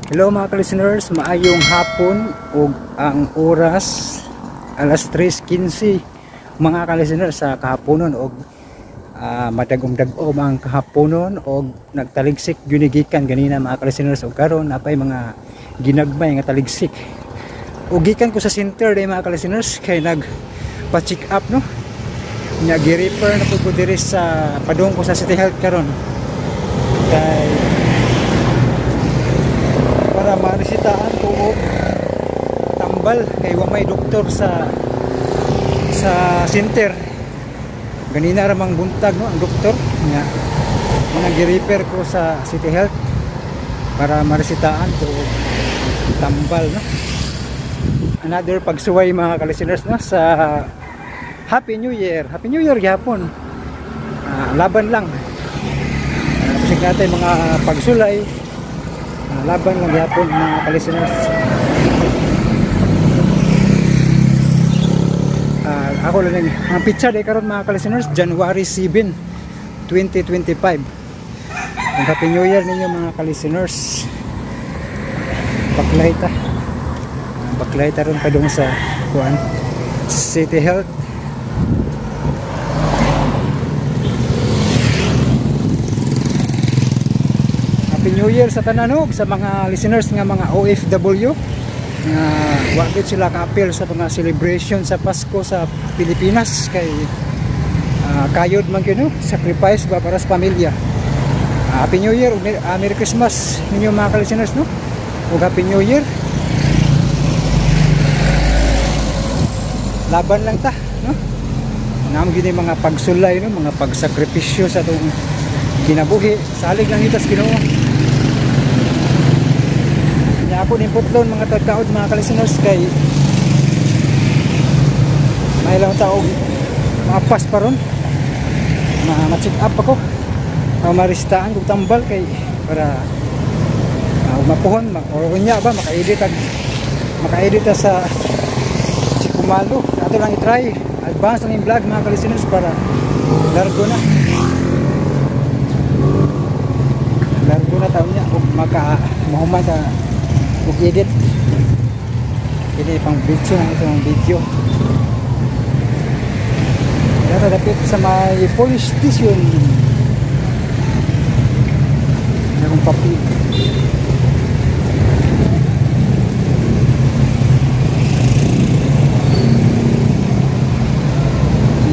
Hello mga ka-listeners, maayong hapon ug ang oras alas 3:15 mga ka-listeners sa kahaponon og madagom-dagom ang kahaponon og nagtaligsik gyud ganina mga ka-listeners og karon napay mga ginagmay nga taligsik. Ug gikan ko sa center day mga ka-listeners kay nag pa-check up no. Nya gi-refer na pud ko diri sa padung ko sa City Health karon. Kay para maresitaan ko og tambal kay wa may doktor sa center. Ganina ra mang buntag no ang doktor nya nag-refer ko sa City Health para maresitaan ko og tambal no. Another pagsuway mga ka-listeners no sa Happy New Year. Happy New Year gyapon. Laban lang. Kasi natin mga pagsulay. Laban lang gyapon mga ka-listeners. Ako lang ang picture day karon mga ka-listeners, January 7, 2025. Ang Happy New Year ninyo mga ka-listeners. Baklay ta. Baklay ta ron padung sa kuan City Health. Happy New Year sa tananog sa mga listeners nga mga OFW nga wa gyud sila ka-appeal sa mga celebration sa Pasko sa Pilipinas kay kayod man gyud no, sacrifice ba para sa pamilya. Happy New Year, Merry Christmas ninyo mga ka-listeners no. Ug Happy New Year. Laban lang ta no. Naam gyud mga pagsulay no, mga pagsakripisyo sa atong kinabuhi, salig lang ita sa Ginoo. Nya ako ning putlon mga tagkaod mga ka-listeners kay may lang taog maapas pa ron. Ma-check up ako. Maristaan kog tambal kay para mapuhon or unya ba maka-edit ta sa Sikumalo. Ato lang i-try. Advance lang yung vlog mga ka-listeners para largo na. Largo na taon niya ug maka mahuman ta ug edit. Kini pang video na itong video. Dara dapit sa may police station. Akong papi.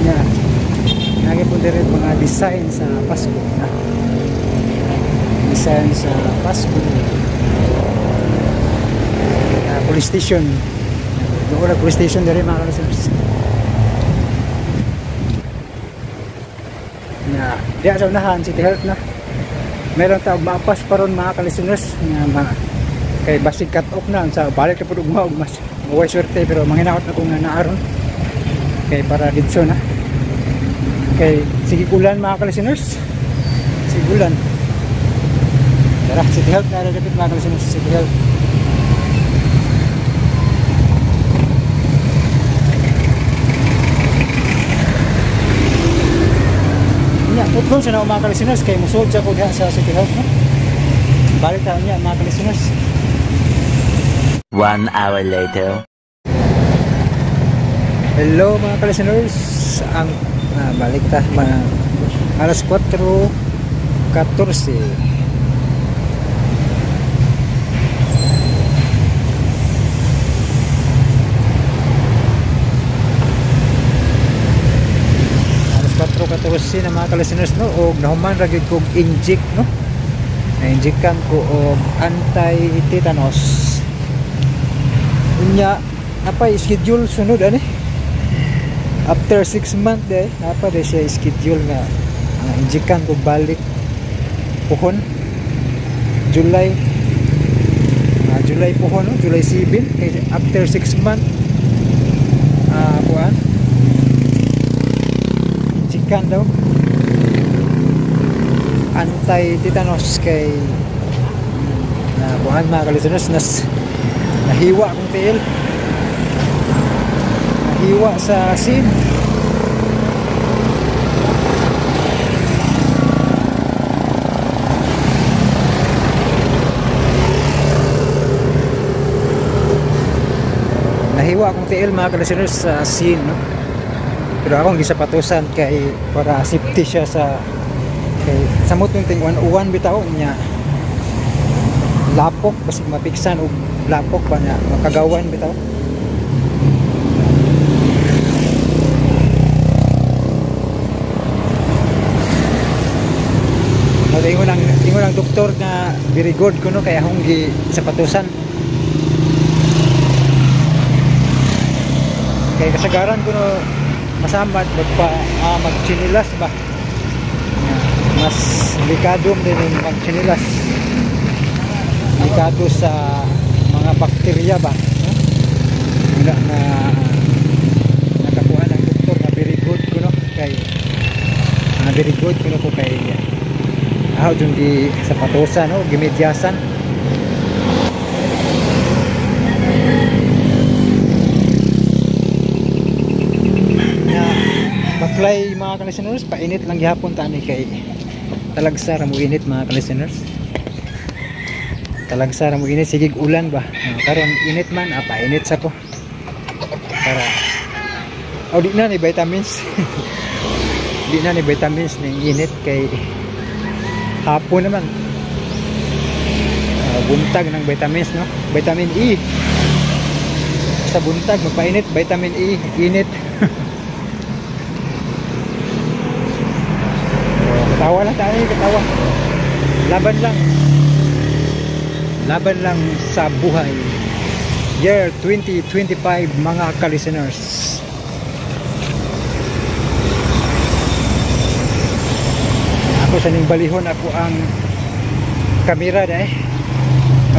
Niya. Nagi po diri mga design sa Pasko na. Design sa Pasko. Police station. Doon na police station diri mga ka-listeners. Na, diya sa unahan City Health na. Meron tawag maapas pa ron mga ka-listeners nga kay basig cut off na sa balik na pud ugma og mas way swerte pero manghinaot na kung nga naaron kay para didto na. Kay sige ulan mga ka-listeners. Sige ulan. Tara, City Health na dapit mga ka-listeners, City Health. Putlon sa mga ka-listeners kay musulod sa ko diha sa City Health no. Balik taon niya mga ka-listeners. 1 hour later. Hello mga ka-listeners, ang balik ta mga alas 4:14. Na mga ka-listeners no, og nahuman ra gyud kog inject no. Na-injectan ko og anti-tetanus. Unya napay schedule sunod ani. After 6 months day, napa day siya schedule nga injectan ko balik puhon July. July puhon no, July 7 kay after 6 months kuan injectan daw anti-tetanus kay na buhan mga ka-listeners nas nahiwa akong tiil, nahiwa sa sin. Nahiwa akong tiil, mga ka-listeners, sa scene, no? Pero akong gisapatusan kay para safety siya sa kay samot yung ting 101 bitaw niya lapok basig mapiksan og lapok ba niya makagawan bitaw. Ingon ang doktor na very good kuno kay akong gi sapatusan. Kay kasagaran kuno masamad magpa magtsinilas ba. Mas delikado din yung magtsinilas. Delikado sa mga bakterya ba, no? Wala na nakakuha ng doktor na very good kuno kay very good kuno ko kay dun di sapatosan, no, gimedyasan. Na baklay, mga ka-listeners, painit lang gihapon ta ani kay talagsa ra mo init, mga ka-listeners. Talagsa ra mo init, sigig ulan ba. Karon init man, painit sa ko. Para di na ni vitamins. Di na ni vitamins ning init kay hapon naman. Buntag ng vitamins, no? Vitamin E. Sa buntag magpainit, vitamin E, init. Katawa lang tayo, katawa. Laban lang. Laban lang sa buhay. Year 2025, mga ka-listeners. Ako sa ning balihon ako ang kamera dai.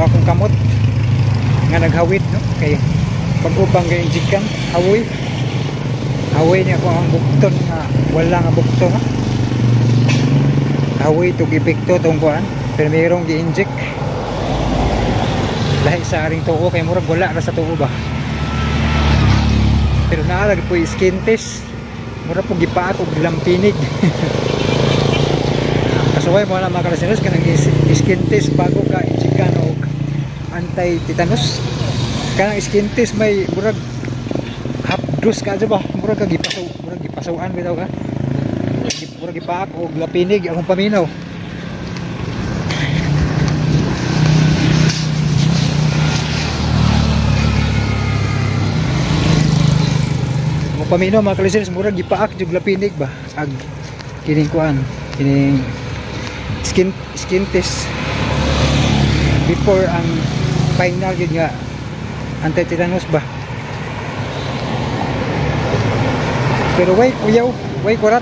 Akong kamot nga naghawit, no, kay pag-upang kay injikan hawoy. Hawoy niya ako ang bukton nga wala nga bukton, no? Hawoy tug epekto tong kuan, pero mayroong gi-inject. Lahi sa aring tuo kay murag wala ra sa tuo ba. Pero naa ra po skin test. Murag po gipaak og lampinig. Kasuway mo na, mga ka-listeners, kanang skin test bago ka injikan og anti-tetanus. Kanang skin test may murag half dose ka ba? Murag ka gipasaw, murag gipasawan bitaw ka. Murag gipaak og lapinig akong paminaw. Akong paminaw, mga ka-listeners, murag gipaak jug lapinig ba ag kining kuan, kining skin test before ang final yun nga anti-tetanus ba. Pero way kuyaw, way kurat,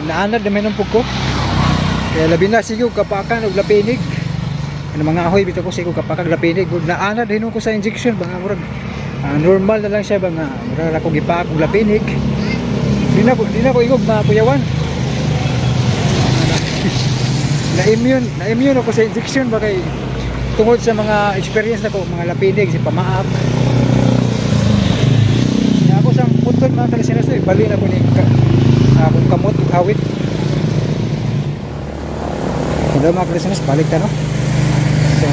naanad na may ko kaya labi na sigo kapakan og lapinig. Ano mga ahoy bitaw ko sigo kapakan lapinig, naanad hinon ko sa injection ba nga murag normal na lang siya ba nga murag ako gipaak og lapinig. Di na ko igog mga kuyawan. Na-immune ako sa injection ba kay tungod sa mga experience nako, mga lapinig si pamaak. Na ako sa putol, mga ka-listeners, bali na ko ni akong kamot ug hawit. Hello, mga ka-listeners, balik ta, no. So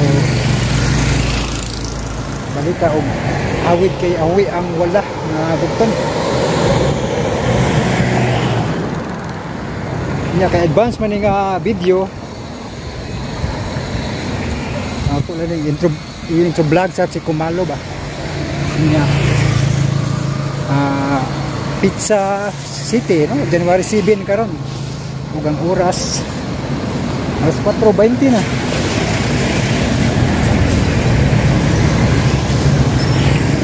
balik ta og hawit kay awi ang wala nga bugton. Nya kay advance man ni nga video. Ako lang yung intro vlog sa si Kumalo ba. Nya Pizza City, no? January 7 karon. Ug ang oras alas 4:20 na.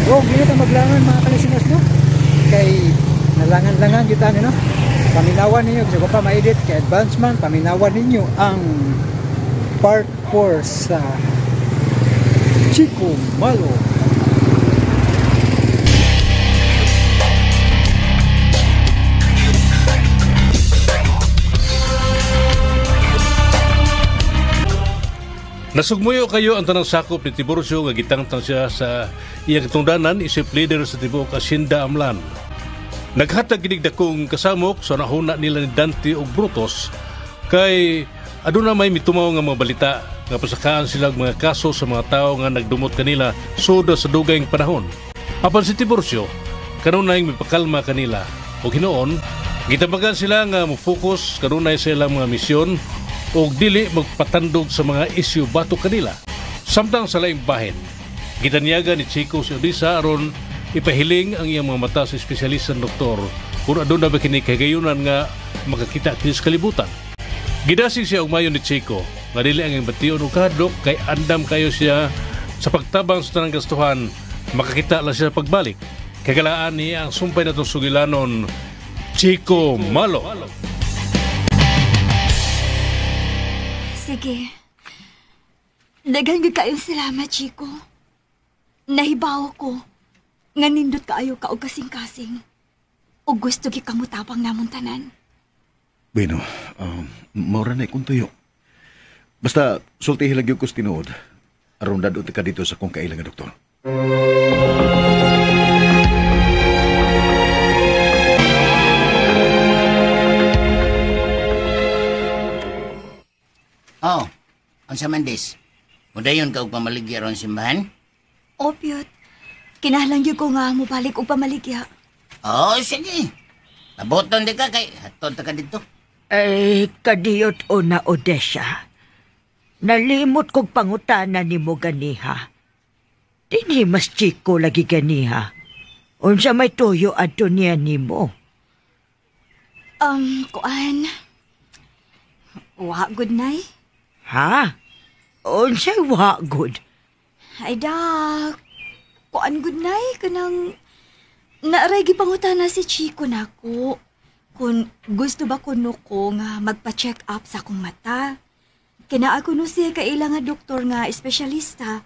Oh, dili ta maglangan, mga ka-listeners, no? Kay nalangan-langan gyud ani, no? Paminawan ninyo kasi ko pa ma-edit kay advance man, paminawan ninyo ang part 4 sa Chico Malo. Nasugmuyo kayo ang tanang sakop ni Tiburcio nga gitangtang siya sa iyang katungdanan isip leader sa tibuok Hacienda Amlan. Naghatag ginig dakong kasamok sa nahuna nila ni Dante ug Brutus kay aduna may mitumaw nga mga balita nga pasakaan sila og mga kaso sa mga tawo nga nagdumot kanila suda sa dugayng panahon. Apan si Tiburcio, kanunay mipakalma kanila ug hinuon gitambagan sila nga mo-focus kanunay sa ilang mga misyon ug dili magpatandog sa mga isyu batok kanila. Samtang sa laing bahin, gitanyaga ni Chico si Odisa aron ipahiling ang iyang mga mata sa espesyalistang doktor kung aduna ba kini kahigayunan nga makakita kini sa kalibutan. Gidasig siya og mayo ni Chico nga dili ang iyang bation og kahadlok kay andam kayo siya sa pagtabang sa tanang gastuhan, makakita lang siya pagbalik. Kagalaan niya ang sumpay na itong sugilanon, Chico Malo. Sige. Daghan gyud kayong salamat, Chico. Nahibaw ko nga nindot kaayo ka og kasing-kasing. Og gusto gyud kang mutabang namon tanan. Bueno, maura na ikong tuyo. Basta sultihin lang gyud ko sa tinuod. Aron dadto ka dito sa kong kaila nga doktor. Oh, unsa man dis? Mudayon ka og pamaligya ron simbahan? Opiot, kinahanglan gyud ko nga mobalik og pamaligya. Oh, sige. Aboton di ka kay hatod ta ka didto. Ay, kadiyot o na Odessa. Nalimot kog pangutana nimo ganiha. Dinhi mas Chico lagi ganiha. Unsa may tuyo adto niya nimo? Kuan. Wa good night. Ha? Unsay wa good? Ay da, kuan good night kanang naaray gipangutana si Chico nako. Kung gusto ba kuno ko nga magpa-check up sa akong mata. Kinaa kuno siya kaila nga doktor nga espesyalista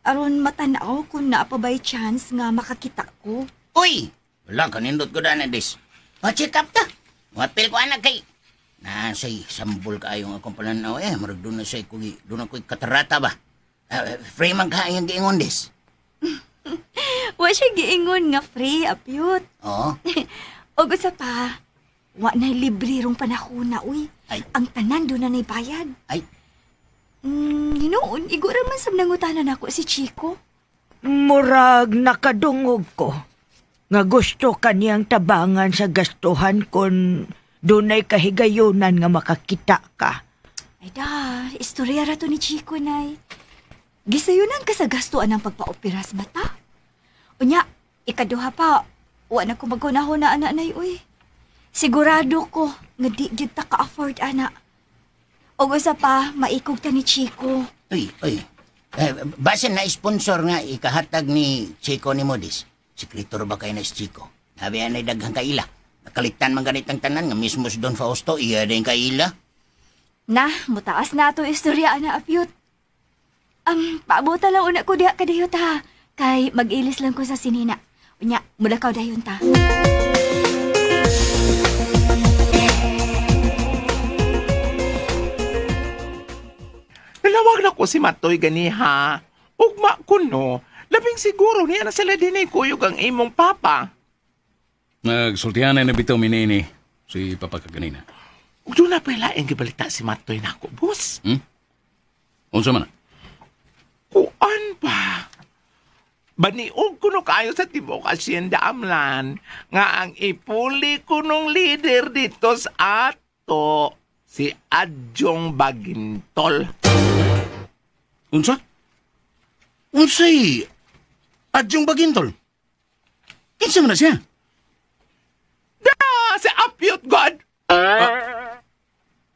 aron matanaw kung naa pa by chance nga makakita ko. Uy, wala kanindot ko dana dis. Pa-check up ta. Wapil ko anak kay. Nasay sambol kaayong akong pananaw eh. Murag doon na say kugi, doon ako'y katarata ba. Free man ka ang giingon dis. Wa siya giingon nga free, apyot. Oo. Og usa pa, wa na libre rong panahona, uy. Ay. Ang tanan doon na na'y bayad. Ay. Hinuon, igura man sab nangutanan ako si Chico. Murag nakadungog ko. Nga gusto kaniyang tabangan sa gastuhan kon dunay kahigayunan nga makakita ka. Ay da, istorya ra to ni Chico, nay. Gisayunan ka sa gastuan ng pagpaopera sa mata. Unya, ikaduha pa, wa na ko maghunahuna, ana, nay, uy. Sigurado ko nga di gyud ta ka-afford, ana. Og usa pa, maikog ta ni Chico. Uy, uy. Basin na sponsor nga ikahatag ni Chico ni Modis. Sekretor ba kayo na si Chico? Nabi anay daghang kaila. Nakalitan man ganitang tanan nga mismo si Don Fausto, iya din kaila. Na, mutaas na ato istorya, ana, apyot. Paabuta lang una ko diha kadiyot ha. Kay mag-ilis lang ko sa sinina. Unya, mulakaw dayon ta. Nalawag na ko si Matoy ganiha. Ugma ko no. Labing siguro niya na sila din ay kuyog ang imong papa. Nagsultihan na bitaw minini si papa kaganina. Ug doon na pala ang gibalita si Matoy nako, boss. Unsa man na? Kuan ba? Baniog kuno kayo sa tibuok asyenda amlan nga ang ipuli kunong leader dito sa ato si Adjong Bagintol. Unsa? Unsay Adjong Bagintol? Kinsa man na siya? Da, si Apyot God.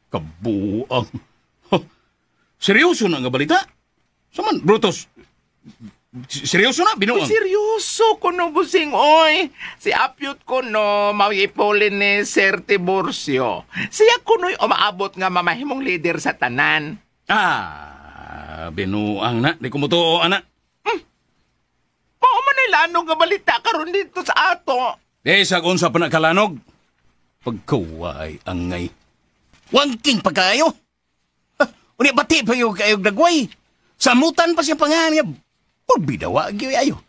Kabuang. Huh. Seryoso na nga balita? Saman, Brutus? Seryoso na, binuang? Seryoso kuno busing oy. Si Apyot kuno mauipuli ni Sir Tiburcio. Siya kuno'y umaabot nga mamahimong leader sa tanan. Ah, binuang na. Di ko mutuo, ana. Mao man ay lanog nga balita karon dito sa ato. Di sa unsa pa na kalanog. Pagkaway angay. Wangking pa kayo. Uni bati pa yung kayo dagway. Samutan pa siya pangalan niya. Pagbidawa, gyud ayo.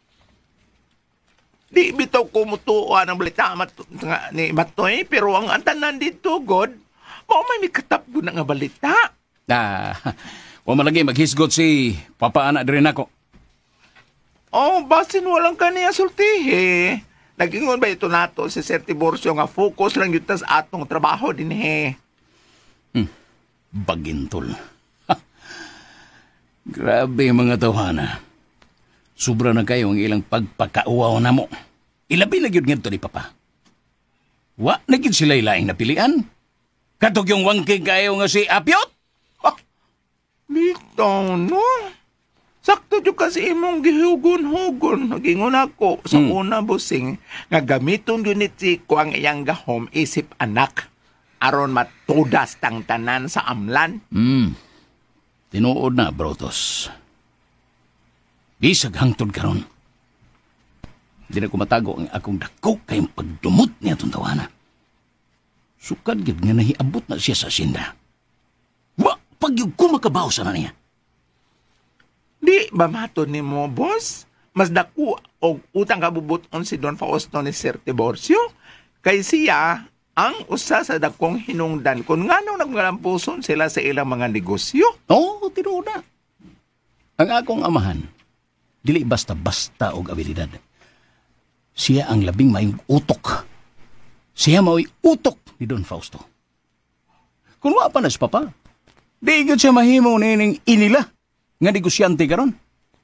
Di bitaw ko mutuo ang balita nga ni Matoy, pero ang tanan dito, God, mao may mikatap ko na nga balita. Ah, wa man lagi maghisgot si Papa ana diri nako. Oh, basin walang kaniya sultihi. Nagingon ba ito nato si Sir Tiburcio nga focus lang yun tas atong trabaho din he. Bagintol. Grabe mga tawhana. Sobra na kayo ang ilang pagpakauaw na mo. Ilabi na gyud ngadto ni Papa. Wa na gyud sila ilaing napilian. Katog yung wangking kayo nga si Apyot. Bitaw, no? Sakto jud kasi imong gihugon-hugon. Nagingon ako sa una, busing, nga gamiton gyud ni Chico ang iyang gahom isip anak. Aron matudas tang tanan sa amlan. Tinuod na, Brutus. Bisag hangtod karon. Di na ko matago ang akong dako kayong pagdumot niya itong tawana. Sukad gid nga nahiabot na siya sa asyenda. Wa, pagyug ko makabaw sa na niya. Di ba matod ni mo, boss? Mas dako og utang kabubuton si Don Fausto ni Sir Tiburcio. Kay siya ang usa sa dakong hinungdan kung nganong nagmalampuson sila sa ilang mga negosyo. Oo, tinuod na. Ang akong amahan, dili basta-basta og abilidad. Siya ang labing maayong utok. Siya mao'y utok ni Don Fausto. Kung wa pa na si Papa, di gyud siya mahimo nining inila nga negosyante karon.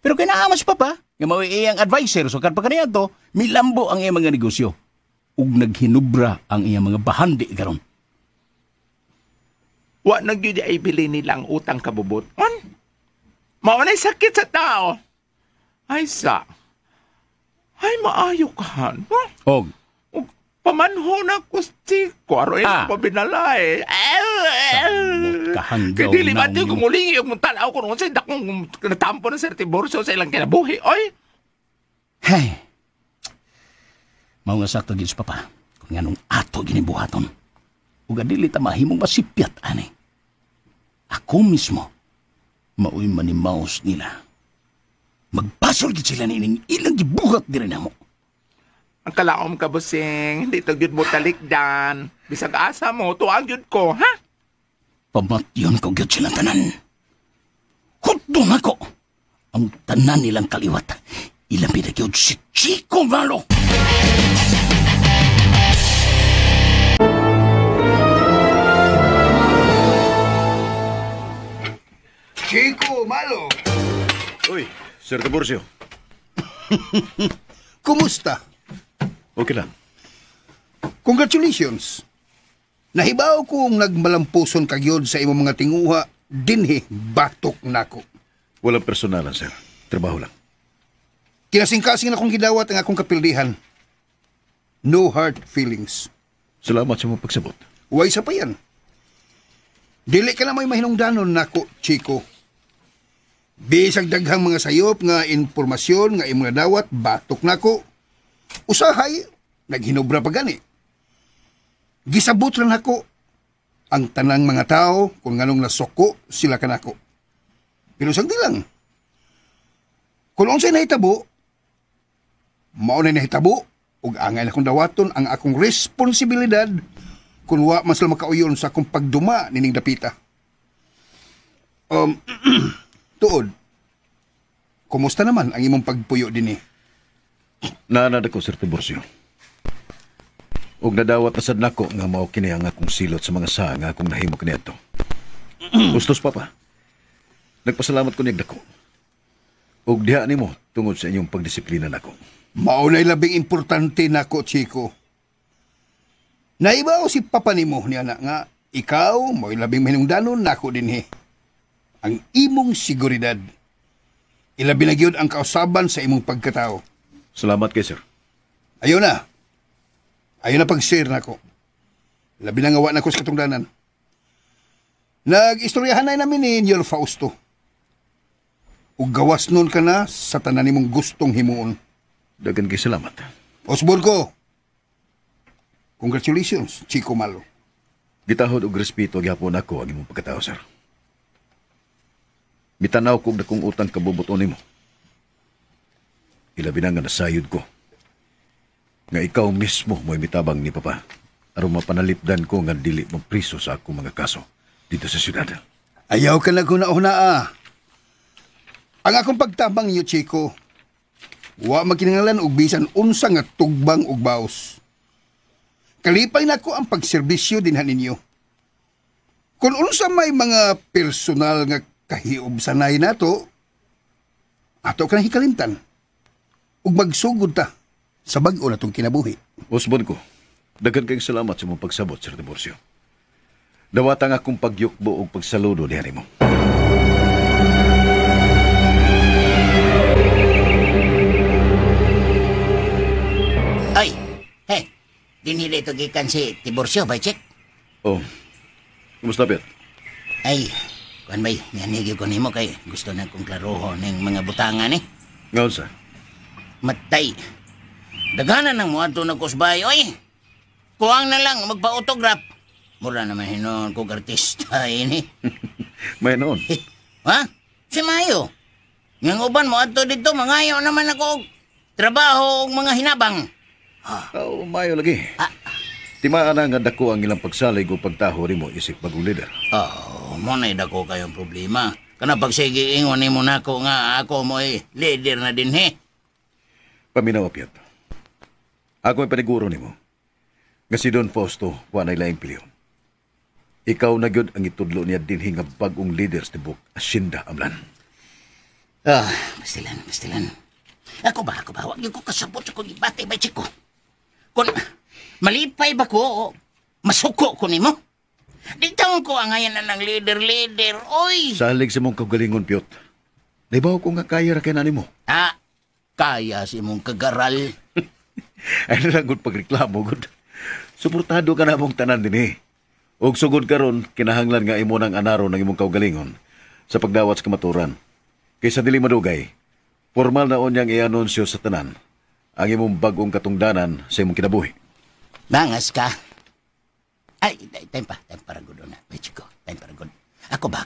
Pero kay naa man si Papa, nga mao'y iyang advisor, so kan pa kaniadto, milambo ang iyang mga negosyo. Ug naghinubra ang iyang mga bahandi karon. Wa na gyud ay bili nila ang utang kabubuton. Mao na'y sakit sa tao. Ay sa. Ay maayo ka, no? Og Ug pamanho na ko si Chico. Aron pabinalay. Samot ka, hanggaw Kay dili ba naong di yun. kumulingi yung tanaw ko nung sa dakong natampo ng Sir Tiburcio sa ilang kinabuhi. Oy! Hey. Mao nga sakto gyud si Papa kung nganong ato ginibuhaton. Ug dili ta mahimong masipyat ani. Ako mismo mao'y manimaos nila. Magbasol gid sila nining ilang gibuhat diri namo. Ang kalaom ka, busing. Hindi to gyud mo talikdan. Bisag asa mo, tuang gyud ko, ha? Pamatyon ko gyud silang tanan. Hudto nako ang tanan nilang kaliwat. Ilang gyud si Chico Malo. Chico Malo, Uy, Sir Tiburcio. kumusta? Okay lang. Congratulations. Nahibaw kong nagmalampuson ka gyud sa imong mga tinguha dinhi batok nako. Walang personalan, sir. Trabaho lang. Kinasingkasing na akong gidawat ang akong kapildihan. No hard feelings. Salamat sa mong pagsabot. Way sa pa yan. Dili ka na may mahinungdanon nako, Chico. Bisag daghang mga sayop nga impormasyon nga imong nadawat batok nako. Usahay, naghinubra pa gani. Gisabot lang nako ang tanang mga tao kung nganong nasuko sila kanako. Pero sagdi lang. Kung unsay nahitabo, mao na nahitabo ug angay na kong dawaton ang akong responsibilidad kung wa man sila makauyon sa akong pagduma nining dapita. Tuod, kumusta naman ang imong pagpuyo dinhi? Naanad ako, Sir Tiburcio. Ug nadawat na sad nako nga mao kini ang akong silot sa mga saa nga akong nahimo kaniadto. Gustos, Papa. Nagpasalamat ko niyag dako. Ug diha nimo tungod sa inyong pagdisiplina nako. Mao na'y labing importante nako, Chico. Naibaw si Papa nimo niya na nga ikaw mo'y labing mahinungdanon nako dinhi. Ang imong seguridad. Ilabi na gyud ang kausaban sa imong pagkatao. Salamat kay sir. Ayo na. Ayo na pag-share nako. Labi na nga wa nako sa katungdanan. Nag-istoryahan na namin ni Nyor Fausto. Ug gawas nun ka na sa tanan nimong gustong himuon. Dagan kay salamat. Osborgo, congratulations, Chico Malo. Gitahod og respeto gyapon ako ang imong pagkatao, sir. Mitanaw kog dakong utang kabubuton nimo. Ilabi na nga nasayod ko. Nga ikaw mismo mo'y mitabang ni Papa. Aron mapanalipdan ko nga dili mapriso sa akong mga kaso dito sa syudad. Ayaw ka naghuna-huna ah. Ang akong pagtabang niyo, Chico, Wa magkinangalan og bisan unsa nga tugbang og baos. Kalipay nako ang pagserbisyo dinha ninyo. Kung unsa may mga personal nga kahiubsanay nato, ato ka nang hikalimtan. Ug magsugod ta sa bag-o natong kinabuhi. Usbon ko, daghan kayong salamat sa mong pagsabot, Sir Tiburcio. Dawata nga akong pagyukbo og pagsaludo diha nimo. Ay, hey, dinhi dito gikan si Tiburcio, ba check? Oh, kumusta, Piet? Ay, kuan bay, nganigyo ko nimo kay gusto na kong klaroho ning mga butangan eh. Ngaon sa? Matay. Daghanan ang muadto na kusbay, oy. Kuwang na lang magpa-autograph. Mura naman hinon kong artista ini. May noon. Ha? Si Mayo. Ngang uban mo adto dito, mangayo naman ako og trabaho og mga hinabang. Oh, Mayo lagi. Timaan na nga dako ang ilang pagsalig o pagtaho nimo isip bagong leader. Oh, mo na dako kayong problema. Kana pagsige ingon nimo nako nga ako mo leader na din he. Paminaw, Piet. Ako ay paniguro nimo nga si Don Fausto wa nay laing piliyon. Ikaw na gyud ang itudlo niya dinhi nga bag-ong leader sa tibok Hacienda Amlan. Ah, pastilan. Ako ba, wag gyud ko kasabot sa kong ibati bay chiko. Kun malipay ba ko, masuko ko nimo. Di taon ko angayan na ng leader, oy. Salig sa mong kaugalingon, Piot. Naibaw ko nga kaya ra kay nani mo. Ah, kaya si mong kagaral. Ay na lang gud pagreklamo gud. Suportado ka na mong tanan dinhi. Og sugod karon kinahanglan nga imo nang anaro ng imong kaugalingon sa pagdawat sa kamaturan. Kaysa dili madugay, formal na unyang i-anunsyo sa tanan ang imong bag-ong katungdanan sa imong kinabuhi. Bangas ka. Ay, time para good na. Chico, time para good. Ako ba?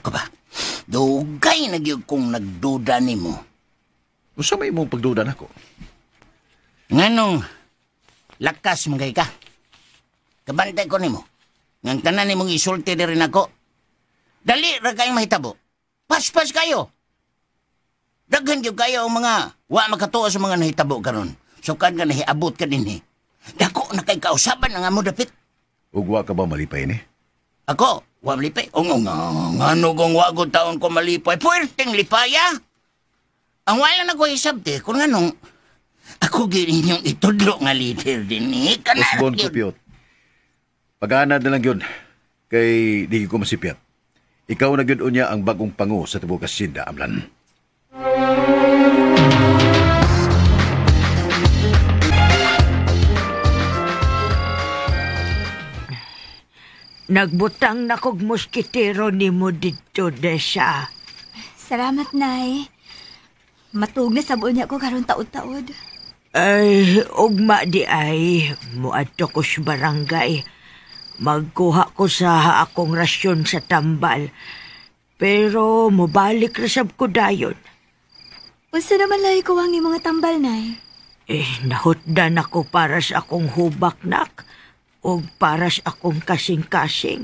Dugay na gyud kong nagduda nimo. Unsa may imong pagduda nako? Nganong lakas man kay ka. Kabantay ko nimo. Ngang tanan nimong isulti diri nako. Dali ra kayong mahitabo. Paspas kayo. Daghan gyud kayo ang mga wa makatuo sa mga nahitabo karon. Sukad nga nahiabot ka dinhi. Dako na kay kausaban ang amo dapit. Ug wa ka ba malipay ni? Ako, wa malipay. O nga, ngano kung wa ko taon ko malipay. Puwerteng lipaya. Ang wala na ko isabte, kung anong ako gininyong itudlo nga leader din eh. Usbon ko, Piot. Pag-anad na lang yun, kay di ko masipyat. Ikaw na yun unya ang bagong pango sa tibuok Hacienda Amlan. Nagbutang na kog moskitero nimo didto, Desha. Salamat, Nay. Matug na sabon niya ko karon taod-taod. Ay, ugma di ay. Muadto ko sa barangay. Magkuha ko sa akong rasyon sa tambal. Pero mobalik rasab ko dayon. Unsa naman lahi ko ang mga tambal, Nay? Eh, nahutdan ako para sa akong hubak, nak. O para sa akong kasing-kasing.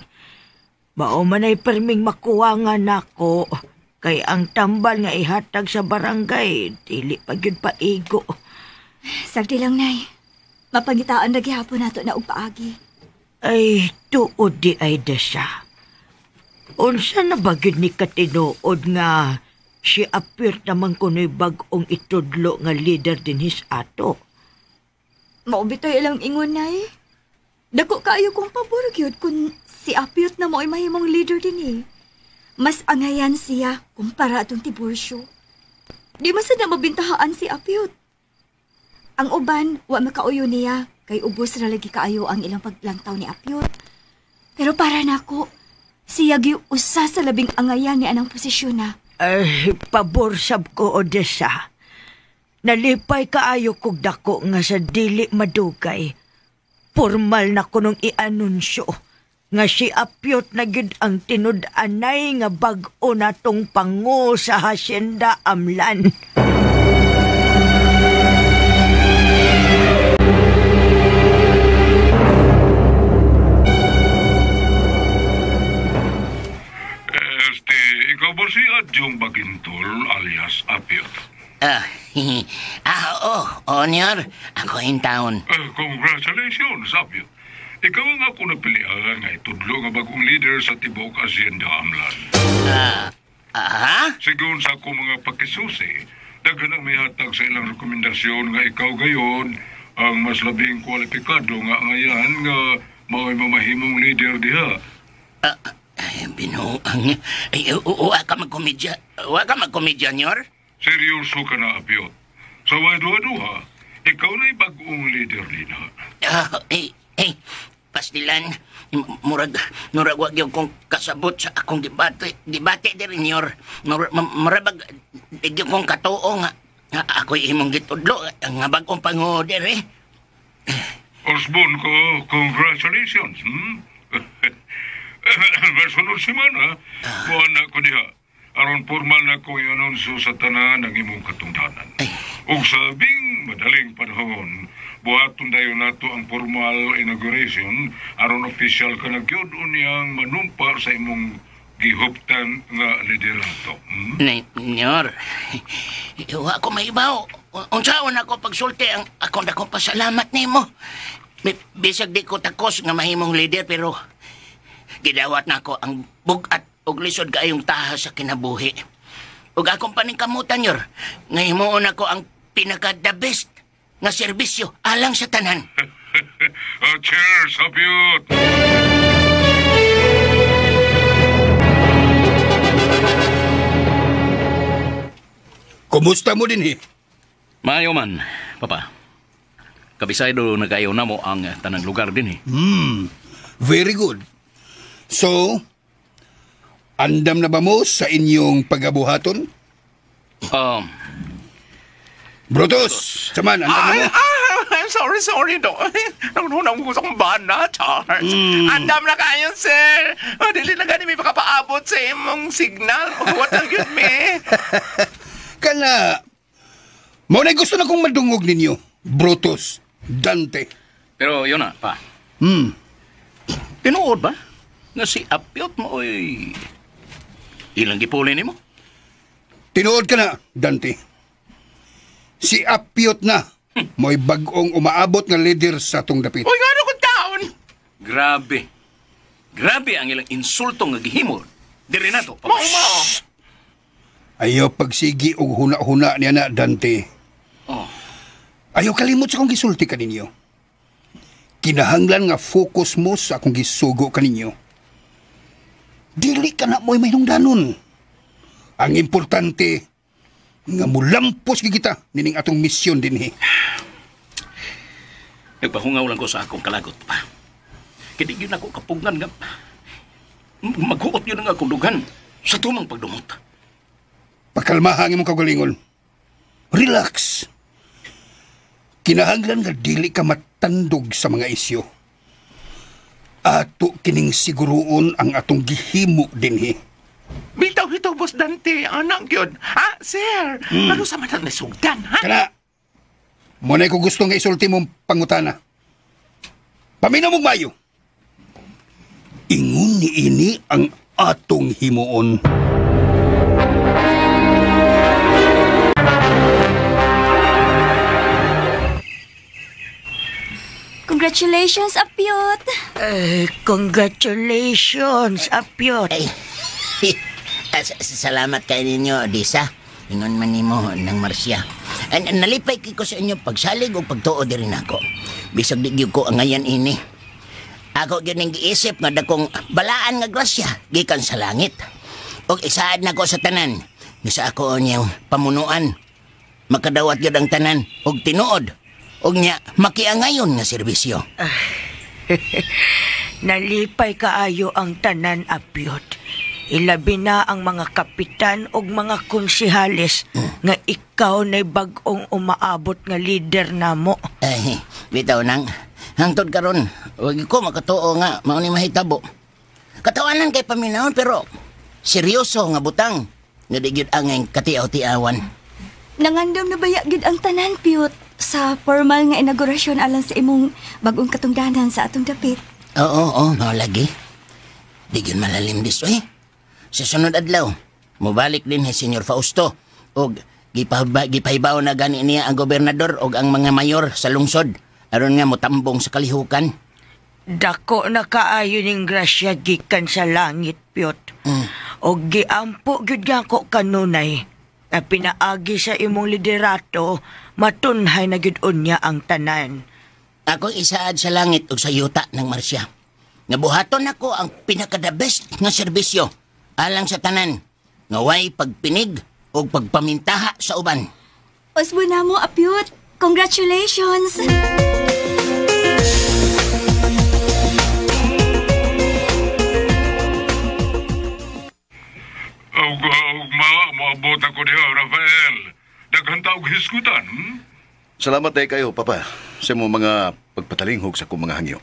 Mao man ay perming makuha nga nako. Kay ang tambal nga ihatag sa barangay, dili pa gyud paigo. Sagdi lang, Nay. Mapangitaan na gihapon nato na og paagi. Ay, tuod di ay Desha. Unsa na ba gyud ni katinuod nga si apir naman kuno'y bag-ong itudlo nga leader din his ato? Maubitoy ilang ingon, Nay. Dako kaayo kong pabor gyud kung si Apyot na mo'y mahimong leader din eh. Mas angayan siya kumpara atong Tiburcio. Di man sad na mabintahaan si Apyot. Ang uban, wa makauyo niya kay ubos ra lagi kaayo ang ilang paglantaw ni Apyot. Pero para nako, siya gyud usa sa labing angayan ni anang posisyon na. Ay, pabor sab ko, Odessa. Nalipay kaayo kog dako nga sa dili madugay. Formal na ko nung i-anunsyo nga si Apyot na gyud ang tinud-anay nga bag-o natong pango sa Hacienda Amlan. Ikaw ba si Adyong Bagintol alias Apyot? Ah, Oo, oh, Nyor. Ako in town. Congratulations, Apio. Ikaw ang ako napilian nga itudlo nga bagong leader sa tibuok Hacienda Amlan. Ha? Sigon sa akong mga pakisusi, daghan ang mihatag sa ilang rekomendasyon nga ikaw gayon ang mas labing kwalipikado nga ngayan nga mao'y mamahimong leader diha. Ay, binuang. Ay, wa ka magkomedya. Wa ka magkomedya, Nyor? Seryoso ka na, Apio. Sa way duha-duha, ikaw na'y bagong leader nila. Pastilan, murag wag yung kong kasabot sa akong debate diri, Nyor. Murag di yung kong katuo nga ako'y imong gitudlo nga bagong pangulo diri. Osbon ko, congratulations. Sunod semana, buwan na ko diha. Aron formal na kong i-anunsyo sa tanan ang imong katungdanan. Ug sabing madaling panahon, buhaton dayon nato ang formal inauguration aron official ka na gyud unyang manumpa sa imong gihuptan nga liderato. Nyor, wa ko maibaw. Unsaon ako pagsulti ang akong dakong pasalamat nimo. Bisag di ko takos nga mahimong leader pero gidawat nako ang bug-at ug lisod kaayong taha sa kinabuhi. Ug akong paningkamutan, Nyor, nga himuon ako ang pinaka the best nga serbisyo alang sa tanan. Cheers, Apiyot! Kumusta mo din eh? Maayo man, Papa. Kabisado na kayo na mo ang tanang lugar din eh. Very good. So, andam na ba mo sa inyong pagabuhaton? Brutus, saman, andam na mo? I'm sorry, do. Nagununang ko sa kong bana, Charles. Andam na kayo, sir. Dili na gani may makapaabot sa imong signal. What ang yun, me? Kana, mo na gusto na kong madungog ninyo, Brutus, Dante. Pero yun na, pa. Tinuod ba? Nga si Apyot mo, oy, ilang gipuli nimo? Tinuod ka na, Dante. Si Apyot na, mo'y bag-ong umaabot nga leader sa atong dapit. Uy, nga kong taon! Grabe. Grabe ang ilang insulto nga gihimo. Diri na to, Papa. Mao. Ayaw pagsigi og huna-huna niya na, Dante. Oh. Ayaw kalimot sa akong gisulti kaninyo. Kinahanglan nga focus mo sa akong gisugo kaninyo. Dili ka na mo'y mahinungdanon. Ang importante, nga mulampos kita nining atong misyon dinhi. Nagpahungaw lang ko sa akong kalagot, pa. Kaya di yun ako kapugngan nga maghuot yun ang akong dugan sa tumang pagdumot. Pakalmaha ang imong kaugalingon. Relax. Kinahanglan nga dili ka matandog sa mga isyu. Ato kining siguruon ang atong gihimo dinhi. Bitaw, Boss Dante. Anak yun. Ha, sir? Ano sa man ang nasugdan, ha? Kana, muna ko gusto nga isulti mong pangutana. Paminaw mong mayo. Ingon ni ini ang atong himuon. Congratulations, Apyot! Congratulations, Apyot. Ay, salamat kay ninyo, Disa. Ingon man nimo ng Marcia. Nalipay ko sa inyo pagsalig o pagtuo diri nako. Bisag di gyud ko angayan ini. Ako gyud ning giisip nga dakong balaan nga grasya gikan sa langit. Og isaad nako sa tanan nga sa ako niyang pamunuan. Makadawat gyud ang tanan og tinuod. Og nya makiangayon nga serbisyo. Nalipay kaayo ang tanan, Apyot. Ilabi na ang mga kapitan og mga konsihales nga ikaw na'y bag-ong umaabot nga leader namo. Ay, bitaw nang hangtod karon, wag ko makatuo nga mao ni mahitabo. Katawanan kay paminahon pero seryoso nga butang nga di gyud angay katiaw-tiawan. Nangandam na baya gyud ang tanan, Piyot, sa formal nga inaugurasyon alang sa imong bag-ong katungdanan sa atong dapit. Oo, mao lagi. Di gyud malalim dis eh. Sa sunod adlaw, mobalik din ni Senyor Fausto og Gipahibaw na gani niya ang gobernador og ang mga mayor sa lungsod aron nga motambong sa kalihukan. Dako na kaayo ning grasya gikan sa langit, Piot. Og giampo gyud ko kanunay na pinaagi sa imong liderato, matunhay na gyud unya ang tanan. Ako isaad sa langit ug sa yuta ng Marsya. Nabuhaton nako ang pinaka-the best nga serbisyo alang sa tanan nga way pagpinig ug pagpamintaha sa uban. Usbo na mo, Apyot. Congratulations! Maabot ako diha, Rafael. Daghan ta og hisgutan. Salamat ay kayo, Papa, sa imong mga pagpatalinghog sa akong mga hangyo.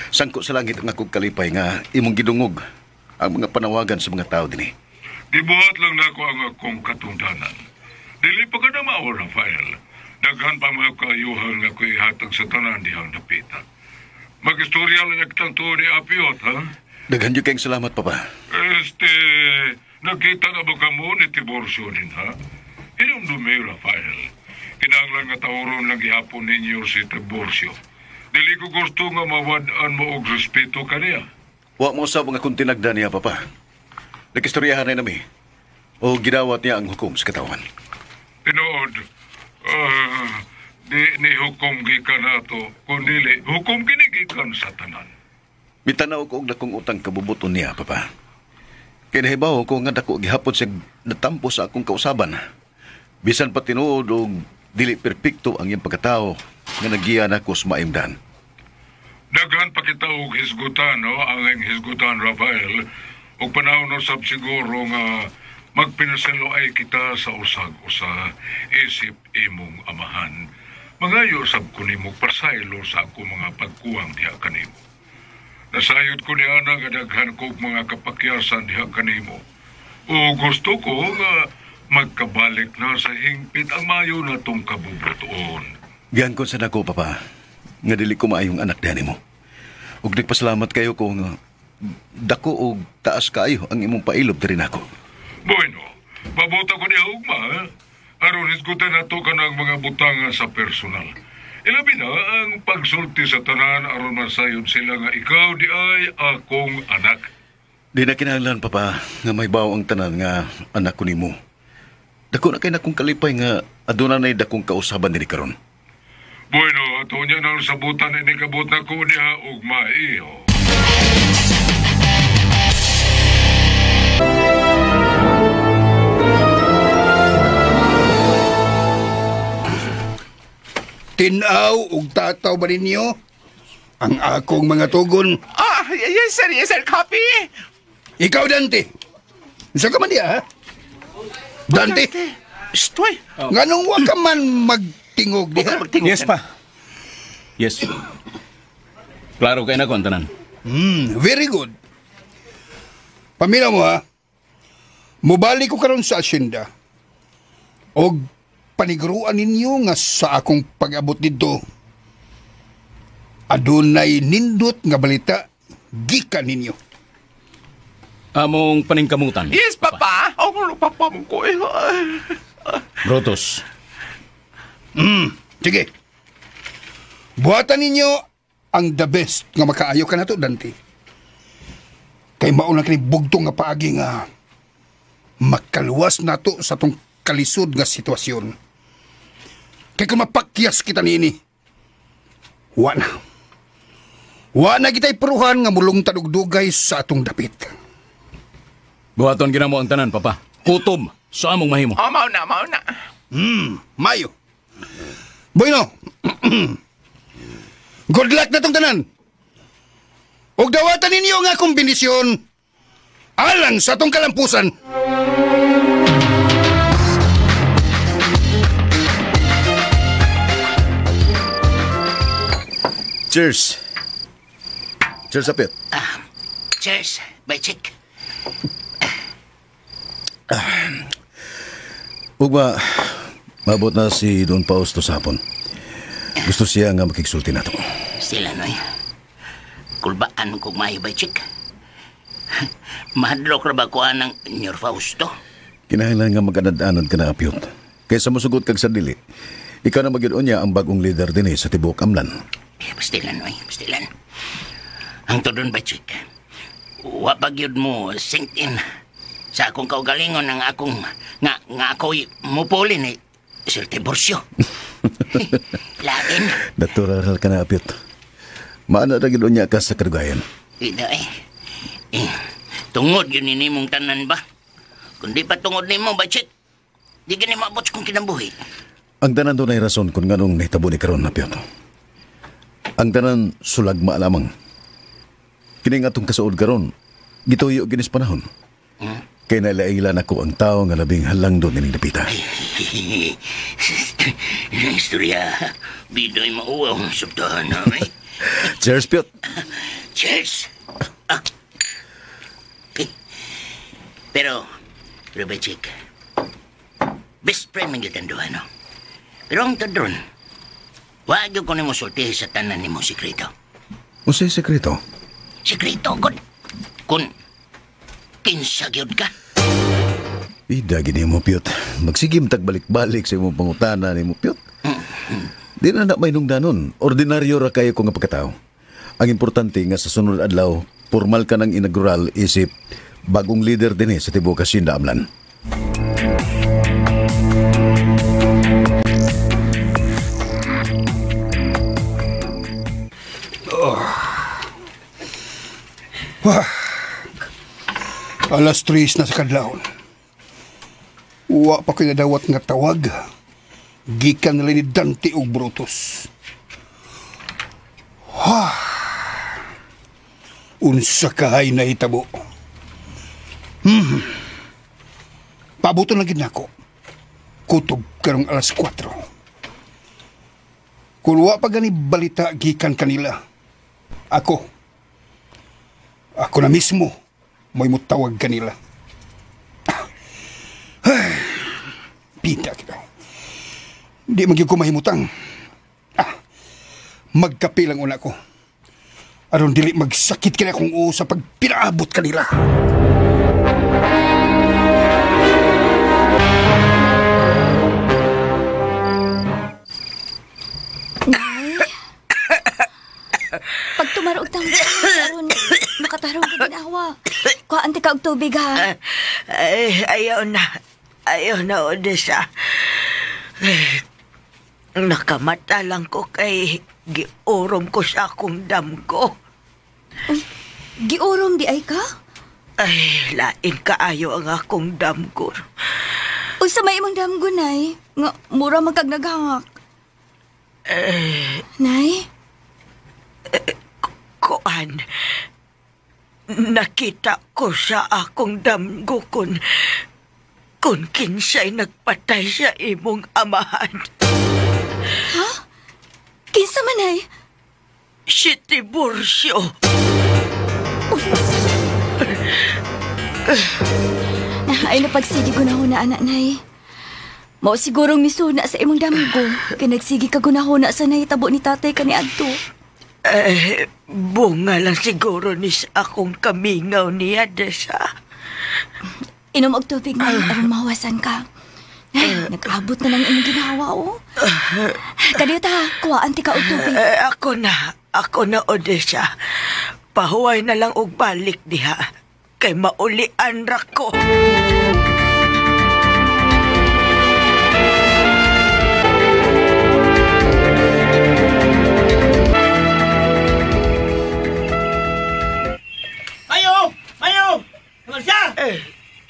Sangko sa langit ang akong kalipay nga imong gidungog ang mga panawagan sa mga tao dinhi. Gibuhat lang nako ang akong katungdanan. Dili pa ka na mao, Rafael. Daghan pa mga kaayuhan nga ko ihatag sa tanan dihang dapita. Mag-istorya lang nagtang tuo ni Apiot, ha? Daghan jud kayong salamat, Papa. Nakita na ba kamo ni Tiburcio din, ha? Hinumdumi, Rafael. Kinahanglan nga tauron lang gihapon ninyo si Tiburcio. Dili ko gusto nga mawad-an mo og respeto kaniya. Wa mo usab nga kung tinagda niya, Papa. Nag-istoryahan na nami. O gidawat niya ang hukom sa katawan. Tinuod, di ni hukom gikan nato, kun dili, hukom kini gikan sa tanan. Mitanaw ko og dakong utang kabubuton niya, Papa. Kay nahibaw ko nga dako gihapon siya natampo sa akong kausaban. Bisan pa tinuod og dili perpekto ang iyang pagkatao nga nagiya nako sa maimdan. Daghan pa kita og hisgutan, no? Ang iyang hisgutan, Rafael. Og panahon usab siguro nga magpinaselo ay kita sa usag-usa isip imong amahan. Mangayo sab ko nimo pasaylo sa ako mga pagkuwang diha kanimo. Nasayod ko ni ana nga daghan kog mga kapakyasan diha kanimo. O gusto ko nga magkabalik na sa hingpit ang mayo na tong kabubuton. Giyan ko sa dako, Papa, nga dili ko maayong anak diha nimo. Ug nagpasalamat kayo ko nga dako og taas kaayo ang imong pailob diri nako. Bueno, mabuta ko niya ugma, eh? Aron hisgutan nato kanang mga butanga sa personal. Ilabi na ang pagsulti sa tanan aron masayod sila nga ikaw di ay akong anak. Di na kinahanglan, Papa, nga may bawo ang tanan nga anak ko nimo. Dako na kay nakong kalipay nga aduna nay dakong kausaban dinhi karon. Bueno, ato niya nang sabutan ini kabot na ko niya ugma iho. Tinaw ug tataw ba ninyo ang akong mga tugon? Ah, yes sir, copy. Ikaw, Dante. Unsa ka man diha, ha? Dante. Stoy. Nganong wa ka man magtingog diha? Yes pa. Yes. Klaro kay na ko ang tanan. Very good. Paminaw mo, ha? Mubalik ko karon sa asyenda. Og paniguruan ninyo nga sa akong pag-abot dito, adunay nindot nga balita gikan ninyo. Among paningkamutan. Yes, Papa. Oh, papa mo ko. Brutus. Sige. Buhatan ninyo ang the best nga makaayo ka na to, Dante. Kay mauna kini bugtong nga paagi nga makaluwas nato sa tong kalisod nga sitwasyon. Kay kung mapakyas kita niini, wa na. Wa na kita'y puruhan nga mulong tadugdugay sa atong dapit. Buhaton ginamo ang tanan, Papa. Kutob sa among mahimo. Oh, mao na, mao na. Mayo. Bueno. Good luck na tong tanan. Ug dawatan ninyo nga akong bendisyon alang sa atong kalampusan. Cheers. Cheers, Apit. Cheers, bye check. Ugma, maabot na si Don Fausto sa hapon. Gusto siya nga makigsulti na to. Sila, noy. Kulbaan kong maayo, bye check. Mahadlok ra ba ko anang Nyor Fausto? Kinahanglan nga mag-anad-anad ka na, Apyot. Kaysa mosugot kag sa dili, ikaw na magyud unya ang bagong leader dinhi sa tibuok Amlan. Pastilan, oy, pastilan. Ang tudon ba, Chick? Wa pa gyud mo sink in sa akong kaugalingon ang akong nga ako'y mupuli ni Sir Tiburcio. Lain. Natural ka na, Apyot. Maana ra gyud unya ka sa kadugayan. Ida eh. Tungod yun ni mong tanan ba? Kundi pa tungod nimo ba, Chick? Di gani maabot kung kinabuhi. Ang tanan doon ay rason kung nganong nahitabo ni karon, Apyot. Ang tanan sulagma lamang. Kini nga atong kasuod karon, gituyo ginis panahon. Kay nalailan ako ang tao nga labing halang doon ining dapita. Istorya, bidoy mauwaw ang subtahan namin. Cheers, Piot. Cheers! Ah. Pero ba, Chick, best friend man yun ang duha, no? Pero ang tadron, wag yun ko nimo sultihi sa tanan nimo sikreto. Unsay sekreto? Sikreto, kun kinsa gyud ka. Ida, gini mo, Piot. Magsigim tagbalik-balik sa imong pangutana nimo, Piot. Di na na may nungdanon. Ordinaryo ra kayo ko nga pagkatao. Ang importante nga sa sunod adlaw, formal ka ng inaugural isip bagong leader din sa tibuok Hacienda Amlan. Oh. Wah. 3:00 na sa kadlawon. Wa pa ko'y nadawat nga tawag. Gikan nila ni Dante og Brutus. Ha! Unsa kahay nahitabo. Pabuto na gid nako. Kutob karong 4:00. Kung wa pa gani balita gikan kanila, ako na mismo mo'y mutawag kanila. Pita kita. Di magyud ko mahimutang. Magkape lang una ko. Aron dili magsakit kini akong uo sa pagpinaabot kanila. Nay, pag tumarog tang aron makatarong ka ginawa. Kuhaan ti ka og tubig ha. Ay, ayaw na. Ayaw na, Odessa. Nakamata lang ko kay giurom ko sa akong damgo. Giurom di ay ka? Ay, lain kaayo ang akong damgo. Unsa may imong damgo, Nay? Nga, mura man kag naghangak. Nay? Kuan, nakita ko sa akong damgo kun kinsay nagpatay sa imong amahan. Ha? Kinsa man ay? Si Tiburcio. Ay, napagsigi ko na huna, anak, Nay. Mao sigurong misuna sa imong damgo. Kay nagsigi ka gunahuna sa nahitabo ni tatay kaniadto. Eh, bunga lang siguro ni sa akong kamingaw niya, Desa. Inom og tubig, Nay, aron mahuwasan ka. Ay, nag-abot na lang imong ginawa, oh. Kadiyot ha, kuhaan ti ka og tubig. Ako na, Odessa. Pahuway na lang og balik diha. Kay maulian ra ko. Ayo! Ayo! Odessa!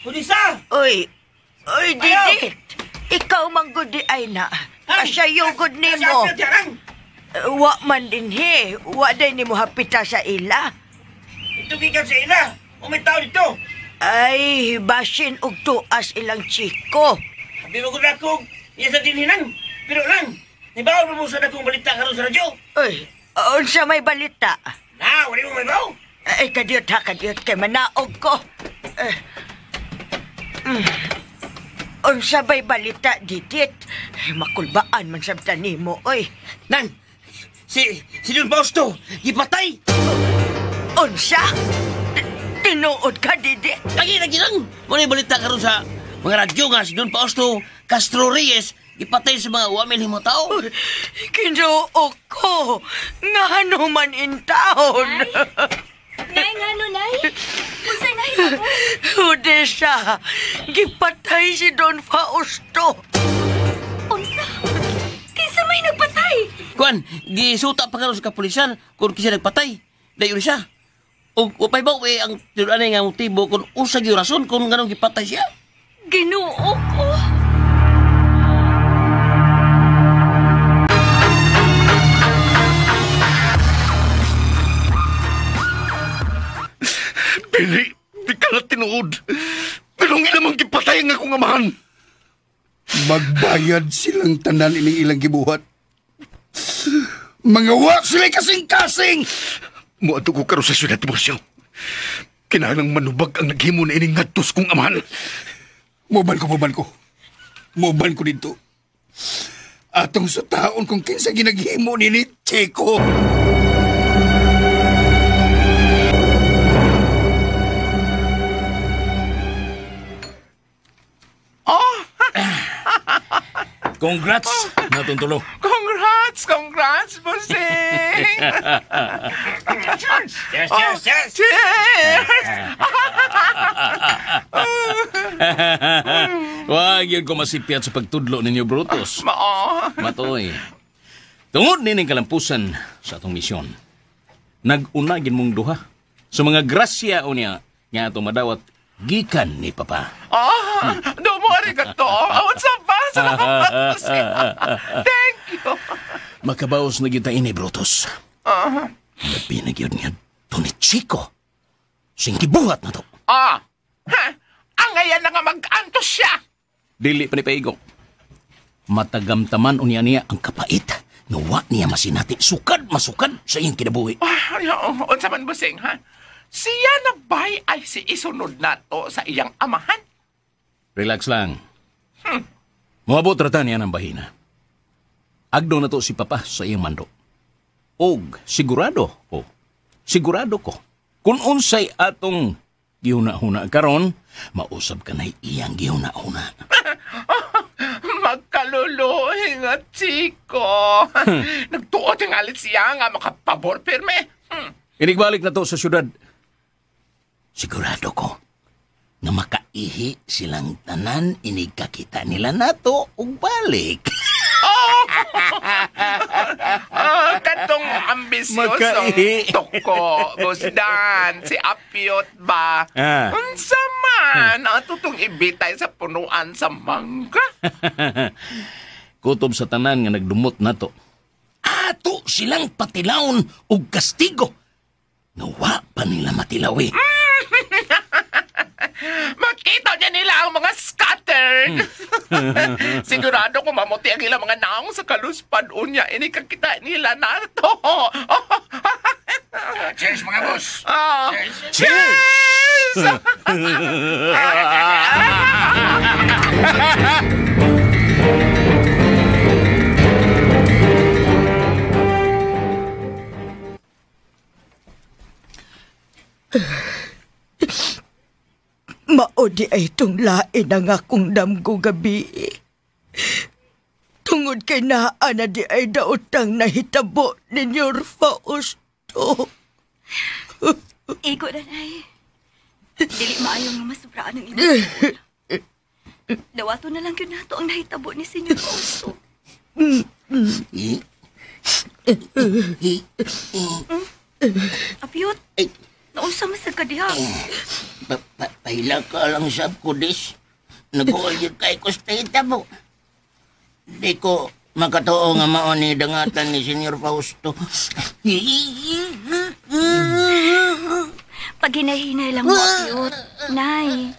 Odessa! Oy! Oy, Didit! Ikaw man gud di ay na. Kasya yugod nimo. Wa man din he. Wa day nimo hapita sa ila. Ito gikan sa ila. O may tao dito. Ay, basin og tuas ilang chiko. Sabi mo gud akong iya sa dinhinan. Pero lang, nibaw mo sa dakong balita karon sa radyo. Oy, unsa may balita? Na, wala mo may baw. Ay, kadiyot ha, kadiyot kay manaog ko. Unsa bay balita, Didit? Makulbaan man sabta nimo, oy. Nan, si Don Fausto, gipatay. Unsa? Tinuod ka, Didit? Lagi lang. Wala balita karon sa mga radyo nga si Don Fausto Castro Reyes gipatay sa mga 1 mil tao. Ginoo ko, ngano man in town. Nay, ngano, Nay? Unsay nahitabo? Odessa, gipatay si Don Fausto. Unsa? Kinsa may nagpatay? Kuan, gisuta pa karon sa kapulisan kung kinsa nagpatay. Dayon siya. Ug upay ba ang tinud-anay nga motibo kung unsa gyud rason kung nganong gipatay siya? Ginoo ko. Dili, di ka na tinuod. Pero ang ilamang gipatay ang akong amahan. Magbayad silang tanan ining ilang gibuhat. Mga wa sila kasing-kasing! Muadto ko karon sa syudad, Tiburcio. Kinahanglang manubag ang naghimo na ining ngadtos kong amahan. Muban ko. Muban ko dito. Atong sa taon kung kinsa ginaghimo ni Chico. Congrats, natuntulo. Congrats, Bossing! Cheers! Cheers, cheers, cheers! Cheers! Wag yun ko masipyat sa pagtudlo ninyo, Brutus. Mao. Matoy. Tungod nining kalampusan sa atong misyon, nag-unagin mong duha sa mga grasya o niya nga atong madawat gikan ni Papa. Oh, domo arigato. What's up, ba? Salamat, Bossing. Thank you. Makabaos na kita ini, Brutus. Labi na gyud nga to ni Chico. Sing gibuhat na to. Ah, ha? Ang ngayon na nga mag-antos siya. Dili pa ni Paigo. Matagamtaman unya niya ang kapait nga wa niya masinati. Sukad, masukad sa iyang kinabuhi. Ay, unsa man, Bossing, ha? Siya na ba'y ay si isunod na to sa iyang amahan? Relax lang. Moabot rata niya ng bahina. Agdo na to si Papa sa iyang mando. Og sigurado ko, kung unsay atong gihuna-huna karon, mausab ka na iyang gihuna-huna. Magkaluluhin nga, Chico. Nagtuot ang alit siya nga makapabor pirme. Inigbalik na to sa syudad. Sigurado ko na makaihi silang tanan inigkakita nila nato ug balik. Katong ambisyoso toko, Busdan, si Apiot ba? Unsa man, ang tutong ibitay sa punuan sa mangga. Kutob sa tanan nga nagdumot nato. Ato silang patilawon og kastigo. Nawa pa nila matilaw eh. Makita niya nila ang mga scattered. Sigurado kung mamuti ang ilang mga naong sa kaluspad unya, ini kakita nila na to. Cheers mga boss! Cheers! Maodi ay itong lain ang akong damgo gabi. Tungod kay naa na di ay daotang nahitabo ni Nyor Fausto. Igo na, Nay. Dili maayo nga masubraan ang imong. Dawato na lang yun nato ang nahitabo ni Senyor Fausto. Apiyot, naunsa man sa kadiha. Pahila ka lang sab ko, Des. Nag-uol yun kay ko sa mo. Di ko makatoo nga mao ni dangatan ni Senyor Fausto. Paghinay-hinay lang mo, Apiyot. Nay,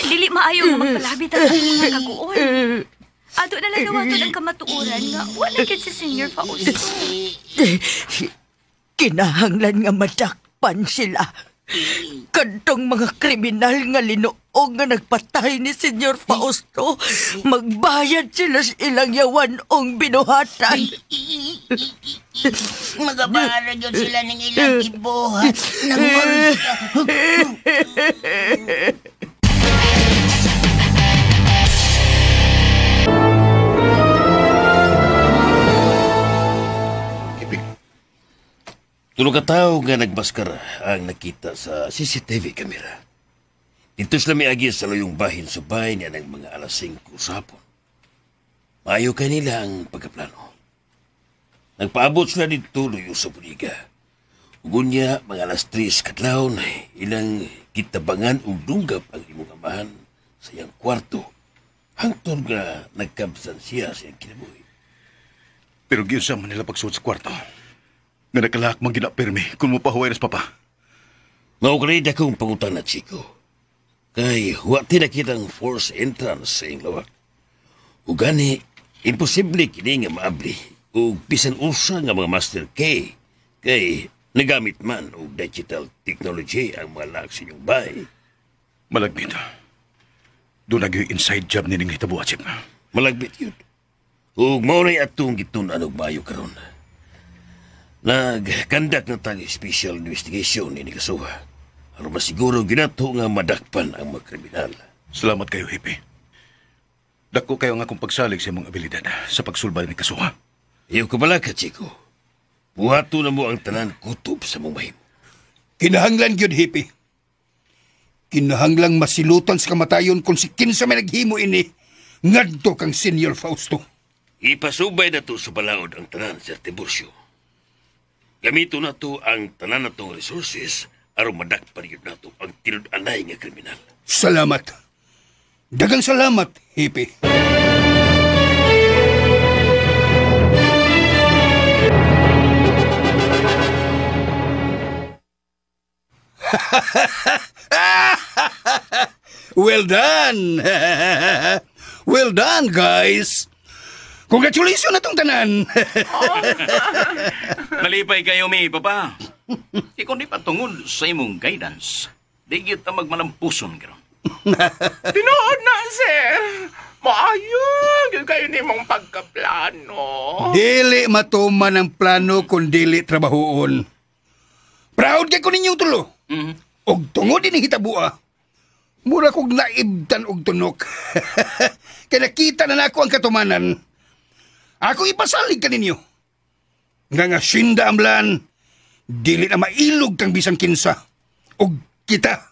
dili maayo nga magpalabit ang mga kaguol. Ato na lang dawaton ang kamatuoran nga wala gid si Senyor Fausto. Kinahanglan nga madakpan sila. Kantong mga kriminal nga linuog nga nagpatay ni Senyor Fausto, magbayad sila sa ilang yawan-ong binuhatan. Magabara yun sila ng ilang ibuhat ng Tulo ka tawo nga nagmaskara ang nakita sa CCTV camera. Dito sila miagi sa luyong bahin sa bahay niya ng mga alas 5 sa hapon. Maayo kanila ang pagkaplano. Nagpaabot sila dito luyo sa buliga. Ugunya, mga alas 3 kadlawon, ilang kitabangan ug dunggap ang imong amahan sa iyang kwarto. Hangtod nga nagkabsan siya sa iyang kinabuhi. Pero giunsa man nila pagsuot sa kwarto. Nga nakalahak man gina pirmi kung mopahuway ras papa. Mao kanay dakong pangutana, Chico. Kay wa tinakitang force entrance sa iyang lawak. Ug gani, imposible kini nga maabli og bisan usa nga mga master key kay nagamit man og digital technology ang mga lak sa inyong bahay. Malagbit. Doon na gyud inside job nining hitabo, Chip. Malagbit yun. Ug mao na'y atong gitun-an og maayo karon. Nagkandak na tag special investigation ini kasuha. Aron masiguro ginato nga madakpan ang mga kriminal. Salamat kayo, Hippie. Dako kayo ang akong pagsalig sa imong abilidad sa pagsulbad ni kasuha. Iyo ka bala ka, Chico. Buhato na mo ang tanan kutob sa mong mahimo. Kinahanglan gyud, Hippie. Kinahanglang masilutan sa kamatayon kung si kinsa may naghimo ini ngadto kang Senior Fausto. Ipasubay na to sa balaod ang tanan, Sir Tiburcio. Gamito na to ang tanan na tong resources aron madakpan yun na to ang tinud-anay nga kriminal. Salamat. Dagang salamat, Hippie. Well done! Well done, guys! Congratulations na itong tanan! Nalipay kayo, mi, papa. Ikaw di pa tungod sa imong guidance. Di kita magmalampuson karon. Tinuod na, sir. Maayo, gyud kayo nimong pagkaplano. Dili matuman ang plano kung dili trabahoon. Proud kay ko ninyo tulo. Og tungod ini hitabua. Mura kog naibtan og tunok. Kaya nakita na nako ang katumanan. Ako ipasalig kaninyo. Nga nga sinda amlan, dili na mailog kang bisang kinsa. Og kita.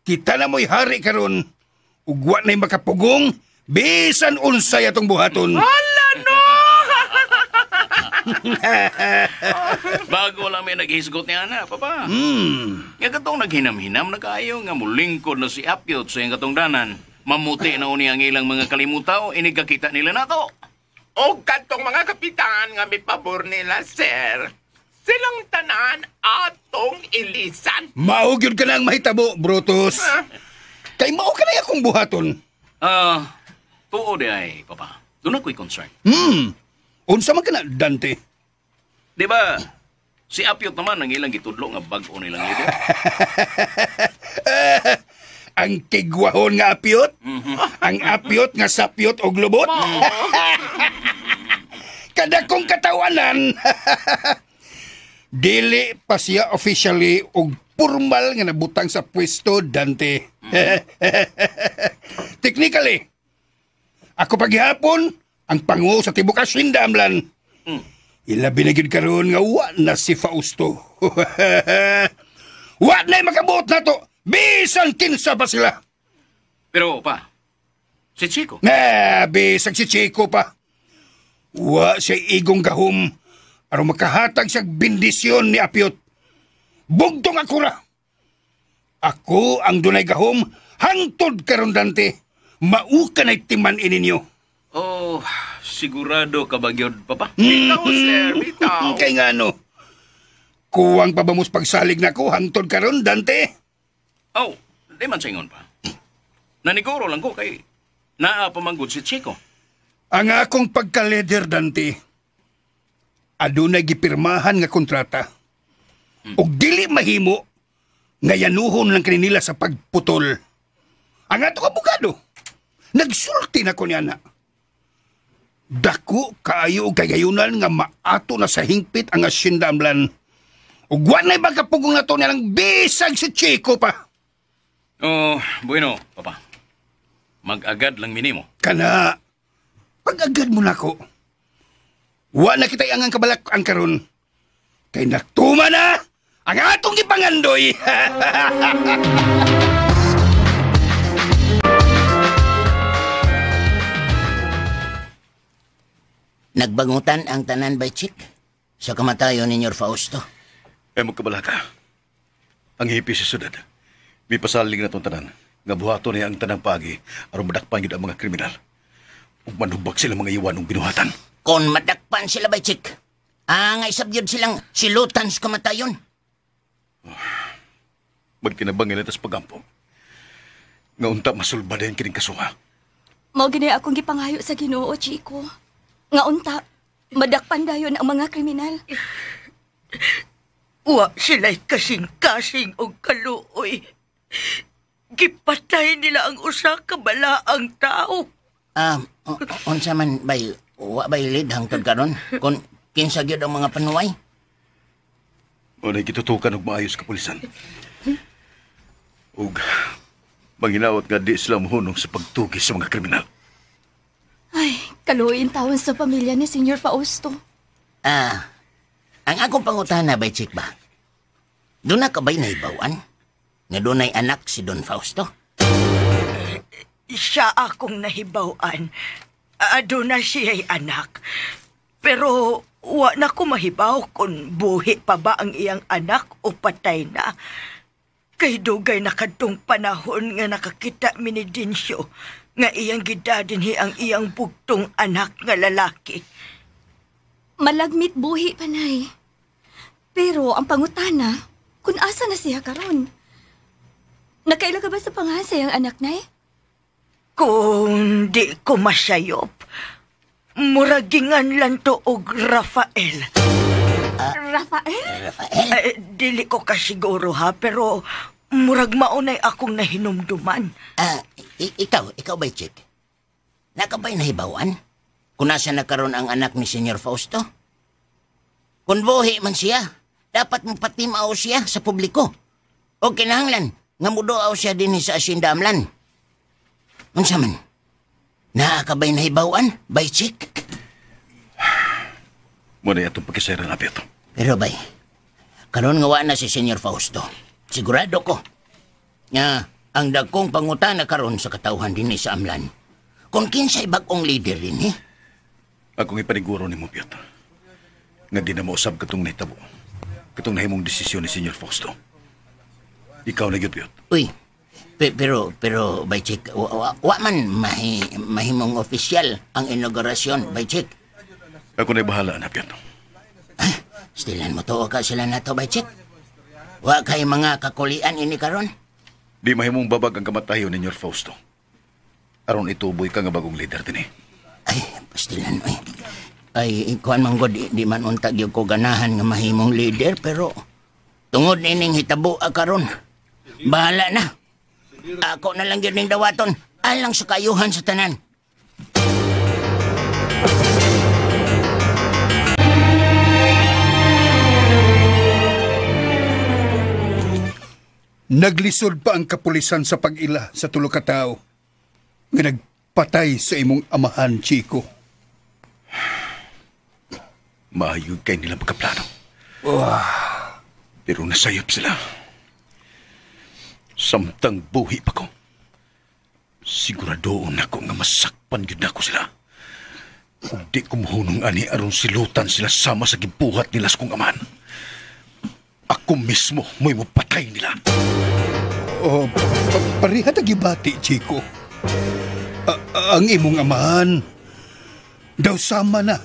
Kita na mo'y hari karon. Ug wa na'y makapugong, bisan unsay atong buhaton. Hala no! Bago lang may naghisgot ni Ana, papa. Nga katong naghinam-hinam na kayo, nga mulingkod na si Apyot sa iyang katungdanan. Mamuti na uni ang ilang mga kalimutaw, inigakita nila nato. O katong mga kapitan nga may pabor nila, sir. Silang tanan atong ilisan. Mao gyud ka na ang mahitabo, Brutus. Kay mao ka na akong buhaton. Tuo di ay, papa. Doon ako'y concern. Unsa man ka na, Dante? Di ba, si Apyot naman ang ilang gitudlo nga bag-o nilang leader? Ang kigwahon nga Apyot? Ang Apyot nga sapyot og lubot? Kada kong katawanan, dili pa siya officially og formal nga nabutang sa pwesto, Dante. Technically, ako paghihapon, ang pangu sa tibok asyenda, amlan. Ilabi na gyud karon nga wa na si Fausto. Wa na'y makabuot na to. Bisan kinsa pa sila. Pero pa, si Chico? Bisag si Chico pa. Wa siya igong gahom aron makahatag siya bendisyon ni Apyot. Bugtong ako ra. Ako ang dunay gahom hangtod karon, Dante. Mauka na'y timan ininyo. Oh, sigurado ka ba gyud, papa? Bitaw, sir, bitaw. Kay nga no. Kuwang pa ba mos pagsalig nako hangtod karon, Dante? Oh, di man sa ingon pa. Naniguro lang ko kay naa pamanggod si Chico. Ang akong pagka-leader, Dante, adunay gipirmahan nga kontrata. Og dili mahimo nga yanuhon lang kanila sa pagputol. Ang atong abogado, nagsulti na ko niya na. Dako kaayo og kagayunan nga maato na sa hingpit ang asyenda amlan. Ug wa na'y magkapugong na to nilang bisag si Chico pa. Oh, bueno, papa. Mag-agad lang minimo. Kana, pag-agad mo na ko. Wa na kita'y angang kabalak ang karon. Kay nagtuma na ang atong gipangandoy. Nagbangutan ang tanan by chick sa kamatayon ni Nyor Fausto. Eh, magkabalaka. Ang hipi sa syudad. May pasaling na itong tanan. Nga buhato niya ang tanang pagi aron madakpan yun ang mga kriminal. Ug manubag sila mga iwan ng binuhatan. Kung madakpan sila by chick, angay sabyod silang silutan sa kamatayon. Magtinabang nila tas pagampo. Nga unta masulba din kining kasuha. Mao gini akong gipangayo sa Ginoo, Chico. Nga unta, madakpan dayon ang mga kriminal. Wa sila'y kasing-kasing og kaluoy. Gipatay nila ang usa ka balaang tao. Unsa man bay, wa bay lead hangtod karon kung kinsa gyud ang mga panuway? O na gitutukan og maayos kapulisan. Ug manginawat nga di sila mohunong sa pagtugi sa mga kriminal. Ay, kaluoy tawon sa pamilya ni Senyor Fausto. Ang akong pangutana bay chick ba? Doon na ka ba'y nahibawan? Nga doon ay anak si Don Fausto? Siya akong nahibawan. Doon na siya'y anak. Pero wa na ko mahibaw kung buhi pa ba ang iyang anak o patay na. Kay dugay na kadtong panahon nga nakakita mi ni Dinsyo nga iyang gidadinhi ang iyang bugtong anak nga lalaki. Malagmit buhi panay. Pero ang pangutana, kung asa na siya karon? Nakaila ka ba sa pangalan sa iyang anak, Nay? Kung di ko masayop, muragingan lang to og Rafael. Rafael? Rafael? Dili ko kasiguro ha, pero murag maunay akong nahinumduman. Ikaw ba'y chick? Nakabay nahibawan? Kung nasa na karon ang anak ni Senyor Fausto? Kung buhi man siya, dapat mapatimaw siya sa publiko. O kinahanglan, nga mudoaw siya din sa Hacienda Amlan. Unsa man? Naa ka ba'y nahibawan, bay chick? Muna itong pagkisera na, Piotr. Pero bay, karon nga wa na si Senyor Fausto. Sigurado ko nga ang dagkong pangutana karon sa katawhan din sa Amlan. Kung kinsay bag-ong leader din, eh? Akong ipaniguro ni mo, Piotr, nga di na mausab katong nahitabo. Katong nahimong desisyon ni Senyor Fausto. Ikaw na gyud, Piotr. Uy, pero, bay chick, wa man mahimong opisyal ang inaugurasyon, bay chick. Ako na'y bahala na, Piotr. Stilan mo to ka sila na to, bay chick. Wa kay mga kakulian ini karon. Di mahimong babag ang kamatayon ni Senyor Fausto. Aron ituboy ka nga bagong leader din eh. Ay, pastilan, ay. Ay, kuan man god, di man untag yung ko ganahan nga mahimong leader, pero tungod nining hitabo karon. Bahala na. Ako na lang yun ning dawaton, alang sa kayuhan sa tanan. Naglisod pa ang kapulisan sa pag-ila sa tulo ka tawo nga nagpatay sa imong amahan, Chico. Maayo kay nila magkaplano. Pero nasayop sila. Samtang buhi pa ko, siguradoon ako nga masakpan gyud nako sila. Ug di ko mohunong ani aron silutan sila sama sa gibuhat nila sa kong amahan. Ako mismo mo'y mopatay nila. Oh, pareha ta gibati, Chico. Ang imong amahan daw sama na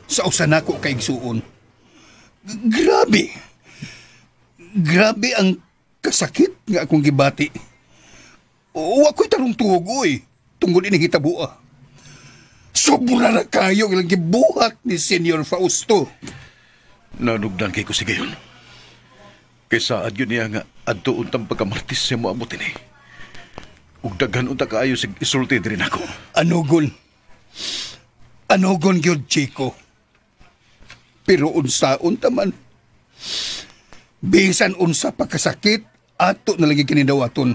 sa usa nako kaigsuon. Grabe. Grabe ang kasakit nga akong gibati. Wa ko'y tarong tuog, oy, tungod ining hitaboa. Sobra na kayo ilang gibuhat ni Senyor Fausto. Nanugdan kay ko si gayon. Kaysa adyo niya nga adto untang pagkamartis siya moabot ini. Ug daghan unta kaayo sig isulti diri nako. Anugon. Anugon gyud, Chico. Pero unsaon ta man. Bisan unsa pagkasakit, ato na lagi kinidawaton.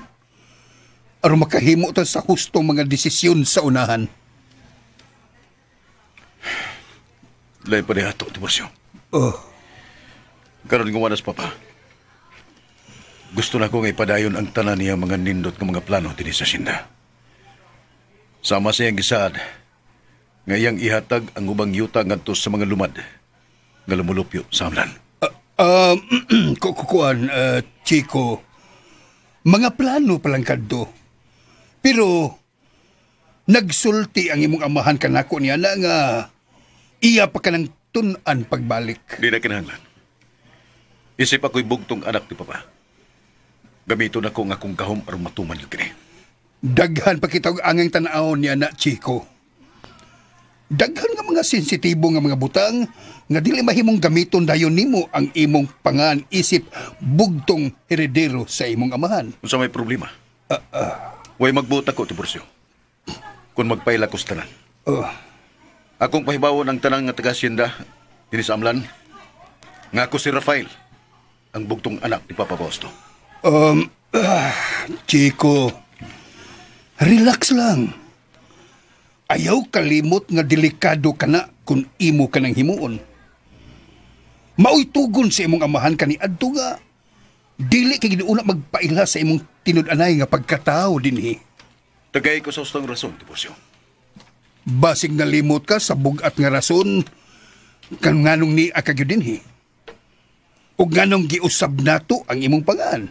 Aron makahimo ta sa hustong mga desisyon sa unahan. Lain pa ni ato, Tiburcio. Oh. Karon nga wanas, Papa. Gusto na ko nga ipadayon ang tanan niya mga nindot nga mga plano dinhi sa sinda. Sama siyang gisaad nga iyang ihatag ang ubang yuta ngadto sa mga lumad nga lumulupyo sa Amlan. Kukuan, Chico, mga plano palang kadto. Pero nagsulti ang imong amahan kanako niya na nga iya pa ka ng tun-an pagbalik. Di na kinahanglan. Isip ako'y bugtong anak ni Papa. Gamiton ako nga akong gahom aron matuman yung kini. Daghan pa kita og angang tan-awon niya na, Chico. Daghan nga mga sensitibo nga mga butang nga dili mahimong gamiton dayon nimo ang imong pangan isip bugtong heredero sa imong amahan. Unsa may problema? Way magbuot ako, Tiburcio. Kung magpaila ko sa tanan. Akong pahibawon ang tanang nga taga-asyenda dinhi sa Amlan. Nga ako si Rafael, ang bugtong anak ni Papa Fausto. Chico, relax lang. Ayaw kalimot nga delikado ka na kung imo ka nang himuon. Maoy tugon sa imong amahan kaniadto nga dili kay ginuuna magpaila sa imong tinud-anay nga pagkatao dinhi. Tagay ko sa ustang rason, Tiburcio. Basig nalimot ka sa bugat nga rason kan nganong ni akagyud dinhi. Ug nganong giusab nato ang imong pangan.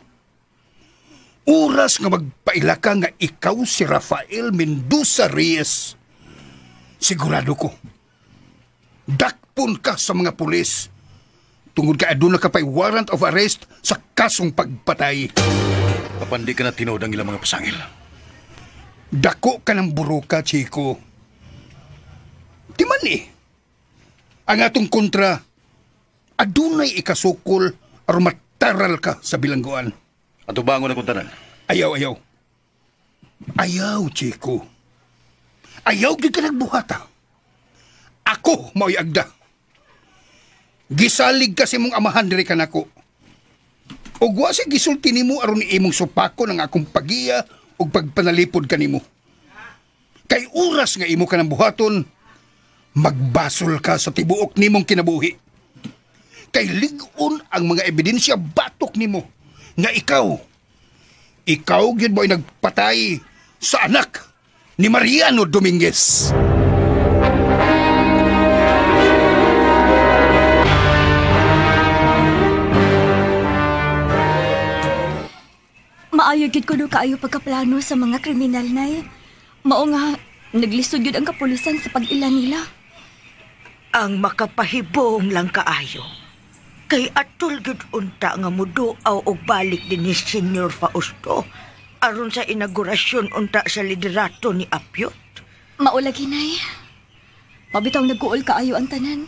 Oras nga magpaila ka nga ikaw si Rafael Mendoza Reyes. Sigurado ko, dakpon ka sa mga pulis tungod ka aduna ka pa'y warrant of arrest sa kasong pagpatay. Apan di ka na tinuod ang ilang mga pasangil. Dako ka ng buruka, Chico. Di man eh. Ang atong kontra, adunay ikasukol aron mataral ka sa bilangguan. Ato bangon akong tanan. Ayaw, ayaw. Ayaw, Chico. Ayaw gid ka nagbuhat, ha. Ako mao'y agda. Gisalig kasi mong amahan diri kanako. Ug wa siya gisulti nimo aron imong supakon ang akong pagiya ug pagpanalipod kanimo. Kay oras nga imo ka nang buhaton, magbasol ka sa tibuok nimong kinabuhi. Kay lig-on ang mga ebidensya batok nimo nga ikaw gyud mo'y nagpatay sa anak ni Mariano Dominguez. Maayo gid kuno kaayo pagkaplano sa mga kriminal, Nay. Mao nga naglisod gyud ang kapulisan sa pag-ila nila. Ang makapahibong lang kaayo. Kay atol gyud unta nga muduaw og balik din ni Senyor Fausto aron sa inaugurasyon unta sa liderato ni Apyot. Mao lagi, Nay. Mabitaw nagkuol kaayo ang tanan.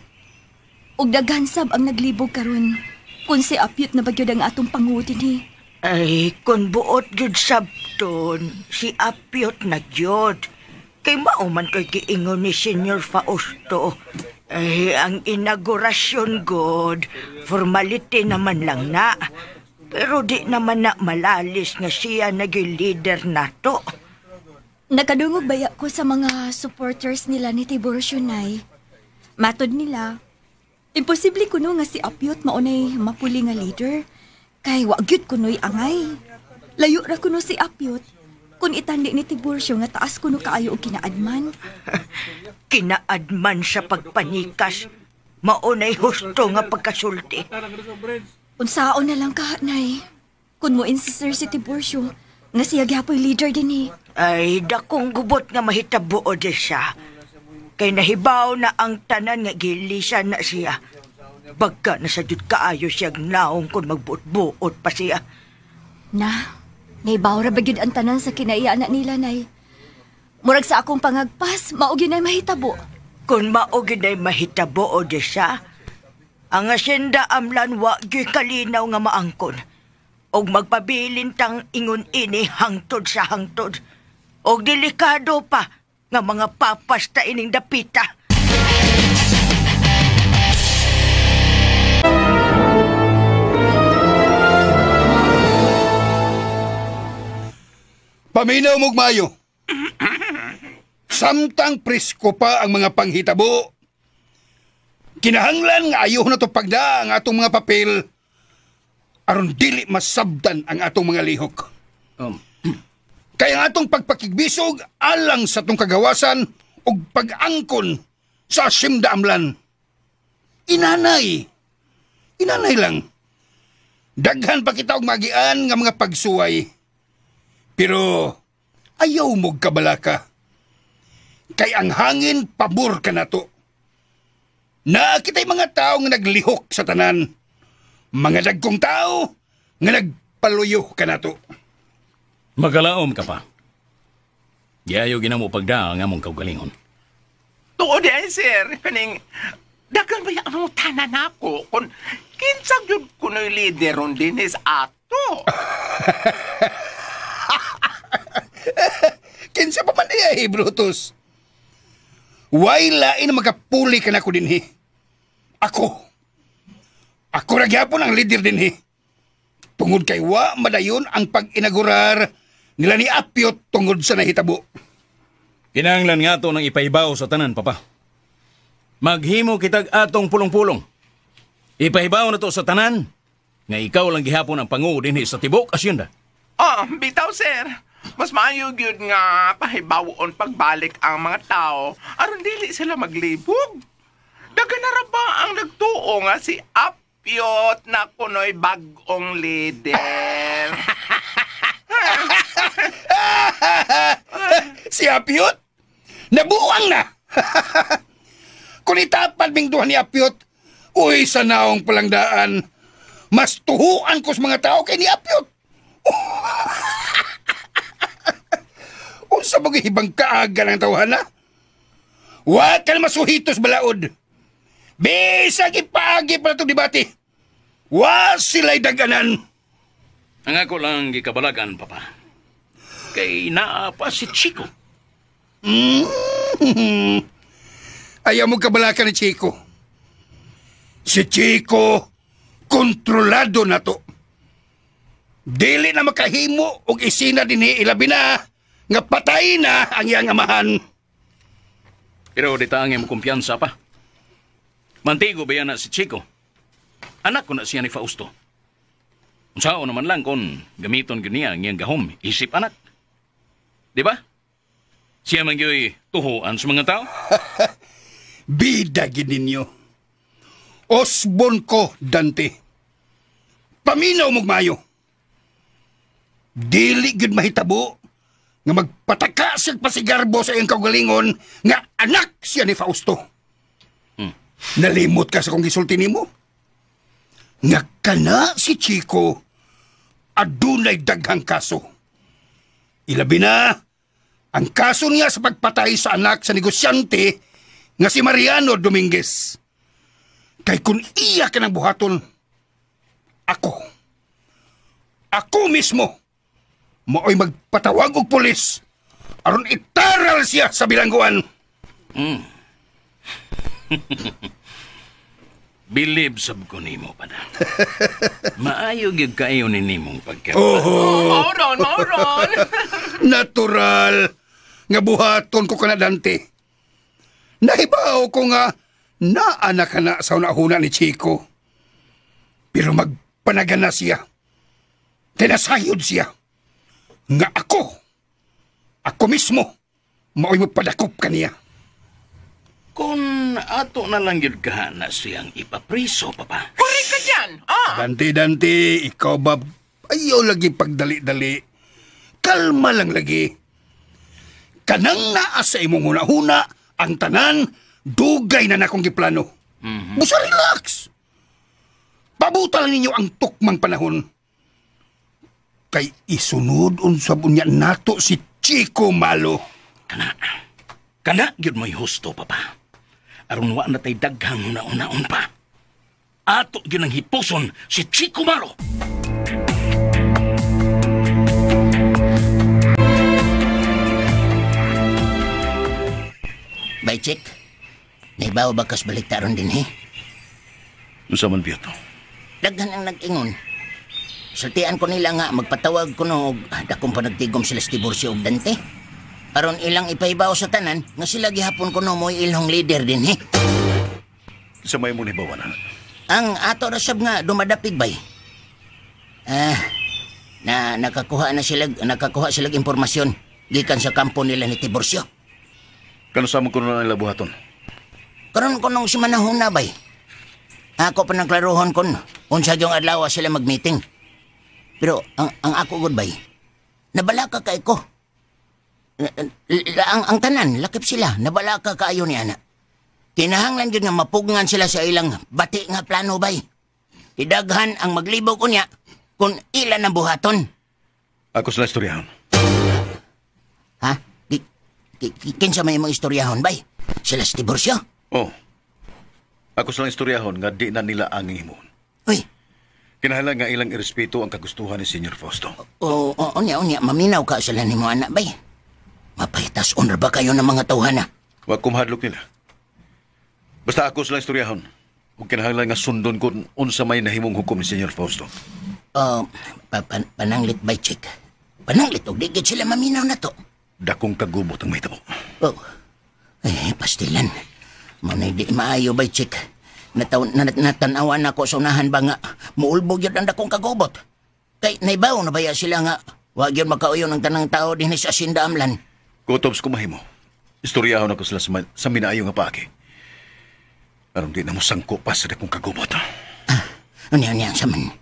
Ug daghan sab ang naglibog karon kun si Apyot na ba gyud ang atong pangulo dinhi. Ay, kung buot gyud sabton, si Apyot na gyud. Kay mao man ko'y giingon ni Senyor Fausto. Ay, ang inaugurasyon god, formality naman lang na. Pero di naman na malalis nga siya naging leader nato. Nakadungog baya ko sa mga supporters nila ni Tiburcio, Nay. Matod nila, imposible kuno nga si Apyot maunay mapuli nga leader. Kay wa gyud kuno'y angay. Layo ra kuno si Apyot kung itandi ni Tiburcio nga taas kuno kaayo og kinaadman. Kinaadman sa pagpanikas, maunay husto nga pagkasulti. Unsaon na lang ka, Nay. Kun mo insister si Tiburcio nga siya gyapoy leader din eh. Ay, dakong gubot nga mahitabo di siya. Kay nahibaw na ang tanan nga gilisan na siya. Bagka na sa jud kaayo siyang naong kung magbuot-buot pa siya. Na, naibaw ra ba gyud ang tanan sa kinaiya na nila, Nay? Murag sa akong pangagpas, mao gyud ay mahitabo. Kung mao gyud ay mahitabo o di siya, ang asyenda Amlan wa gyud kalinaw nga maangkon. Og magpabilin tang ingon ini hangtod sa hangtod. Og delikado pa nga mga papasta ining dapita. Paminaw mo'g maayo. Samtang presko pa ang mga panghitabo, kinahanglan nga ayaw na to pagda ang atong mga papel Aron dili masabdan ang atong mga lihok. Kaya ang atong pagpakigbisog alang sa atong kagawasan ug pag-angkon sa Asyenda Amlan. Inanay. Inanay lang. Daghan pa kita og magian nga mga pagsuway. Pero ayaw mo kabalaka. Kay ang hangin pabor ka nato. Naa kita'y mga tao nga naglihok sa tanan. Mga dagkong tao nga nagpaluyo ka nato. Magalaom ka pa. Giayo ginamo pagda ang among kaugalingon. Tuod ay, sir. Kaning, daghan ba yung among tanan ako? Kung kinsa gyud kuno'y leader ron din is ato. Kinsa pa man iya, eh, Brutus. Way lain na magkapuli ka na ko dinhi. Ako. Ako ra gyapon ang leader dinhi. Tungod kay wa madayon ang pag-inagurar nila ni Apyot tungod sa nahitabo. Kinahanglan nga to ng ipahibaw sa tanan, Papa. Maghimo kitag atong pulong-pulong. Ipahibaw na to sa tanan nga ikaw lang gihapon ang pangu dinhi sa tibok asyenda. Oh, bitaw, sir. Mas maayo gyud nga pahibawon pagbalik ang mga tao aron dili sila maglibog. Daghan na ra ba ang nagtuo nga si Apyot na kuno'y bag-ong leader? Si Apyot? Nabuang na! Kung itapad ming duha ni Apyot, uy, sa naong palangdaan, mas tuhuan ko sa mga tao kay ni Apyot. Unsa ba gihibang kaaga ng tawhan na? Wa ka na masuhitos balaod. Bisag ipaagi pa na itong debate. Wa sila'y daganan. Ang ako lang gikabalagan, Papa. Kay naa pa si Chico. Ayaw mo kabalakan ni Chico. Si Chico, kontrolado na to. Dili na makahimo og isina dinhi ilabi na nga patay na ang iyang amahan. Pero di ta ang imong kumpiyansa pa. Mantigo ba yan na si Chico? Anak ko na siya ni Fausto. Unsaon naman lang kung gamiton gyud niya ang iyang gahom isip anak. Di ba? Siya man gyuy tuhuan sa mga tao. Bida gid ninyo. Osbon ko, Dante. Paminaw mog maayo. Dili gyud mahitabo nga magpataka siya pasigarbo sa iyang kaugalingon nga anak siya ni Fausto. Nalimot ka sa kong gisulti nimo? Nga kana si Chico adunay daghang kaso. Ilabi na ang kaso niya sa pagpatay sa anak sa negosyante nga si Mariano Dominguez. Kay kung iya ka ng buhaton, ako mismo, mao'y magpatawag og pulis aron itaral siya sa bilangguan. Believe sab ko nimo pada. Maayo gyud kaayo ni nimong pagka. Oho. Mauron, mauron. Natural nga buhaton ko kana Dante. Nahibaw ko nga naa na kana sa una-una ni Chico. Pero magpanagana siya. Tinasayod siya. Nga ako mismo, mao'y magpadakop kaniya. Kung ato na lang yun ka na siyang ipapriso, Papa. Kuri ka dyan! Ah! Dante, Dante, ikaw ba? Ayaw lagi pagdali-dali. Kalma lang lagi. Kanang naa sa imong huna-huna, ang tanan, dugay na nakong giplano. Busa relax. Pabuta lang ninyo ang tukmang panahon. Kay isunod unsab unya nato si Chico Malo. Kana gyud mo'y husto, Papa. Aron wa na tay daghang una-unaon pa. Ato gyud ang hipuson si Chico Malo. Bay, Chick. Naibaw ba kas balita ron din, he? Unsa man biyato? Daghan ang nag-ingon. Sultian ko nila nga magpatawag ko no og dakong panagtigom sila sa Tiburcio og Dante. Aron ilang ipahibaw sa tanan nga sila gihapon kuno mo'y ilhong leader din, he. Sa may mo nibawan, anak? Ang ato ra sab nga dumadapig bay. Na nakakuha na sila, nakakuha sila impormasyon gikan sa kampo nila ni Tiburcio. Kano sa among kuno na nila buhaton? Karon ko nung simanahon na bay. Ako pa nang klarohon kon unsa gyung adlaw sila mag-meeting. Pero ang ako gud bay, nabalaka kay ko. Ang tanan lakip sila, nabalaka kaayo ni ana. Kinahanglan gyud nga mapugngan sila sa ilang bati nga plano bay. Tidaghan ang maglibog unya kung ilan ang buhaton. Ako sila istoryahon. Ha? Kinsa may imong istoryahon bay? Sila si Tiburcio? Oh. Ako silang istoryahon nga di na nila ang himuon. Uy. Kinahanglan nga ilang irespeto ang kagustuhan ni Senyor Fausto. Oo, unya, unya. Maminaw ka sila ni mo anak bay. Mapahitas honor ba kayo ng mga tawhana? Wag kumahadlok nila. Basta ako silang istoryahon. Ug kinahanglan nga sundon kon unsa may nahimong hukom ni Senyor Fausto. Pananglit bay, chick. Pananglit og di gid sila maminaw na to. Dakong kagubot ang mahitabo. Oh. Eh, pastilan. Manay di maayo bay, chick. Natanawan ako sa unahan ba nga muulbog yun ang dakong kagubot. Kay naibaw na baya sila nga wag yun makauyon ang tanang tao din sa Hacienda Amlan. Kutobs kumahimo. Istoryahon ako sila sa minaayo nga paaki. Aron di na mo sangko pa sa dakong kagubot. Unya, unya, saman.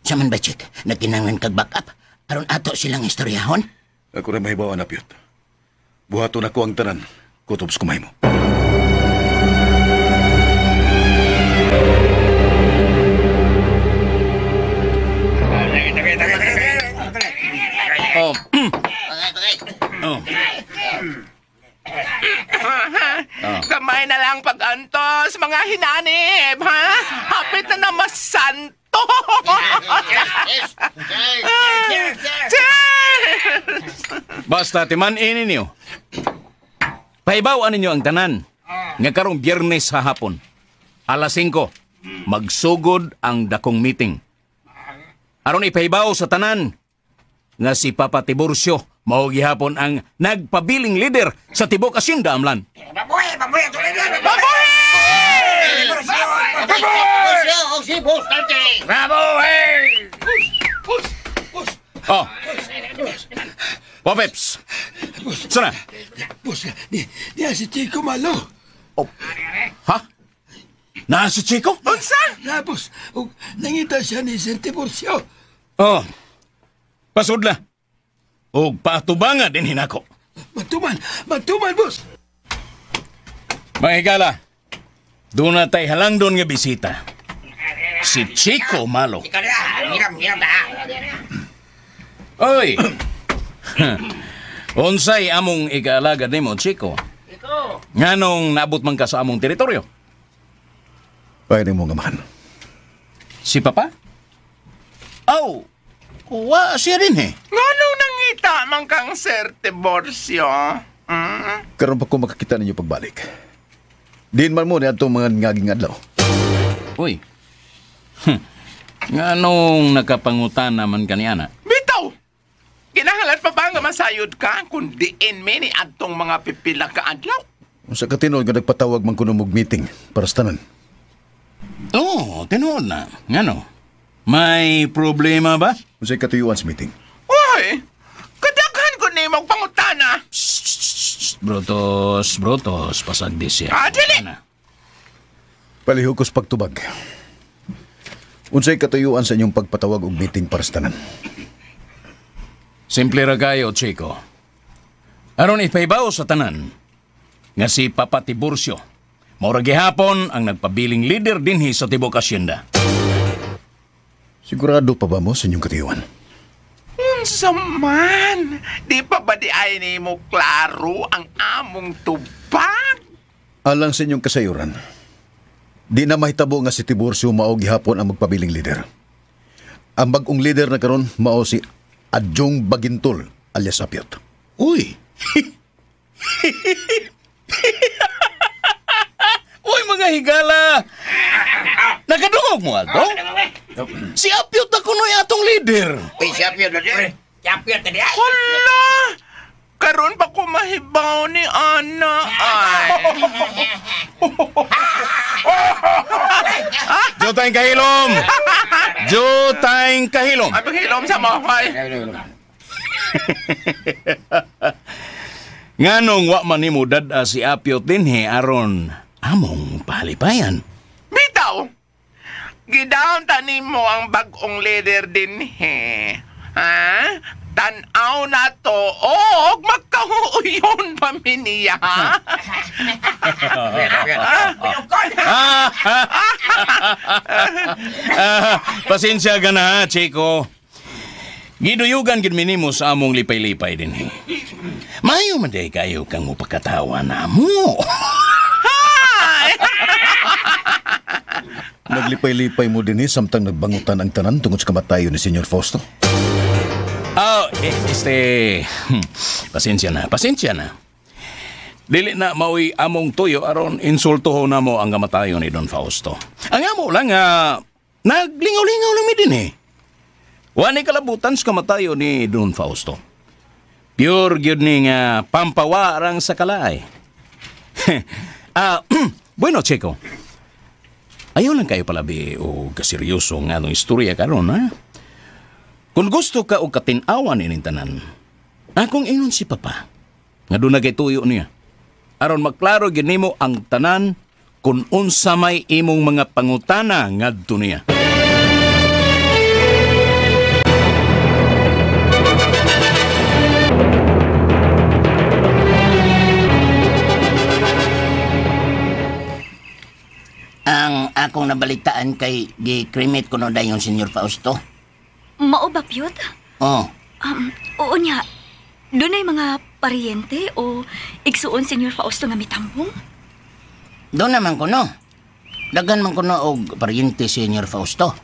Saman ba, chick? Nagkinangan kag back up? Aron ato silang istoryahon? Ako rin mahibaw, Apyot. Buhaton ako ang tanan. Kutobs kumahimo. Oh. Oh. Kamay na lang pag-antos, mga hinanib, ha? Hapit na na masanto. Cheers! Basta timan-in ninyo. Paibawan ninyo ang tanan. Nga karong Biyernes sa hapon, 5:00, magsugod ang dakong meeting. Aron ipaibaw sa tanan nga si Papa Tiburcio mao gihapon ang nagpabiling leader sa tibok Hacienda Amlan. Babuhi! Babuhi! Babuhi! Babuhi! Oh. Popeps. Sana? Boss, niya si Chico Malo. Oh. Ha? Na si Chico? Unsa? Na, boss. Nangita siya ni Sir Tiburcio. Oh. Pasudla. Og paatubanga din hinako. Matuman! Matuman, boss! Mga higala, doon na tayo halang doon nga bisita. Si Chico Malo. Oy! Unsay among ikaalagad nimo, Chico? Nganong naabot man ka sa among teritoryo? Pwede mo nga man. Si Papa? Aw, wa siya rin eh. Nganong nangita man kang Sir Tiburcio? Mm? Karon pa ko makakita ninyo pagbalik. Diin man mo ni atong mga ngaging adlaw. Uy. Nganong nakapangutan naman kaniana? Bitaw! Kinahalan pa ba nga masayod ka kung diin mi ni atong mga pipila ka adlaw? Unsa ka tinuod nga nagpatawag man kuno og meeting para sa tanan? Oo, oh, tinuod na. Ngano? May problema ba? Unsay katuyuan sa meeting? Uy! Kadaghan ko nimo pangutana. Brutos, Brutos, pasagdi siya. Ah, dili! Palihog ko's pagtubag. Unsay katuyuan sa inyong pagpatawag og meeting para sa tanan? Simple ra kayo, Chico. Aron ipaibaw sa tanan nga si Papa Tiburcio mao ra gihapon ang nagpabiling leader dinhi sa tibok asyenda. Sigurado pa ba mo sa inyong katuyuan? Unsa man? Di pa ba di ay nimo klaro ang among tubag? Alang sa inyong kasayuran, di na mahitabo nga si Tiburcio mao gihapon ang magpabiling leader. Ang bag-ong leader na karon mao si Adjong Bagintol alias Apyot. Uy! Uy, mga higala! Nakadungog mo, Aldo? Si Apyot na kuno'y atong leader. Uy, si Apyot na diyan. Si Apyot na diyan. Hala! Karon pa ko mahibaw ni Ana. Ay. Diyo tayong kahilom! Jutay kahilom. Ay, paghilom sa mo. Ay. Nganong wa man nimo dad-a si Apyot dinhi aron among palipayan. Bitaw! Gidown ta nimo ang bag-ong leader dinhi. Ha? Tan-aw na to. Og magkahuyon pa mi niya. Pasensya ka na, Chico. Giduyugan gid minimo sa among lipay-lipay dinhi. Maayo man day kayo kang mupakatawa na mo. Naglipay-lipay mo dinhi samtang nagbangutan ang tanan tungod sa kamatayon ni Senyor Fausto. Pasensya na, pasensya na. Dili na maoy among tuyo aron insultuho na mo ang kamatayon ni Don Fausto. Ang amo lang naglingaw-lingaw lang mi dinhi. Wa ni kalabutan sa kamatayon ni Don Fausto. Pure gyud ni nga pampawarang sa kalaay. Bueno, Chico. Ayaw lang kayo palabi o kaseryoso nga anong istorya karon, ha? Kung gusto ka og katin-awan ining tanan, akong ingon si Papa, nga doon na kay tuyo niya. Aron maklaro gyud nimo ang tanan kung unsa may imong mga pangutana ngadto niya. Ang akong nabalitaan kay gi-cremate ko no dayon Senyor Fausto. Mao ba, Pyot? Oh. Oo niya. Dunay mga paryente o igsuon Senyor Fausto nga mitambong? Doon naman kuno. Daghan man kuno og paryente Senyor Fausto.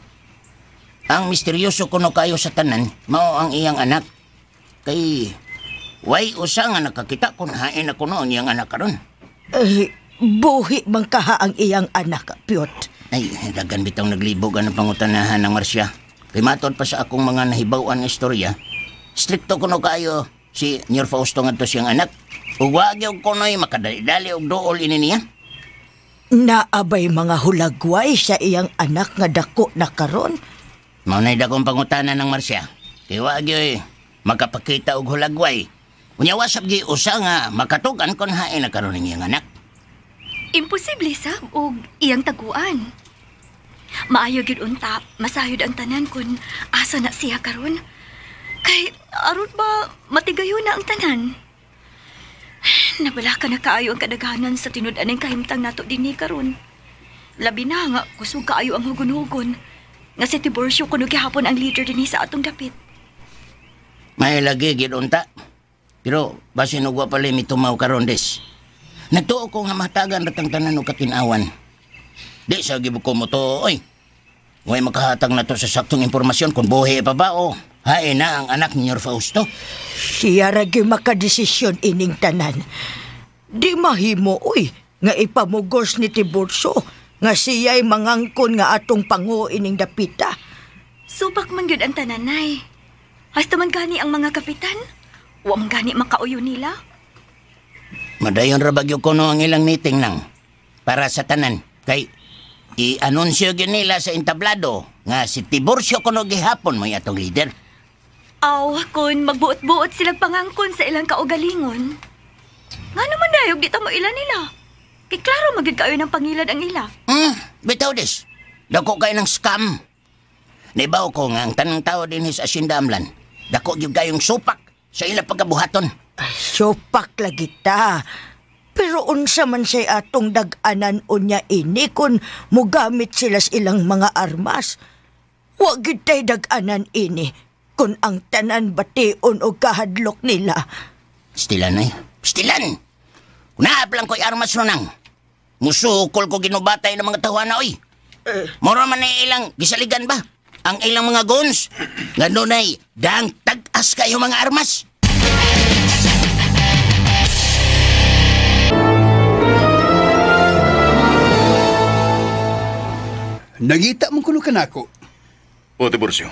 Ang misteryoso kuno kayo sa tanan, mao ang iyang anak. Kay way usa nga nakakita kun hain na kuno ang iyang anak karon. Eh, buhi man kaha ang iyang anak, Pyot. Ay, daghan bitong naglibog ang pangutanahan ng Marcia. Kay matod pa sa akong mga nahibaw-an nga istorya, strikto kuno kayo si Senyor Fausto ngadto siyang anak. Ug wa gyud kuno'y makadali-dali og duol ini niya. Naabay mga hulagway sa iyang anak nga dako na karon. Mao na'y dakong pangutana ng Marcia. Kay wa gyud makapakita og hulagway. Unya wa sab gyud usa nga makatugan kon hain na karon ang iyang anak. Imposible sab og iyang taguan. Maayo gyud unta, masayod ang tanan kun asa na siya karon. Kay aron ba matigayon na ang tanan? Nabala ka na kaayo ang kadaghanan sa tinud-anay kahimtang nato dinhi karon. Labi na nga kusog kaayo ang hugon-hugon nga si Tiburcio kuno gihapon ang leader dinhi sa atong dapit. May lagi gyud unta. Pero basin og wa pa mitumaw karon des. Nagtuo ko nga mahatagan ratang tanan og katin-awan. Di sa gibo ko mo to, oy. Way makahatag na to sa saktong impormasyon kung buhi pa ba o hain na ang anak ni Senyor Fausto. Siya ra gyud makadesisyon ining tanan. Di mahimo, oy, nga ipamugos ni Tiburcio nga siya'y mangangkon nga atong pango ining dapita. Supak man gyud ang tananay. Hasta man gani ang mga kapitan. Wa man gani makauyo nila. Madayon ra bagyo kuno ang ilang meeting nang para sa tanan kay i-anunsyo gyud nila sa entablado nga si Tiburcio kuno gihapon mo'y atong leader. Aw, kun magbuot-buot silang pangangkon sa ilang kaugalingon. Nga naman dayog di ta mo ila nila. Kay klaro magyud kayo ng pangilad ang ila. Bitaw des. Dako kayo ng scam. Nibaw ko nga ang tanang tao dinhi sa Hacienda Amlan. Dako gyud kayong supak sa ilang pagkabuhaton. Ay, supak lagi ta. Pero unsa man say atong dag-anan unya ini kun mugamit sila sa ilang mga armas. Wa gyud tay dag-anan ini kun ang tanan bation og kahadlok nila. Stilan ay. Stilan! Kung naap lang ko'y armas nunang, musukol ko ginubatay ng mga tawana oy. Mura man ay ilang gisaligan ba? Ang ilang mga guns? Nga nunay, dang tag-as kayo mga armas. Nagita mong kuno kanako. O, Tiburcio.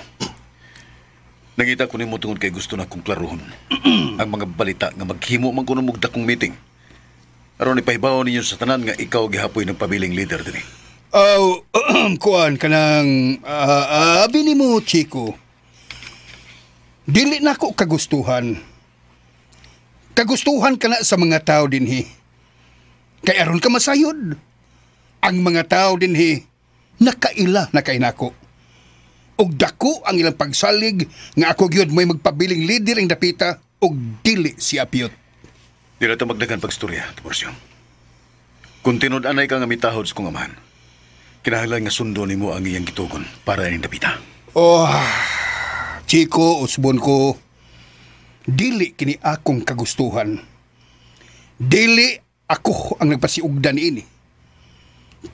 Nagita ko nimo tungod kay gusto na kong klaruhon ang mga balita nga maghimo man kuno og dakong meeting. Aron ipahibaw ninyo sa tanan nga ikaw gihapoy ng pabiling leader dinhi. Oh, Kuan kanang abi nimo, Chico. Dili nako kagustuhan. Kagustuhan ka na sa mga tao dinhi. Kay aron ka masayod. Ang mga tao dinhi nakaila na kay nako. Og dako ang ilang pagsalig nga ako gyud may magpabiling leader ang dapita og dili si Apiyot. Di na ito magdagan pagstorya, Tiburcio. Kung tinud-anay ka nga mitahod sa kong amahan, kinahanglan nga sundo nimo ang iyang gitugon para ining dapita. Oh, Chico, usbon ko, dili kini akong kagustuhan. Dili ako ang nagpasiugdan niini.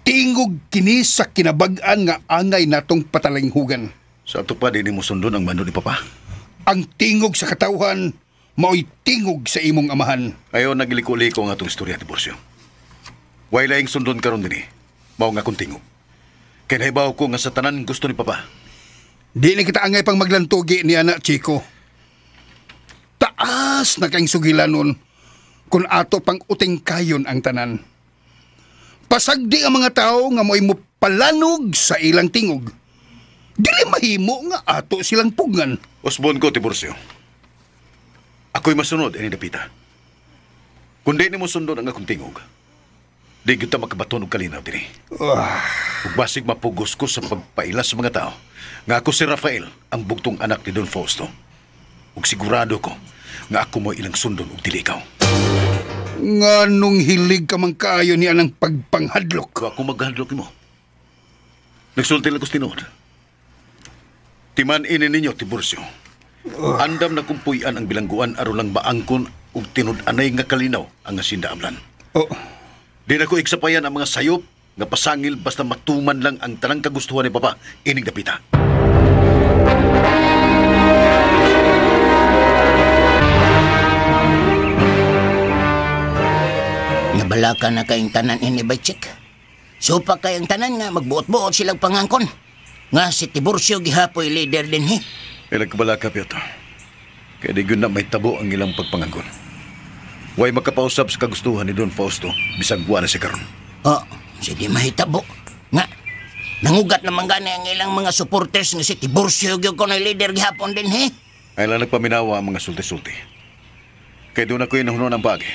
Tingog kini sa kinabag-an nga angay natong patalinghugan. Sa ato pa, di mo sundon ang mando ni Papa. Ang tingog sa katawhan, mao'y tingog sa imong amahan. Ayaw nagiliko-liko ang atong istorya, Tiburcio. Way laing sundon karon dinhi. Mao nga akong tingog. Kay nahibaw ko nga sa tanan gusto ni Papa. Di na kita angay pang maglantugi ni anak, Chico. Taas na kang sugilanon kung ato pang uting kayon ang tanan. Pasagdi ang mga tao nga mo'y mupalanog sa ilang tingog. Dili mahimo nga ato silang pugngan. Osbon ko, Tiburcio. Ako'y masunod, ini dapita. Kung di nimo sundon ang akong tingog, di gyud ta makabaton og kalinaw dinhi. Ug basig mapugos ko sa pagpaila sa mga tao nga ako si Rafael, ang bugtong anak ni Don Fausto. Ug sigurado ko nga ako mo'y ilang sundon ug dili ikaw. Nga nung hilig ka man kaayo ni anang pagpanghadlok. Wa ko maghadlok nimo. Nagsulti lang ko sa tinuod. Timan ini ninyo, Tiburcio. Andam na kumpuyan ang bilangguan aron lang maangkon ug tinud-anay nga kalinaw ang asinda amlan. Oh. Di na ko iksapayan ang mga sayop nga pasangil basta matuman lang ang tanang kagustuhan ni Papa ining dapita. Nabalaka na kayong tanan ini ba, Chick? Supa kayong tanan nga magbuot-buot silang pangangkon. Nga si Tiburcio gihapoy leader din, he. Ilang kabalaka, Piotr. Kaya di yun na may tabo ang ilang pagpangangkon. Way makapausap sa kagustuhan ni Don Fausto, bisag wa na si karon. Oh, sige mahitabo. Nga, nangugat naman gani ang ilang mga supporters nga si Tiburcio gyud ko na leader gihapon din, he. Ay lang nagpaminawa ang mga sulti-sulti. Kaya doon ako'y nahunon ang bagay.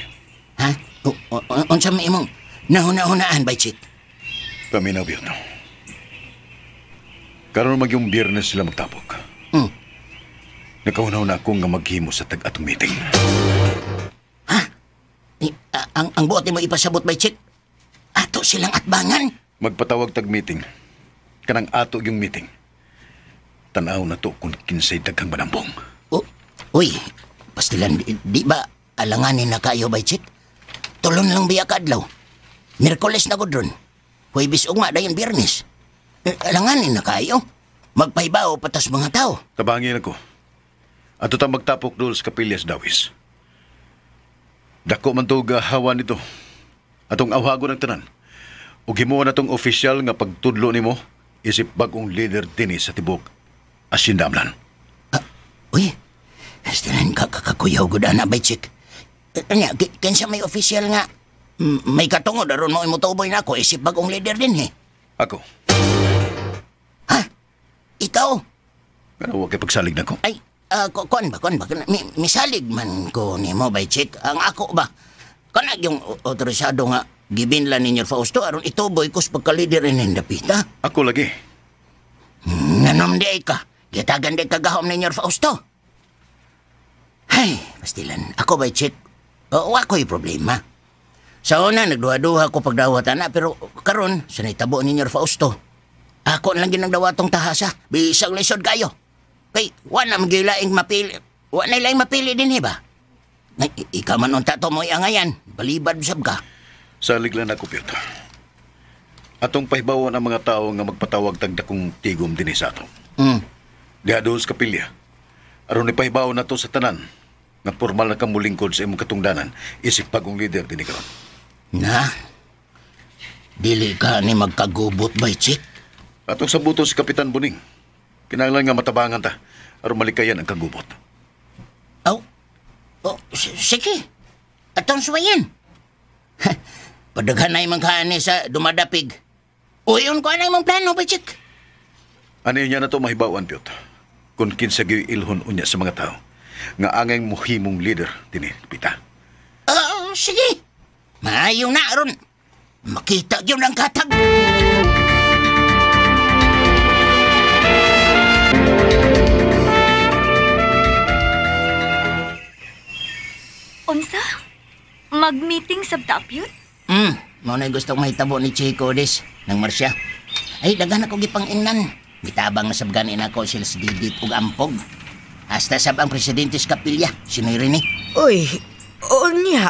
Ha? Unsa may imong nahuna-hunaan, bay, Chick? Paminaw, Piotr. Karon magyong Biyernes sila magtapok. Nakahunaw na ako nga maghimo sa tag-atong meeting. Ha? Ang buot mo ipasabot, bay, Chick? Ato silang atbangan. Magpatawag tag meeting. Kanang ato yung meeting. Tanaw na to kung kinsay daghang manambong. Oh, uy, pastilan, di ba alanganin na kayo, bay, Chick? Tulon lang biya kadlaw. Miyerkules na ko dron. Huwebes ugma dayon Biyernes. Alanganin na kayo. Magpaibaw patas mga tao. Tabangin ako. Ato ta magtapok dul sa Kapilya sa Dawis. Dako man to hawa nito. Atong awhagon ang tanan. Ug himuon atong opisyal nga pagtudlo nimo isip bagong leader dinhi sa tibok Asyenda Amlan. Uy, pastilan kakakuyaw gud ana bay, Chick. Anya, kinsa may opisyal nga may katungod aron mo imutuboy na ako isip bagong leader din he. Ako. Ha? Ikaw? Pero huwag kay pagsalig na ko. Ay, kuan ba? Misalig man ko nimo bay, Chick. Ang ako ba? Kanag yung otorisado nga gibinlan ninyo Fausto aron ituboy ko sa pagka-leader ini dapita. Ako lagi. Nganom di ay ka. Gitagan di kagahom ninyo Fausto. Hay, pastilan. Ako bay, Chick. Wa ko'y problema. Sa una, nagduha-duha ko pagdawat ana, pero karon sa naitabo ninyo Fausto. Ako lang ginagdawatong tahasa. Bisag lisod kayo. Kay, wa na magilaing mapili. Wa na ilaing mapili din, ba? Ay, ikaw man unta to mo'y angayan. Balibad sab ka. Salig lang ako, Piotr. Atong pahibawan ang mga tao nga magpatawag tagdakong tigom din sa ato. Diha doon sa kapilya. Aron ipahibaw na to sa tanan nga formal na kang mulingkod sa imong katungdanan isip bagong leader din karon. Na, dili ka ni magkagubot bay, Chick. Atong sabuton si Kapitan Buning. Kinahanglan nga matabangan ta aron malikayan ang kagubot. Aw, oh, sige. Atong suwayan. Padaghan na imong kaani sa dumadapig. Uyon ko anang imong plano, Pachik. Ano yun niya na to mahibawan, Piot? Kung kinsa gyud ilhon unya sa mga tao, nga angay muhimong leader dinhi pita. Sige. Maayo na ron. Makita gyud ang katag. Unsa? Mag-meeting sa Tapyot? Mao na gusto mahitabo ni Chico des nang Marsya. Ay daghan ako gipang-ingnan. Gitabang na sab gani nako sila si Didit ug Ampog. Hasta sab ang presidente sa kapilya, si Noy Rene. Uy, unya,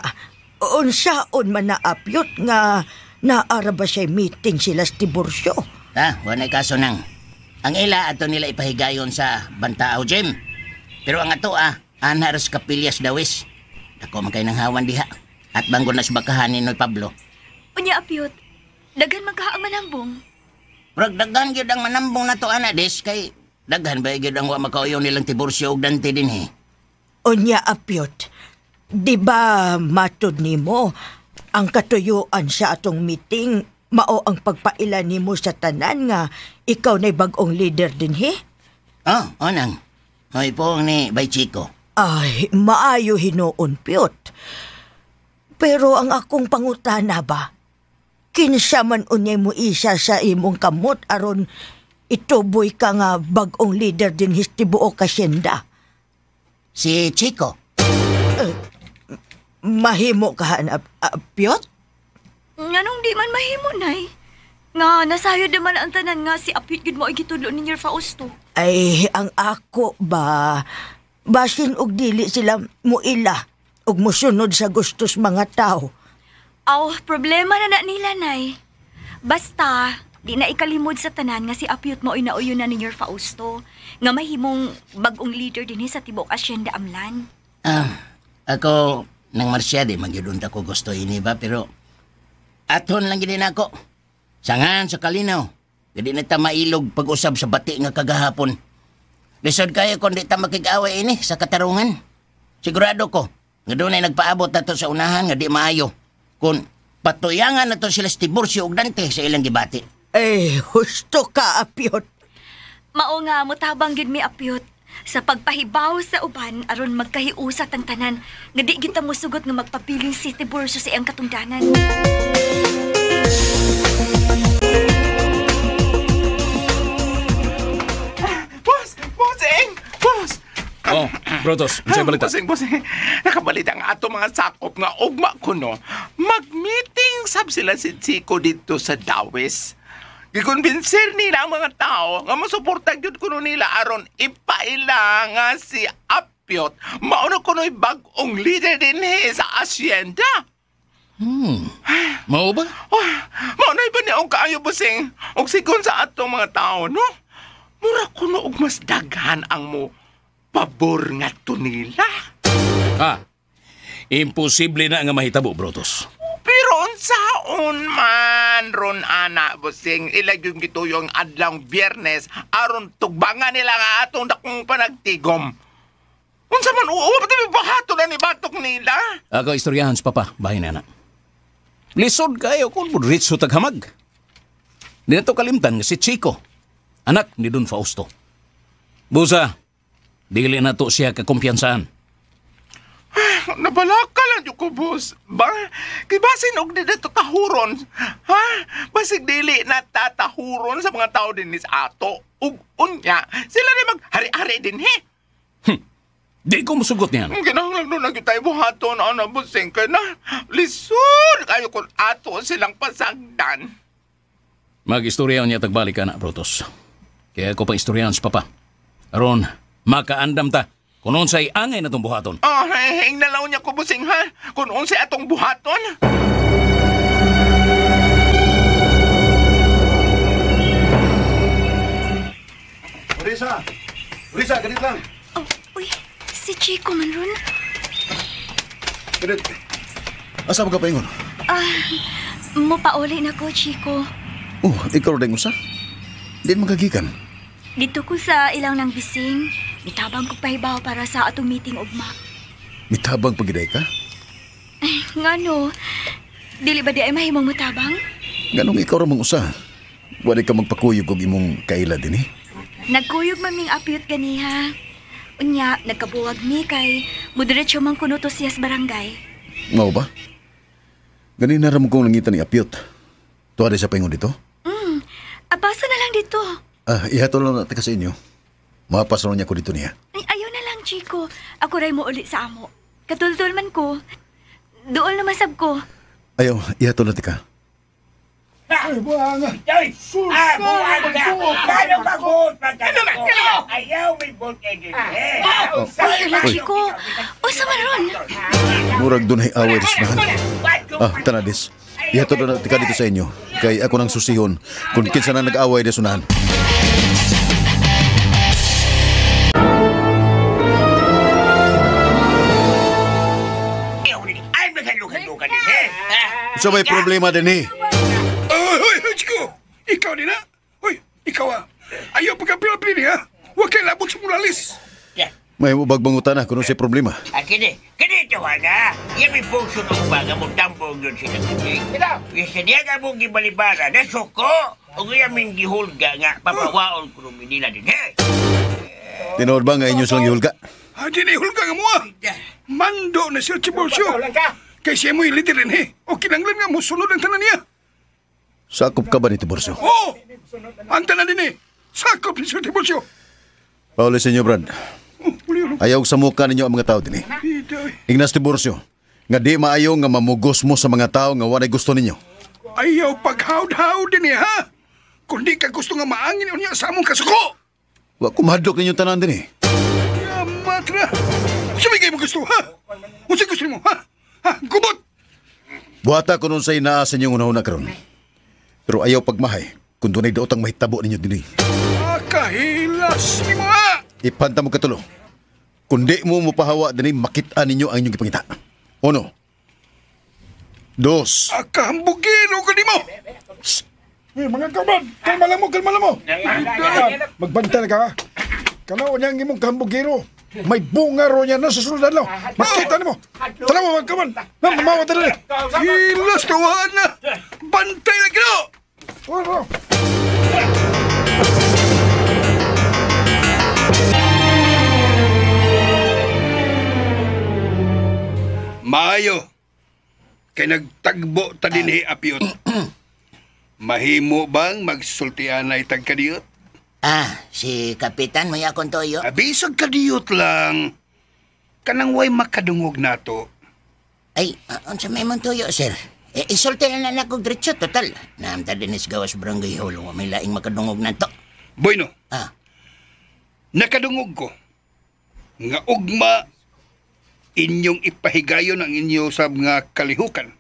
unsaon man na Apyot nga naara ba siya meeting sila sa Tiburcio? Ha, wala kaso nang. Ang ila ato nila ipahigayon sa Bantao Gym. Pero ang ato anha ra sa kapilya sa Dawis. Dako man kay nang hawan diha. At banggon na sa bakahan ni Noy Pablo. Unya Apyot, daghan man kaha ang manambong. Murag daghan gyud ang manambong nato ana des kay daghan ba gyud ang wa makauyon nilang Tiburcio ug Dante dinhi. Unya Apyot, di ba matud nimo ang katuyuan sa atong meeting mao ang pagpaila nimo sa tanan nga ikaw na'y bag-ong leader dinhi? Oh, onang. Hoy pong ni Bay Chico. Ay, maayo hinuon, Piot. Pero ang akong pangutana ba, kinsa man unyay mo isa sa imong kamot aron ituboy ka nga bag-ong leader din his tibuok kasyenda? Si Chico. Mahimo ka, Piot? Nganong di man mahimo, Nay? Nga, nasayod naman ang tanan nga si Apyot gud mo ay gitudlo ni Nyer Fausto. Ay, ang ako ba, basin og dili sila muila og musunod sa gustos mga tao. Aw, problema na na nila, Nay. Basta, di na ikalimod sa tanan nga si Apyot mo ay nauyon na ni Nyer Fausto, nga mahimong bag-ong leader dinhi sa tibuok Asyenda Amlan. Ako, nang Marsya, di magyudunta ko gusto ini ba, pero aton lang gini nako. Sangan sa kalinaw, di na ta mailog pag-usab sa bati nga kagahapon. Lisod kayo kung di ta makig-away ini sa katarungan. Sigurado ko, nga doon ay nagpaabot na to sa unahan nga di maayo. Kung patuyangan na to sila si Tiburcio ug Dante sa ilang gibati. Eh, husto ka, Apyot. Mao nga, mutabang gid mi, Apyot. Sa pagpahibaw sa uban, aron magkahiusat ang tanan, nga di kita mosugot nga magpabiling si Tiburcio sa iyang katungdanan. Boss! Bossing! Boss! Oh, Brutus, unsay balita? Bossing, bossing. Nakabalita ang ato mga sakop nga ugma kuno. Mag-meeting sab sila si Chico dito sa Dawis. Gikonbinser nila ang mga tao nga masuporta gyud kuno nila aron ipaila nga si Apyot. Mao na kuno'y bag-ong leader dinhi sa asyenda. Mao ba? Oh, mao na iba niya og kaayo, bossing. Og sigon sa atong mga tao, no? Mura kuno og mas daghan ang mo pabor nga to nila. Imposible na nga mahitabo, Brutus. Pero unsaon man ron ana, bossing, ilag yung gituyo ang adlawng Biyernes aron tugbangan nila nga atong dakong panagtigom. Unsa man oo, pati bahato na ni batok nila. Ako istoryahan sa papa, bahin na anak. Lisod kayo kung ritso taghamag. Di na to kalimtan nga si Chico, anak ni Don Fausto. Busa, dili na to siya kakumpiyansaan. Nabalaka lang yung kubos. Ba? Kay basin og di na to tahuron. Ha? Basig dili na tatahuron sa mga tao din sa ato. Ug unya, sila ni maghari-hari din, he? Di ko musugot niya. Ang kinahanglan doon lang tayo buhaton, ano, busing ka na. Lisod kayo kung ato silang pasagdan. Mag-istorya niya tagbalik ka na, Brutus. Kaya ako pa istoryahan sa papa. Aron, makaandam ta kung unsay angay na itong buhaton. Oh, hing nalaw niya ko, busing, ha? Kung unsay atong buhaton. Risa! Risa, ganit lang! Oh, uy, si Chico man ron. Ganit. Asa mo ka paingon? Mupauli na ko, Chico. Oh, ikaw rin usa? Di man kagikan. Dito ko sa ilang ng bising. Mitabang ko pahibaw para sa atong meeting ugma. Mitabang pagiday ka? Ngano? Dili ba di ay mahimong mutabang? Ganong ikaw ramang usa? Wala ka magpakuyog og imong kaila din eh. Nagkuyog maming apiyot ganiha. Unya, nagkabuwag mi kay mudiretso man kuno to siya sa barangay. Mao ba? Ganina ra mo kong langita ni Apyot. Tuwa sa paingon dito? Abasa na lang dito. Ah, ihatol lang natin ka sa inyo. Mapasaron niya ko dito niya. Ay, ayaw na lang, Chico. Ako ray mo uli sa amo. Katultol man ko. Dool na masab ko. Ayaw, ihatol natin ka. Ay, buang. Ay! Ah, buang ka! Paano ka buot pagka? Ano ba? Ano ba? Ayaw, may buot kay din. Oh. Ay, Uy. Chico. O sa maron. Murag dunay away sa unahan. Ah, tanadis. Ihatol na natin ka dito sa inyo. Kay ako nang susihon kung kinsa na nag-away sa unahan. Ay, maghaluk-halukan din eh. Sa may problema din eh. Oy, oy, oy, Chico! Ikaw din ha? Oy, ikaw ah. Ayaw pagkapila-pili ha? Huwag kayo labot sa muralis. May mubag bangutan na kung ano siya problema. Ah, kini, kini ito ha. Yan may puso ng umaga mo tambong yun sila. Isa niya nga mong gibalibara na suko. O kaya ming gihulga nga papawaon ko ng Manila din eh. Tinuod ba nga inyo silang gihulga? Ah, di na ihulga nga mo ah. Mando na siya Tiburcio. Kay siya mo'y leader din eh. O kinanglan nga mo sunod ang tanan niya. Sakop ka ba ni Tiburcio? Oo! Ang tanan din eh. Sakop ni Sir Tiburcio. Pauli sa inyo, Brad. Ayaw sa mukha ninyo ang mga tao din eh. Ignas Tiburcio, nga di maayo nga mamugos mo sa mga tao nga walay gusto ninyo. Ayaw paghawd-hawd din eh, ha? Kung di ka gusto nga maangin unya sa among kasuko. Wa kumahadlok ninyong tanan din eh. Matra! Sabi kayo mo gusto, ha? Unsa gusto mo, ha? Ha? Gubot! Buhata ko nun sa inaa sa inyong unahuna karon. Pero ayaw pagmahay kung dunay daotang mahitabo ninyo dinhi. Ah, kahilas ni mo, ha? Ipanta mo katulo. Kung di mo mupahawa dinhi makita ninyo ang inyong gipangita. Uno. Dos. Ah, kahambugin o ka mo! Eh, mga kaman, kalma lang mo, kalma lang mo. Magbantay ka, ha? Kanaon niyang imong kahambugiro. May bunga ro niya na sa sunod adlaw. Makita nimo. Tara mo, mga kaman. Na, mamawa dali. Hilas tuwahan na! Bantay na kino! Oh, Maayo. Kay nagtagbo ta dinhi apyot. Mahimo bang magsultian na itag kadiyot? Ah, si Kapitan may akong toyo. Abisag kadiyot lang. Kanang way makadungog nato. Ay, unsa may mong toyo, sir? Eh, isulti na lang ako diretso, total. Naamta din is gawas barangay hall, wa may laing makadungog nato. Bueno. Ah. Nakadungog ko. Nga ugma inyong ipahigayon ang inyo sa mga kalihukan.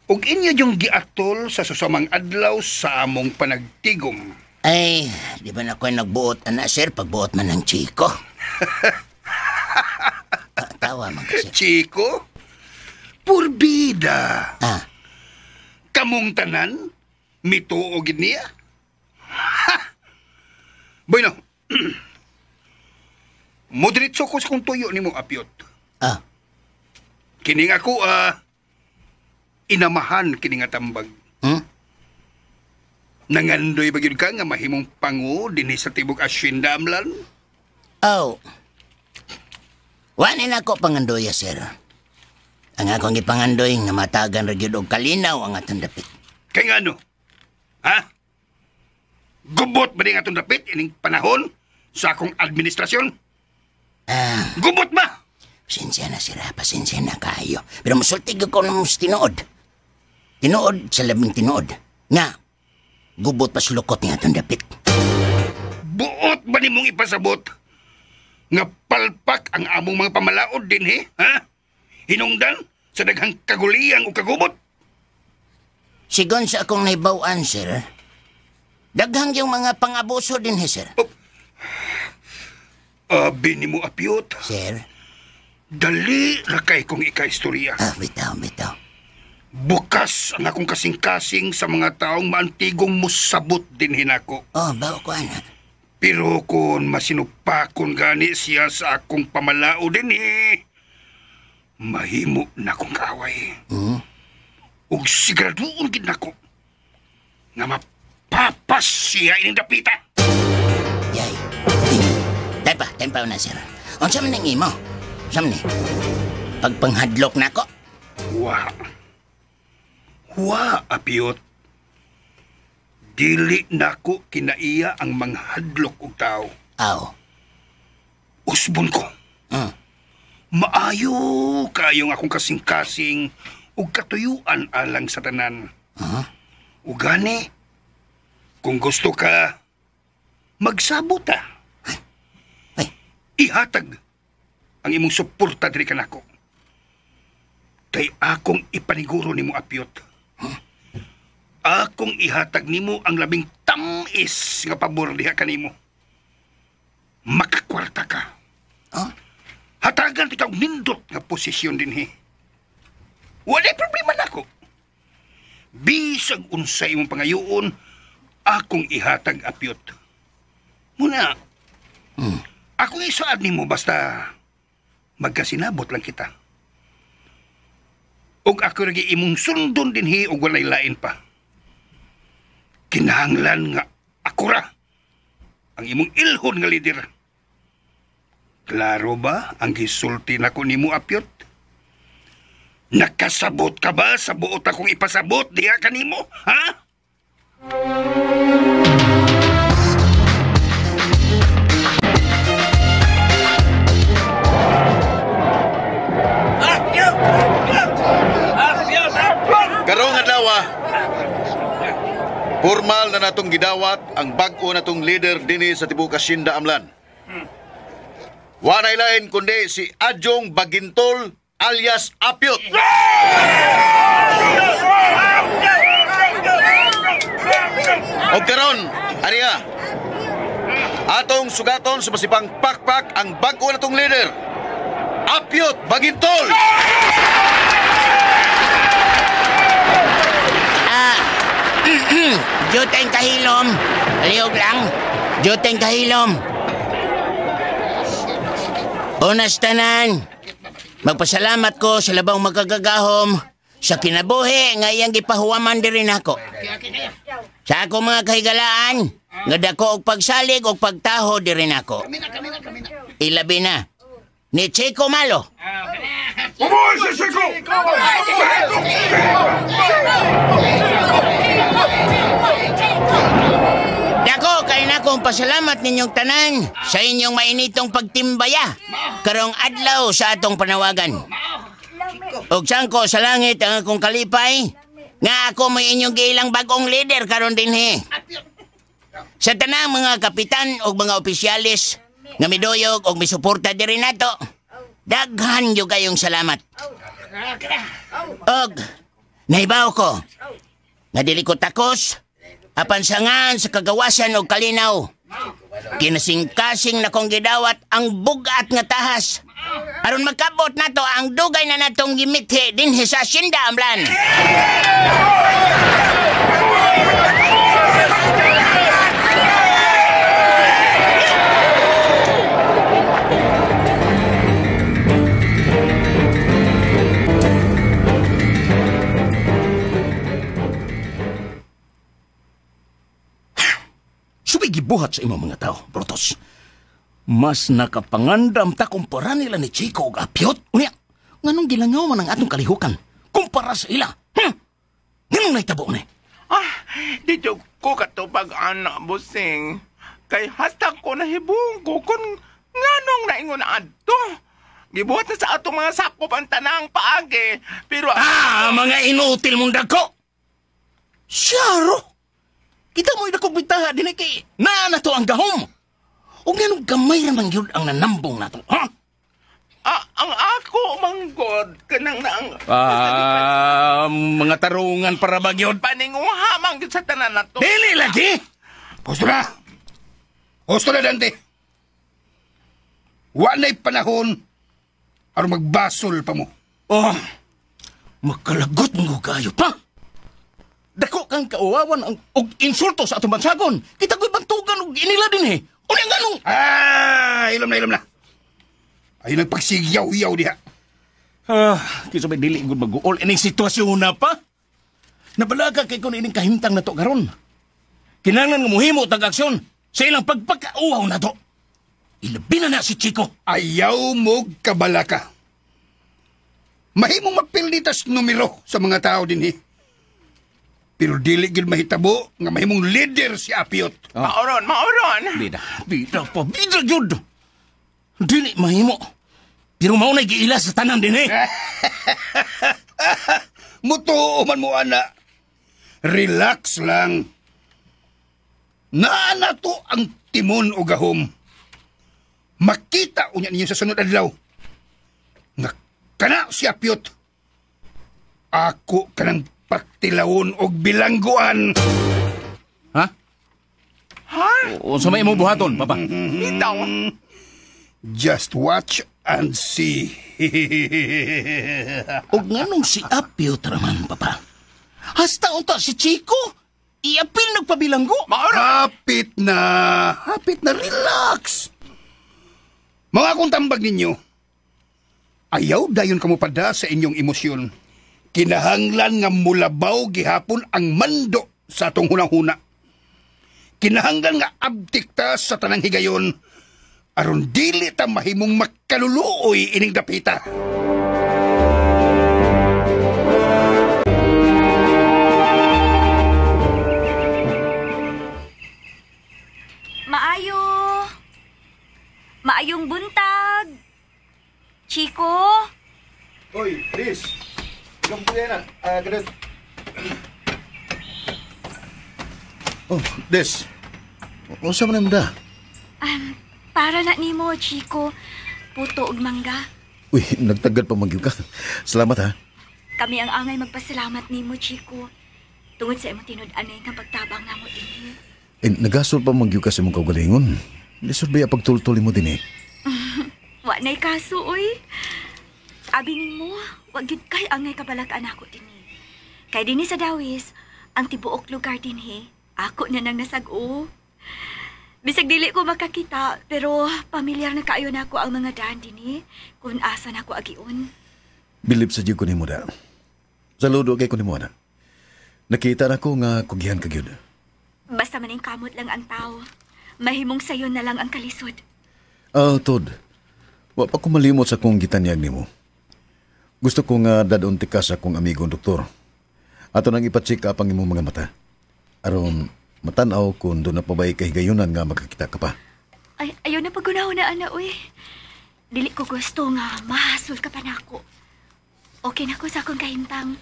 Ug inyo yung giatol sa susamang adlaw sa among panagtigom. Ay, di ba na ako'y nagbuot, ana, sir? Pagbuot man ng Chico. Tawa man kasi. Chico? Purbida. Ah. Kamong tanan, mituo gid niya. Ha! Bueno, Modiretso ko sa kong tuyo nimo apyot. Ah. Kining ako, inamahan kini nga tambag. Hmm? Nangandoy ba gyud ka nga mahimong pango dinhi sa tibok asyenda amlan? Oh. Wani na ako pangandoya, sir. Ang akong ipangandoy nga matagan ra gyud og kalinaw ang atong dapit. Kay ngano? Ha? Gubot ba din atong dapit ining panahon sa akong administrasyon? Ah. Gubot ba? Pasensya na, sir. Pasensya na kayo. Pero musulti ko ng mas tinuod. Tinuod sa labing tinuod. Nga, gubot pa sulukot nga atong dapit. Buot ba nimong ipasabot? Nga palpak ang among mga pamalaod din, he? Ha? Hinungdan sa daghang kaguliyang o kagubot? Sigon sa akong naibawan, sir, daghang yung mga pangabuso din, he, sir. Oh. Abi ni mo, apyot. Sir? Dali ra kay kong ikaistorya. Ah, bitaw, bitaw. Bukas ang akong kasing-kasing sa mga taong maantigong musabot din hinako. Oh, bawo ko, ana. Pero kung masinupakon gani siya sa akong pamalao din eh, mahimo na akong kaaway. Hmm? Ug siguraduon gid nako nga Pas siya ining dapita. Yay. Tay pa na, sir. Unsa man ang imo? Unsa man ni? Pagpanghadlok nako. Wa. Wa, Apyot. Dili nako kinaiya ang manghadlok og tao. Aw. Usbon ko. Maayo kayong akong kasing-kasing ug katuyuan alang sa tanan. Huh? Ugani, kung gusto ka, magsabot ta. Ay. Ihatag ang imong suporta diri kanako. Kay akong ipaniguro nimo, Apyot. Huh? Akong ihatag nimo ang labing tamis nga pabor diha kanimo. Makakwarta ka. Huh? Hatagan ikaw nindot nga posisyon dinhi. Walay problema nako. Bisag unsay imong pangayoon, akong ihatag, Apyot. Muna, akong isaad nimo basta magkasinabot lang kita. Ug ako lagi imong sundon dinhi og walay lain pa. Kinahanglan nga ako ra ang imong ilhon nga lider. Klaro ba ang gisulti nako nimo, Apyot? Nakasabot ka ba sa buot akong ipasabot diha kanimo, ha? Karong adlaw, formal na natong gidawat ang bag-o natong leader dinhi sa tibuok Hacienda Amlan. Walay lain kundi si Adjong Bagintol alias Apyot. Og karon, ariya, atong sugaton sa masipang pakpak ang bag-o natong leader, Apyot Bagintol. Juteng kahilom. Aliyog lang. Juteng kahilom. Unas tanan, magpasalamat ko sa labang magkagagahom sa kinabuhi nga iyang gipahuwaman diri nako. Sa ako mga kahigalaan, nga dako og pagsalig og pagtaho diri nako. Ilabi na ni Chico Malo. Bumuhay si Chico! Dako kay nakong pasalamat ninyong tanan sa inyong mainitong pagtimbaya karong adlaw sa atong panawagan. Og sangko sa langit ang akong kalipay nga ako may inyong giilang bagong leader karon dinhi. Sa tanang mga kapitan og mga opisyalis nga miduyog og misuporta diri nato, daghan jud kayong salamat. Og nahibaw ko nga dili ko takos apan sangan sa kagawasan og kalinaw. Kinasingkasing na kong gidawat ang bugat nga tahas aron makabot nato ang dugay na natong gimithi dinhi sa Hacienda Amlan. Gibuhat sa imong mga tao, Brutus. Mas nakapangandam ta kumpara nila ni Chico og Apyot. Unya, nganong gilangaw man ang atong kalihukan kumpara sa ila? Nganong nahitabo ni? Ah, di jud ko katubag ana, busing. Kay hasta ko nahibong ko kung nganong naingon adto. Gibuhat na sa atong mga sakop ang tanang paagi. Pero mga inutil mong dagko! Siyaro! Kita mo'y dakong bitaha din kay naa na to ang gahom. O nganong gamay raman yun ang nanambong nato, ha? Ang ako manggod kanang naang mga tarungan para ba gyud? Paninguha man gyud sa tanan nato. Dili lagi. Husto na. Husto na, Dante. Wa na'y panahon aron magbasol pa mo. Oh, makalagot mo kayo pa. Dako kang kauwawan ang og insulto sa atong bansagon. Kita ko'y bantugan og inila din eh. Unya nganong? Ilom na, ilom na. Ay nagpagsigyaw-yaw diha. Kisa may dili gud mag-uol ining sitwasyon na pa. Nabalaga kay kun ining kahimtang nato karon. Kinahanglan nga muhimo tag aksyon sa ilang pagpakauhaw na to. Ilabi na na si Chico. Ayaw mo kabalaka. Mahimong mapilditas numero sa mga tao din eh. Pero dili gyud mahitabo nga mahimong leader si Apiot. Oh. Maoron, maoron. Bida, bida pa, bida gyud. Dili mahimo. Pero mao na giila sa tanan din eh. Mutuo man mo, ana. Relax lang. Naa na to ang timon o gahom. Makita unya ninyo sa sunod adlaw. Nga kana si Apiot. Ako kanang patilawon og bilangguan. Ha? Ha? Unsa may imong buhaton, papa? Bitaw. Just watch and see. Og nganong si Apiot raman, papa? Hasta unta si Chico. Iapil nagpabilanggo. Hapit na. Hapit na. Relax. Mga akong tambag ninyo. Ayaw dayon kamo pada sa inyong emosyon. Kinahanglan nga mulabaw gihapon ang mando sa atong hunahuna. Kinahanglan nga abtik ta sa tanang higayon aron dili ta mahimong makaluluoy ining dapita. Maayo. Maayong buntag. Chico? Oy, Liz. Ikaw po yan ah. Kadot. Oh, Des. Unsa man da? Para na nimo, Chico. Puto ug mangga. Uy, nagtagad pa man gyud ka. Salamat ha. Kami ang angay magpasalamat nimo, Chico. Tungod sa imong tinud-anay nga pagtabang namo dinhi. Eh, nagasol pa man gyud ka sa imong kaugalingon. Lisod ba pagtultol mo dinhi? Wa nay kaso, oy. Abi nimo, wa gyud kay angay kabalak-an ako dinhi. Kay dinhi sa Dawis, ang tibuok lugar dinhi, ako na nang nasag-o. Bisag dili ko makakita, pero pamilyar na kaayo nako ang mga daan dinhi kung asa nako agion. Bilib sa jud ko nimo da. Saludo kay ko nimo ana. Nakita na ko nga kugihan ka gyud. Basta maning kamot lang ang tao. Mahimong sayo na lang ang kalisod. Ah, Tod. Wa pa ko malimot sa kong gitanyag nimo. Gusto ko nga dadon ka sa akong amigong doktor. Ato nang ipacheck up ang imong mga mata. Aron matan-aw kung doon na pa ba'y kahigayunan nga makakita ka pa. Ay, ayaw na pagunaw na, ana, uy. Dili ko gusto nga mahasol ka pa nako. Okay na ko sa akong kahimtang.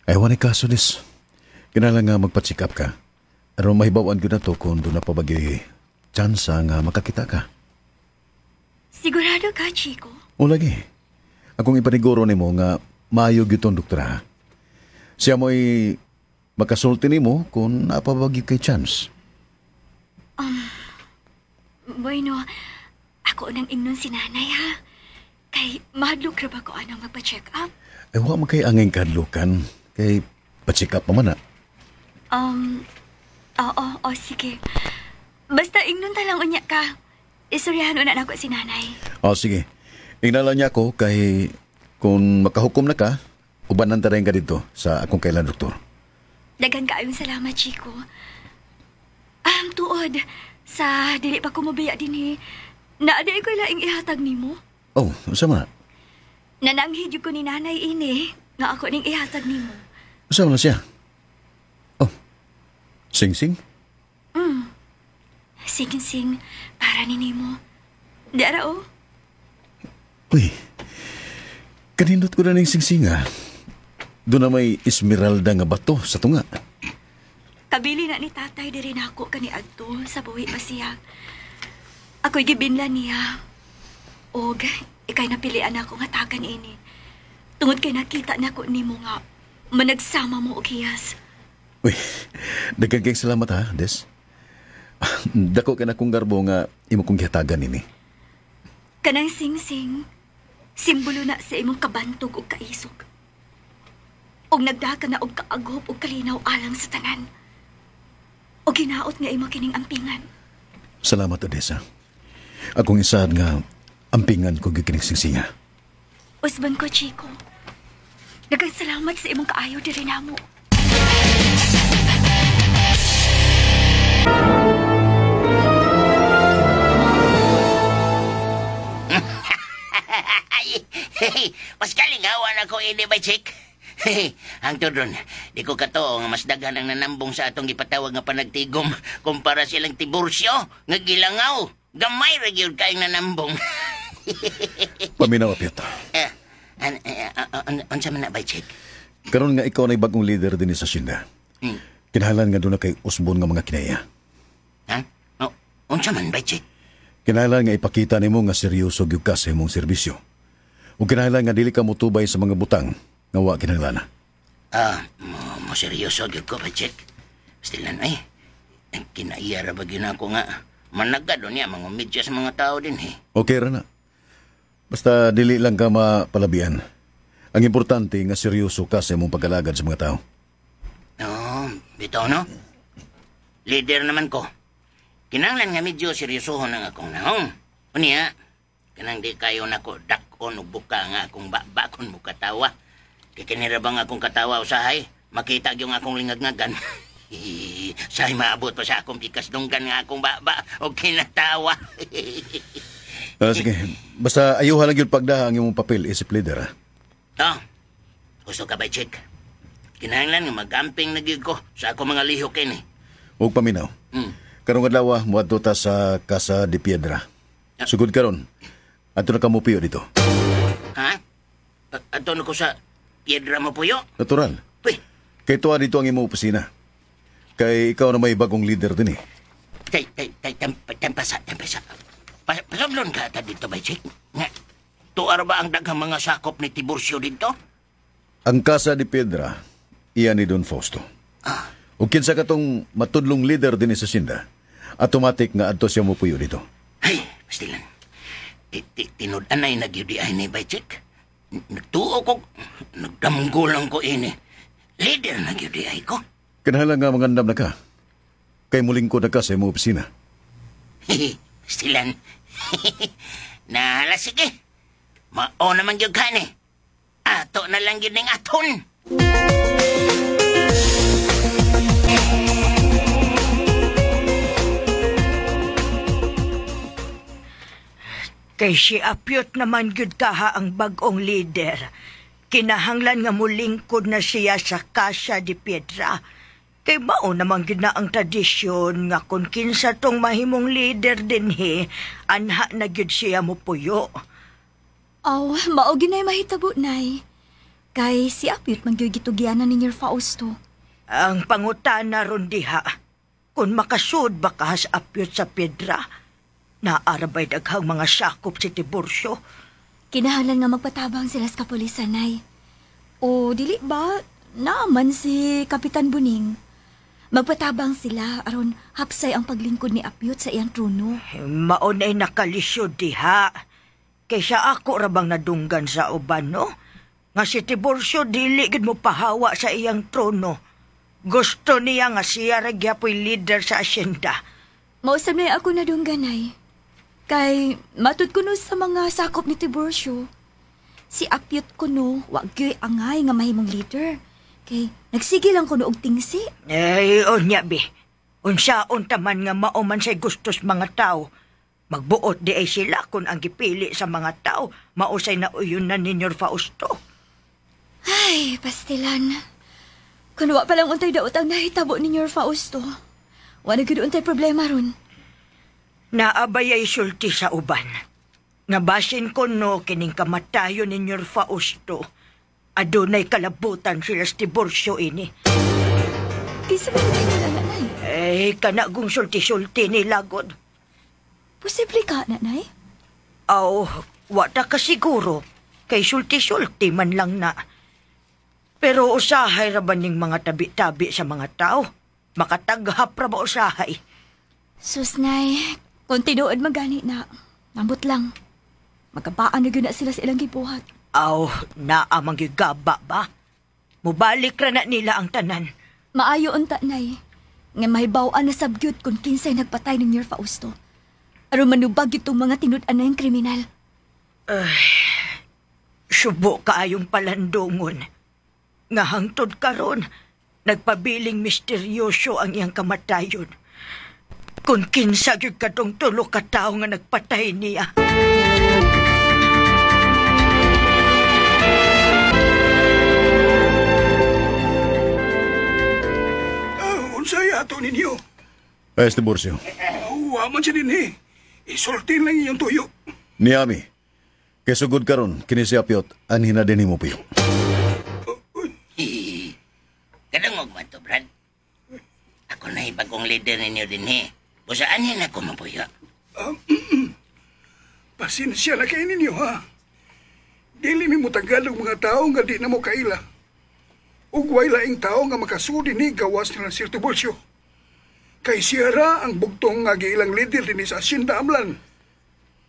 Ay, wala kaso, Liz. Kinahanglan nga magpa-check up ka. Aron mahibawan ko na to kung doon na pa ba'y tsansa nga makakita ka. Sigurado ka, Chico? O lagi. Akong ipaniguro nimo nga maayo gyud tong doktora. Ha? Siya mo'y makasulti nimo kung napabagi kay chance. Bueno, ako nang ingnon si nanay, ha? Kay mahadlok ra ba ko anang magpa-check up? Ay, wa man kay anging kadlukan. Kay pa-check up pa man, ha? Oo, oh, sige. Basta ingnon ta lang unya ka. Istoryahan una nako si nanay. O, sige. Inala niya ko kay kung makahukom na ka, ubanan ta rin ka dito sa akong kailan doktor. Daghan kaayong salamat, Chico. Tuod, sa dili pa ko mobiya dinhi, naa di ko'y laing ihatag nimo. Oh, unsa man na? Nananghid jud ko ni nanay ini nga ako ning ihatag nimo. Unsa man na siya? Oh, sing-sing? Sing-sing, para ni nimo. Di ara oh. Uy, kanindot ko na ning sing-sing, ah. Doon na may esmeralda nga bato sa tunga. Kabili na ni tatay diri nako kani adto sa buhi pa siya. Ako'y gibinlan niya. Og ikay napilian ako nga tagan ini. Tungod kay nakita nako nimo nga managsama mo og hiyas. Uy, daghan kayong salamat ha, Des. Dako ka na kong garbo nga imo kong gihatagan ini. Kanang sing-sing, simbolo na sa imong kabantog ug kaisog. Og nagdaka na og kaagop ug kalinaw alang sa tanan. Og ginaot nga imo kining ampingan. Salamat, Odessa. Akong isaad nga ampingan ko gyud kining singsinga. Usban ko, Chico. Daghang salamat sa imong kaayo diri namo. Hangtod ron, di ko katoo nga mas daghan ang nanambong sa atong gipatawag nga panagtigom kumpara silang Tiburcio nga gilangaw. Gamay ra gyud kaayong nanambong. Paminaw, Apyot. Unsa man na ba, Chick? Karon nga ikaw na bagong leader din sa Sinda. Kinahanglan nga doon na kay usbon nga mga kinaya. Ha? Oh, unsa man ba, Chick? Kinahanglan nga ipakita nimo nga seryoso gyud ka sa imong serbisyo. Ug kinahanglan nga dili ka motubay sa mga butang nga wa kinahanglan. Mo seryoso gyud ko ba, Chick? Stilan ay. Kinaiya ra ba gyud ako nga managad niya mga media sa mga tao din eh. Okay ra na. Basta dili lang ka mapalabian. Ang importante nga seryoso ka sa imong pag-alagad sa mga tao. No, bitaw no. Leader naman ko. Kinahanglan nga medyo seryosohon ang akong naong. Unya, kanang di kayo nako dak-on og buka nga akong bakon mo katawa. Kay kinira bang akong katawa usahay, makita gyud akong lingag-ngagan. Say maabot pa sa akong pikas dunggan nga akong baba og kinatawa. Sige, basta ayuhan lang gyud pagdaha ang imong papel isip leader. Oh, gusto ka ba, Chick? Kinahanglan nga mag-amping na gyud ko sa akong mga lihok ini. Ug paminaw. Karong adlaw moadto ta sa Casa de Piedra. Sugod karon. Adto na ka mopuyo dito. Ha? Adto na ko sa Piedra mopuyo? Natural. Uy. Kay tuwa dito ang imong opisina. Kay ikaw na may bagong leader din eh. Kay tempasa. Pasablon ka ata dito ba, Chick? Nga, tuar ba ang daghang mga sakop ni Tiburcio dito? Ang Casa de Piedra, iyan ni Don Fausto. Ug kinsa katong matudlong leader din sa Sinda, automatic nga adto siya mopuyo dito. Ay, pastilan. Tinud-anay nagyudi ay ni ba, Chick? Nagtuo ko, nagdamgo lang ko ini. Leader nagyudi ay ko. Kinahanglan nga mangandam na ka. Kay mulingkod na ka sa imong opisina. Pastilan. Nahala, sige. Mao naman gyud ka ni. Ato na lang gyud ning aton. Kay si Apyot naman gyud kaha ang bag-ong leader. Kinahanglan nga mulingkod na siya sa Casa de Piedra. Kay mao naman gyud na ang tradisyon nga kung kinsa tong mahimong leader dinhi, anha na gyud siya mopuyo. Aw, mao ginay mahitabo, Nay. Kay si Apyot man gyud gitugyanan ni Nyor Fausto. Ang pangutana ron diha, kung makasud ba ka sa Apyot sa Piedra, naarabay daghang mga sakop si Tiburcio. Kinahanglan nga magpatabang sila sa kapulisan, Nay. O dili ba, naaman si Kapitan Buning. Magpatabang sila aron hapsay ang paglingkod ni Apyot sa iyang trono. Mao na'y nakalisod diha. Kaysa ako ra bang nadunggan sa uban, no? Nga si Tiburcio dili gid mo pahawa sa iyang trono. Gusto niya nga siya ra gyapoy leader sa asyenda. Mausab na ako nadunggan, Nay. Kay matud kuno sa mga sakop ni Tiburcio. Si Apyot kuno wa gyoy angay nga mahimong leader. Kay nagsige lang kuno og tingsi. Eh, unya bi. Unsaon ta man nga mao man say gustos mga tao. Magbuot di ay sila kung ang gipili sa mga tao, mausay na uyon na ni Nyor Fausto. Ay, pastilan. Kun wa pa lang untay daot ang nahitabo ni Nyor Fausto, wa na gyud untay problema ron. Naabay ay sulti sa uban. Nga basin ko no kining kamatayon ni Nyor Fausto, adunay kalabutan sila sa Tiburcio ini. Kinsa man kay nila, nanay? Eh, kanagong sulti-sulti ni Lagod. Posible ka, nanay? Aw, wata ka siguro. Kay sulti-sulti man lang na. Pero usahay ra ba ning mga tabi-tabi sa mga tao? Makataghap ra ba usahay? Sus, nay, kung tinuod magani na, nambot lang. Magkabaan na gyud na sila sa ilang gibuhat. Aw, naa manggigaba ba? Mubalik ra na nila ang tanan. Maayo unta, nay. Nga mahibaw-an na sabgyod kung kinsay nagpatay ni Nyor Fausto. Aron manubag itong mga tinud-an na yung kriminal. Ay, subo kaayong palandungon. Nga hangtod karon, nagpabiling misteryoso ang iyang kamatayon. Kung kinsa gyud katong tulo ka tawo nga nagpatay niya. Unsay ato ninyo? Ay, Tiburcio. Wa man siya din eh. Isultin lang iyong tuyo. Niami, kay sugod karon kini si Apyot, anhin na din mo piyo. Kadungog man to, Brad. Ako na bagong leader ninyo din eh. Busa anhin ako mapuyo. Pasensya na kayo ninyo, ha? Dili mi mutagal og mga tao nga di na mo kaila. Ug way laing tao nga makasudi ni gawas nila Sir Tiburcio. Kay siya ra ang bugtong nga giilang leader dinhi sa Hacienda Amlan.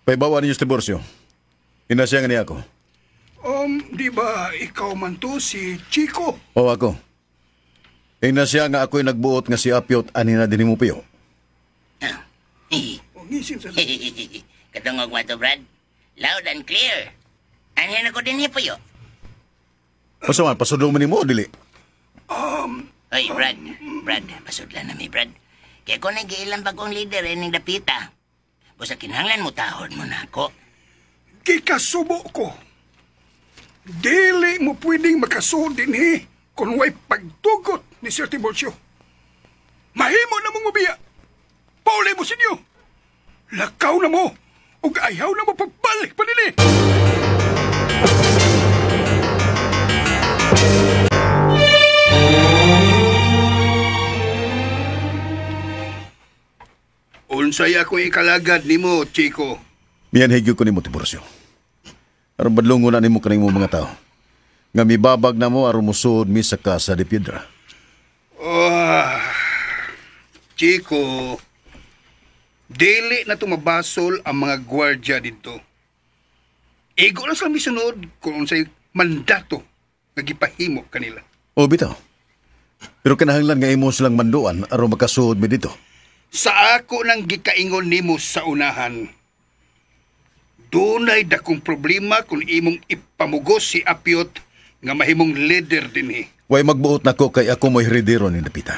Paibawa ninyo si Tiburcio. Ina siya nga niya ako. Di ba ikaw man to si Chico? O ako. Ina siya nga ako'y nagbuot nga si Apyot anhin na din mo piyo. Ngisin sa... Kadungog man to, Brad. Loud and clear. Anhin ako din hipuyo. Basta man, pasudong man nimo o dili? Oy, Brad. Brad, pasudlan na mi, Brad. Kaya ko nag-iilang bagong leader ning dapita. Busa kinahanglan mo tahod mo na ako. Gikasubo ko. Dili mo pwedeng makasuod din eh kung way pagtugot ni Sir Tiburcio. Mahimo na mong mabiya. Pauli mo sinyo. Lakaw na mo. Ug ayaw na mo pagbalik pa nini. Unsay akong ikalagad nimo, Chico? Miyan higyo ko nimo, Tiburcio. Aron badlongon na nimo kaning mga tao. Nga mibabag na mo aron mosuod mi sa Casa de Piedra. Oh, Chico, dili na tumabasol ang mga gwardya dito. Igo lang sila misunod kung unsay mandato nga gipahimo kanila. O bitaw. Pero kinahanglan nga imo silang manduan aron makasuod mi dito. Sa ako nang gikaingon nimo sa unahan, dunay dakong problema kung imong ipamugos si Apyot nga mahimong leader dinhi. Way magbuot nako kay ako mo'y heredero ni Dapita.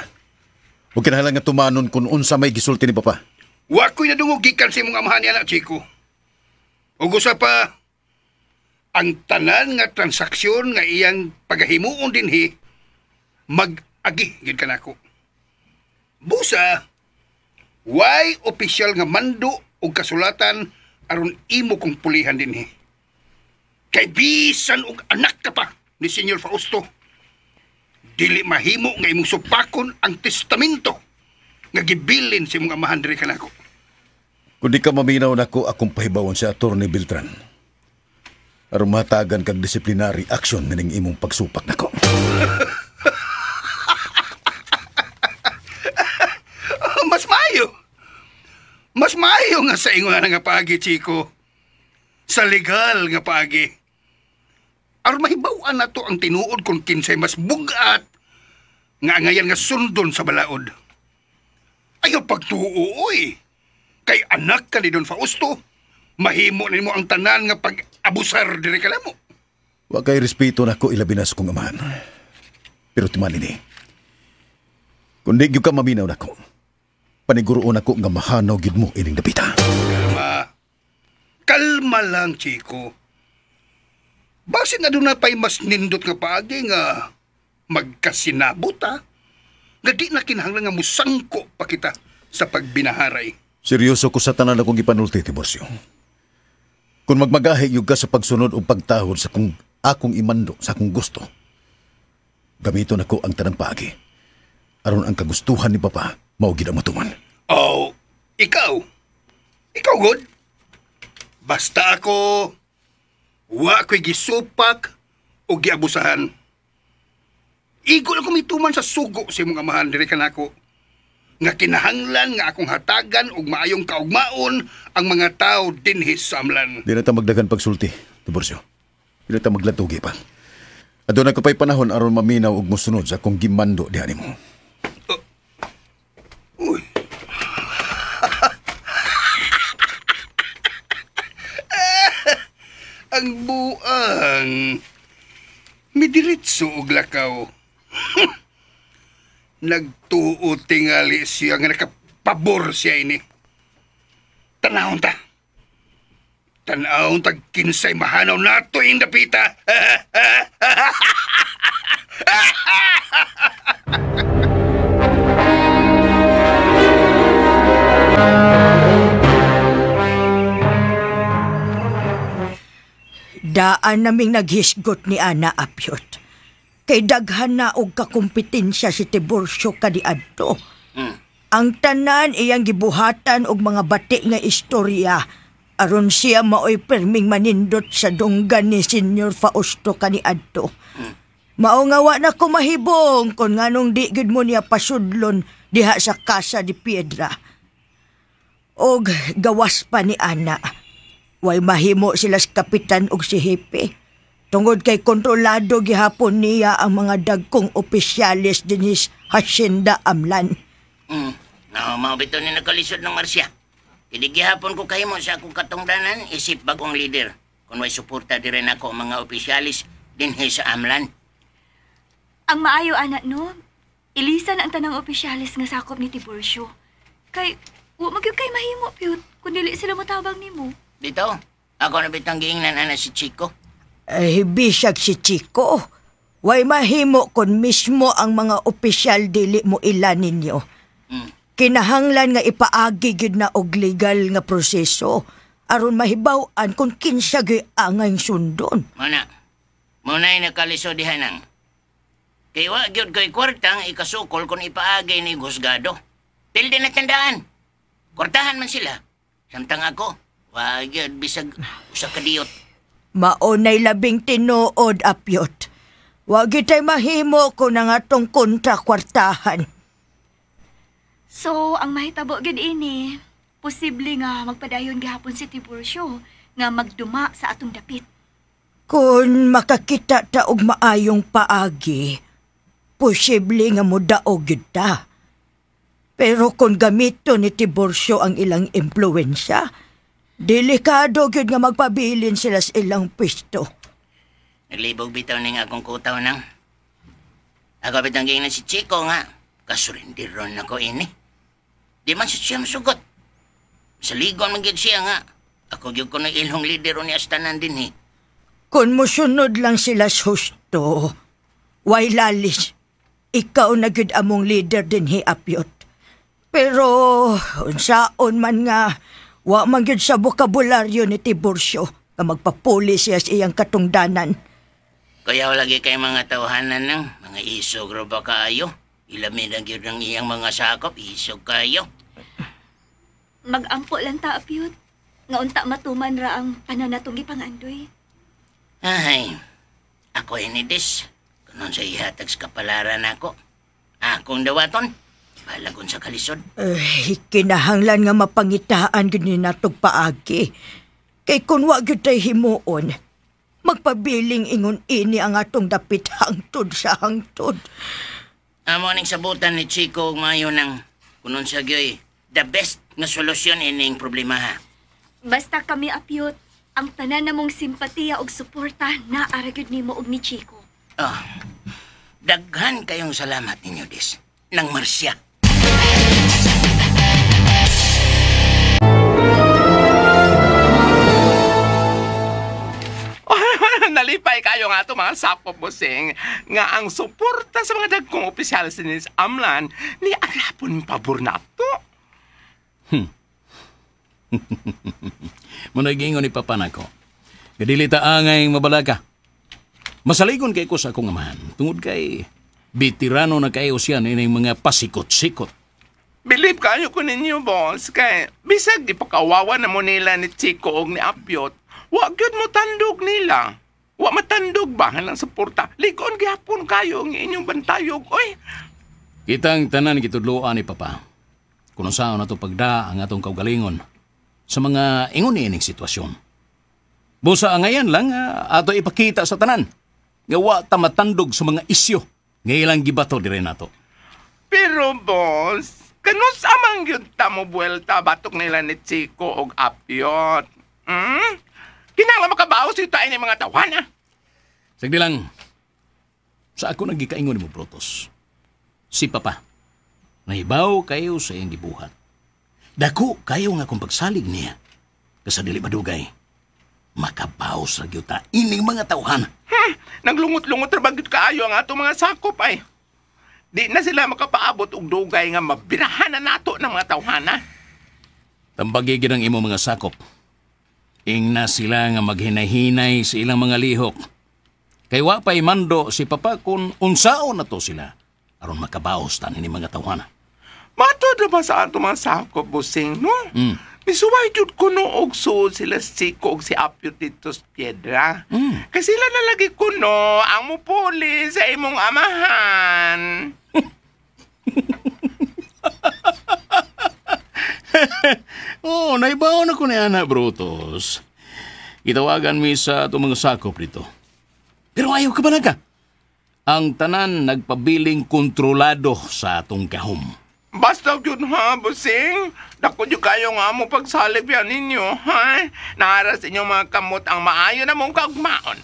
O kinahanglan nga tumanon kung unsa may gisulti ni Papa. Wa ko'y nadungog gikan sa imong amahan niya na, Chico. Ug usa pa, ang tanan nga transaksyon nga iyang pagahimuon dinhi, mag-agi gid kanako. Busa, way opisyal nga mando og kasulatan aron imo kong pulihan dinhi. Kay bisan og anak ka pa ni Senyor Fausto, dili mahimo nga imong supakon ang testamento nga gibilin sa imong amahan diri kanako. Kung di ka maminaw nako, akong pahibawon si Attorney Beltran. Aron mahatagan kag disciplinary action nining imong pagsupak nako. Mas maayo. Mas maayo nga sa ingon nga paagi, Chico. Sa legal nga paagi. Aron mahibaw-an nato ang tinuod kung kinsay mas bugat nga angayan nga sundon sa balaod. Ayaw pagtuo, oy. Kay anak ka ni Don Fausto, mahimo nimo ang tanan nga pag-abusar diri kanamo. Wa kay respeto nako ilabi na sa kong amahan. Pero timan ini. Kung di gyud ka maminaw nako, paniguroon ako nga mahanaw gyud mo ining dapita. Kalma. Kalma lang, Chico. Basin na doon na pa'y mas nindot nga paagi nga magkasinabot, ha? Nga di na kinahanglan nga musangko pa kita sa pagbinaharay. Seryoso ko sa tanan akong gipanulti, Tiburcio. Kung magmagahi yung ka sa pagsunod o pagtahod sa kung akong imando, sa akong gusto, gamiton ako ang tanang paagi. Aron ang kagustuhan ni Papa, mao gid ang matuman. Oh, ikaw. Ikaw, good. Basta ako, wa ko'y gisupak o giabusahan. Igo lang kumituman sa sugo sa imong amahan diri kanako. Nga kinahanglan nga akong hatagan og maayong kaugmaon ang mga tao dinhi sa Amlan. Di na ta magdagan pagsulti, Tiburcio. Di na ta maglatugi pa. Aduna ko pa'y panahon aron maminaw og mosunod sa akong gimando diha nimo. Uy. Ang buang. Midiritso og lakaw. Nagtuo tingali siya nga nakapabor siya ini. Tanahon ta. Tanahon ta kinsay mahanaw nato ing dapita. Daan naming naghisgot ni Ana Apyot. Kay daghan na og kakumpetensya si Tiburcio kaniadto. Ang tanan iyang gibuhatan og mga bati nga istorya aron siya maoy perming manindot sa dunggan ni Senyor Fausto kaniadto. Mao nga wa na ko mahibong kung nganong di gid mo niya pasudlon diha sa Casa de Piedra. Og gawas pa ni Ana. Way mahimo sila sa kapitan og si Hepe. Tungod kay kontrolado gihapon niya ang mga dagkong opisyalis dinhi sa Hacienda Amlan. No, mao bitaw ni nagkalisod ng Marcia. Hindi gihapon ko kahimo sa akong katungdanan isip bagong leader. Kung way suporta diri nako ang mga opisyalis dinhi sa Amlan. Ang maayo, anak, no? Ilisan ang tanang opisyalis nga sakop ni Tiburcio. Kay, wa magyud kay mahimo, Pyot, kung dili sila motabang nimo. Dito, ako na bitang giingnan ana si Chico. Ay, bisag si Chico. Way mahimo kung mismo ang mga opisyal dili mo ila ninyo. Kinahanglan nga ipaagi gyud na og legal nga proseso aron mahibaw-an kung kinsa gyud angay sundon. Muna, muna'y nakalisod diha nang. Kay wa gyud ko'y kwartang ikasukol kung ipaagi ni husgado. Pildi na tandaan. Kwartahan man sila. Samtang ako, wa gyud bisag usa ka diyot. Maunay labing tinuod, Apyot. Wa gyud tay mahimo kung ang atong kontra kwartahan. So, ang mahitabo gyud ini, posible nga magpadayon gihapon si Tiburcio nga magduma sa atong dapit. Kung makakita ta og maayong paagi, posible nga mudaog gyud ta. Pero kung gamito ni Tiburcio ang ilang impluwensya, delikado gyud nga magpabilin sila sa ilang pwesto. Naglibog bitaw ning akong kutaw nang. Ako bitang giingnan si Chico nga, kasurindiron ako ini. Di man siya masugot. Sa ligon man gyud siya nga. Ako gyud ko na ilong leader ni astanan din eh. Kung musunod lang sila sa husto, way lalis, ikaw na gyud among leader din hi Apyot. Pero unsaon man nga, wa man gyud sa bokabularyo ni Tiburcio nga magpapuli siya sa iyang katungdanan. Kaya lagi kay mga tawhanan ng mga isog ro ba kayo? Ilamin ang gyud ang iyang mga sakop, isog kayo. Magampo lang ta, Apyot. Nga unta matuman ra ang pananatong gipangandoy. Ay, ako inidis. Kunon sa ihatag sa kapalaran ako. Akong dawaton. Balagon sa kalisod. Ay, kinahanglan nga mapangitaan gyud ni natog paagi. Kay kun wa gyud tay himuon, magpabiling ingon ini ang atong dapit hangtod sa hangtod. Amo ning sabutan ni Chico og maayo nang kunon sa gyoy the best nga solusyon ining problema ha. Basta kami, Apyot, ang tanan namong simpatiya og suporta naa ra gyud nimo og ni Chico. Oh, daghan kayong salamat ninyo, Des. Nang Marcia. Nalipay kayo nga ito mga sakop mo, Sing, nga ang suporta sa mga dagkong opisyal sa Nis Amlan ni Arapon pabor nato. Muna giingon ni Papa nako. Gadili ta angay mabalaka. Masaligon kay ko sa akong amahan. Tungod kay veterano na kayo siya ining mga pasikot-sikot. Believe kayo ko ninyo, boss. Kay bisag ipakawawa na mo nila ni Chico og ni Apyot, wa gyud mo tandog nila. Wa matandog ba ang suporta. Ligon gihapon kayo ang inyong bantayog. Oy, Kitang tanan gitudloan ni Papa. Kung saan na ito pagda ang atong kaugalingon sa mga ingon ining sitwasyon. Busa ngayon lang ato ipakita sa tanan nga wa ta matandog sa mga isyu nga ilang gibato dire nato. Pero boss, kanus amang gyud ta mo buwelta batok nila ni Chico og Apyot. Hmm? Kinahanglan makabaos yung tayo ng mga tawana. Sige lang, sa ako nagikaingon ni mo, Brutus. Si Papa, nahibaw kayo sa iyang gibuhat. Dako kayo nga kung pagsalig niya. Kasa dili madugay, makabaos ra gyud ta ining mga tawhan. Naglungot-lungot ra ba gyud kaayo ang ato mga sakop ay. Di na sila makapaabot og dugay nga mabirahan na nato ng mga tawhana. Tambagi gyud ang imong mga sakop. Ingna sila nga maghinahinay sa ilang mga lihok. Kay wa pa'y mando si Papa kung unsaon na to sila aron makabaos tanin ni mga tawhana. Matod na ba sa ato mga sakop, busing, no? Mm. Misuway jud kuno og suod sila si Chico og si Apyo dito sa Piedra. Mm. Kasi sila na lagi kuno ang mupuli sa imong amahan. Oh, naibaon ako ni Ana Brutus. Gitawagan mi sa atong mga sakop dito. Pero ayaw ka ba ka? Ang tanan nagpabiling kontrolado sa atong kahom. Basta yun ha, busing. Dako jud kayo nga mo pagsalig yan ninyo, ha? Naaras inyong mga kamot ang maayo na mong kaugmaon.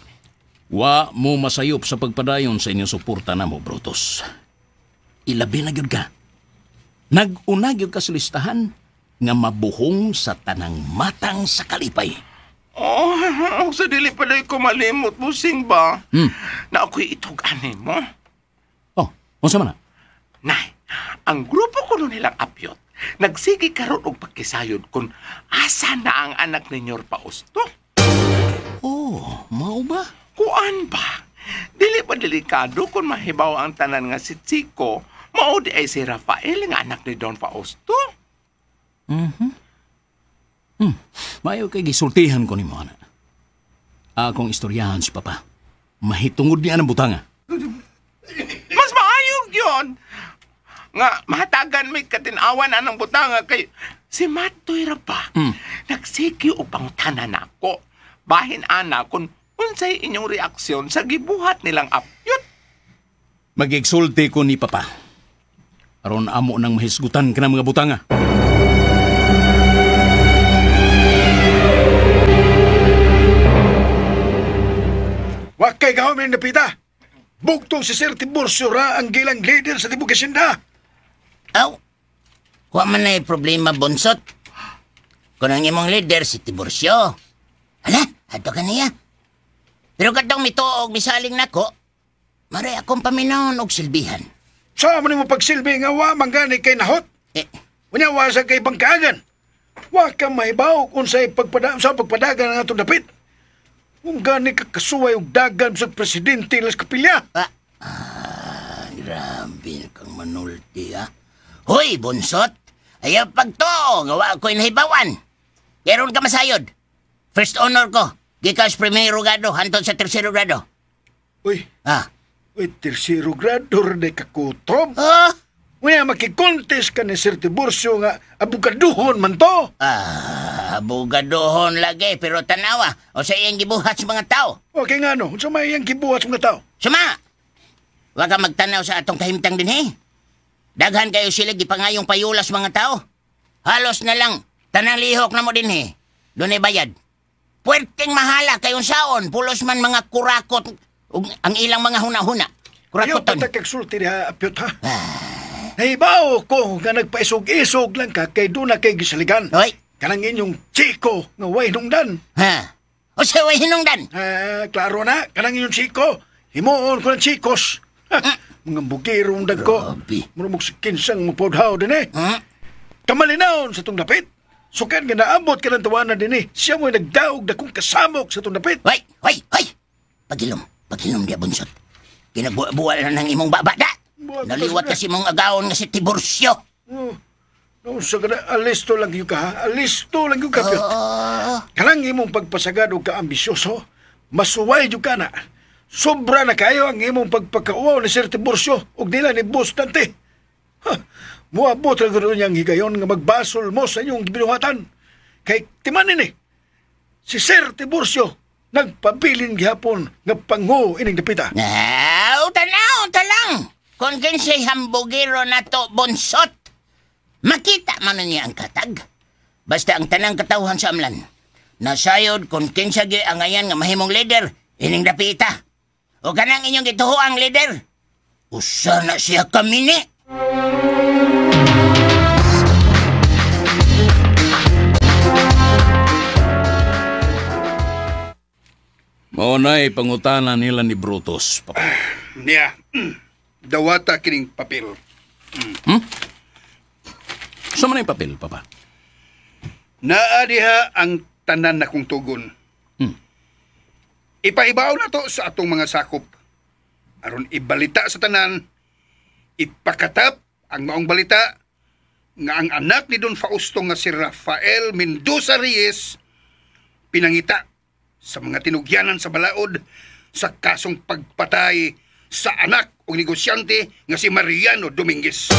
Wa mo masayop sa pagpadayon sa inyong suporta na mo, Brutus. Ilabi na gyud ka. Nag-una gyud ka sa listahan nga mabuhong sa tanang matang sa kalipay. Oh, sa dili pa day ko malimot, busing ba? Hmm. Na ako'y itog-ani mo. Oh, unsa man na? Nay, ang grupo ko nun nilang apyot, nagsige karon og pagkisayod kung asa na ang anak ni Nyor Fausto. Oh, mao ba? Kuan ba? Dili ba delikado kung mahibaw ang tanan nga si Chico, mao di ay si Rafael nga anak ni Don Fausto? Mhm. Mayo kay gisultihan ko nimo ana. Akong istoryahan si Papa. Mahitungod niya ang butanga. Mas maayo yun. Nga, mahatagan may katinawan anang butanga kay si Matoy ra ba? Nagsige og pangutana nako. Bahin ana kung unsay inyong reaksyon sa gibuhat nilang apyot. Magigsulti ko ni Papa. Aron amo nang mahisgutan ka ng mga butanga. Wa kay gahom yung napita. Bugtong si Sir Tiburcio ra ang gilang leader sa Tibok Hacienda. Aw, wa man na problema, Bonsot. Kung ang imong leader si Tiburcio. Hala, ato ka niya. Pero katong mituog misaling nako, maray akong paminawon og silbihan. Sa mo nimo pagsilbi nga wa man gani kay nahot. Eh. Unya wa sa kay bangkagan. Wa ka mahibaw kung sa sa pagpadagan ang atong dapit. Kung gani ka kasuway og dagan sa presidente las kapilya. Grabe kang manulti, ha? Hoy, Bonsot! Ayaw pagtuo nga wa ko'y nahibawan. Meron ka masayod. First honor ko, gikas primero grado hantod sa tercero grado. Uy. Ah. Uy, tercero grado rin kakutob. Ah? Unya, makikontest ka ni Sir Tiburcio nga abogaduhon man to. Ah, abogaduhon lagi, pero tanawa, o sa iyang gibuhat sa mga tao. Okay nga no, sa may iyang gibuhat sa mga tao? Suma! Huwag ka magtanaw sa atong kahimtang din, he. Daghan kayo sila gipangayong payulas mga tao. Halos na lang, tanang lihok na mo din, he. Doon ay bayad. Puwerteng mahala kayong saon, pulos man mga kurakot, ug ang ilang mga huna-huna. Ayaw Kurakoton. pa kagsulti diha, Apyot, ha? Nahibaw ko nga nagpaisog-isog lang ka kay doon na kay gisaligan. Hoy! Kanang inyong chiko nga way hinungdan. Ha? O sa way hinungdan? Ah, klaro na, kanang inyong chiko. Himuon ko ng chikos. Ha, mga bugirong dagko. Murag sa kinsang mapodhaw din eh. Kamalinaon sa itong dapit. Sukan nga naabot ka ng tawanan din eh. Siya mo'y nagdaog dakong kasamok sa itong dapit. Hoy! Hoy! Hoy! Pagilom. Pagilom diya, bunsot. Kinabuwa na ng imong babada. Naliwat kasi mong agaon nga si Tiburcio. Oh, no, sa kana, alisto lang yun ka, ha? Alisto lang yun ka, Piot. Kanang imong pagpasagad o kaambisyoso, masuway yun ka na. Sobra na kayo ang imong pagpakauaw ni Sir Tiburcio ug nila ni Boss Dante. Ha, muabot ra gud niyang higayon nga magbasol mo sa inyong gibinuhatan. Kay timanin ni, si Sir Tiburcio nagpabilin gihapon nga pango ining dapita. Aw, tanaw, talang. Kung kinsay hambugiro na to, bonsot. Makita man na niya ang katag. Basta ang tanang katawhan sa amlan. Nasayod kung kinsa gyud ang ayan nga mahimong leader, ining dapita. O kanang inyong gituhoang leader. Usa na siya kami ni. Mao na'y pangutana nila ni Brutus, Papa. Niya, dawata kining papel. Hmm? Sa man ay papel, Papa? Naa diha ang tanan na kong tugon. Ipahibaw na to sa atong mga sakop. Aron ibalita sa tanan, ipakatap ang maong balita nga ang anak ni Don Fausto nga si Rafael Mendoza Reyes pinangita sa mga tinugyanan sa balaod sa kasong pagpatay sa anak o negosyante nga si Mariano Dominguez.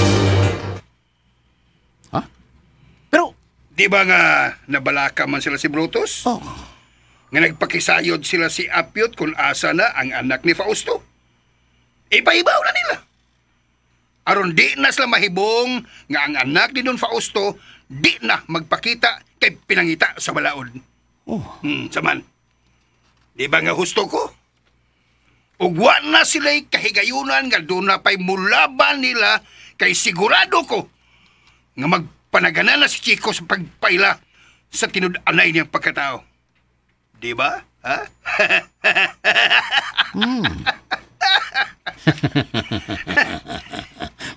Ha? Pero... Di ba nga nabalaka man sila si Brutus? Oh. Nga nagpakisayod sila si Apyot kung asa na ang anak ni Fausto. Ipahibaw na nila. Aron di na sila mahibong nga ang anak ni Don Fausto di na magpakita kay pinangita sa balaod. Oh. Saman. Di ba nga husto ko? Ugwa na sila'y kahigayunan nga doon na pa'y mulaban nila kay sigurado ko nga magpanagana na si Chico sa pagpaila sa tinud-anay niyang pagkatao. Di ba? Ha?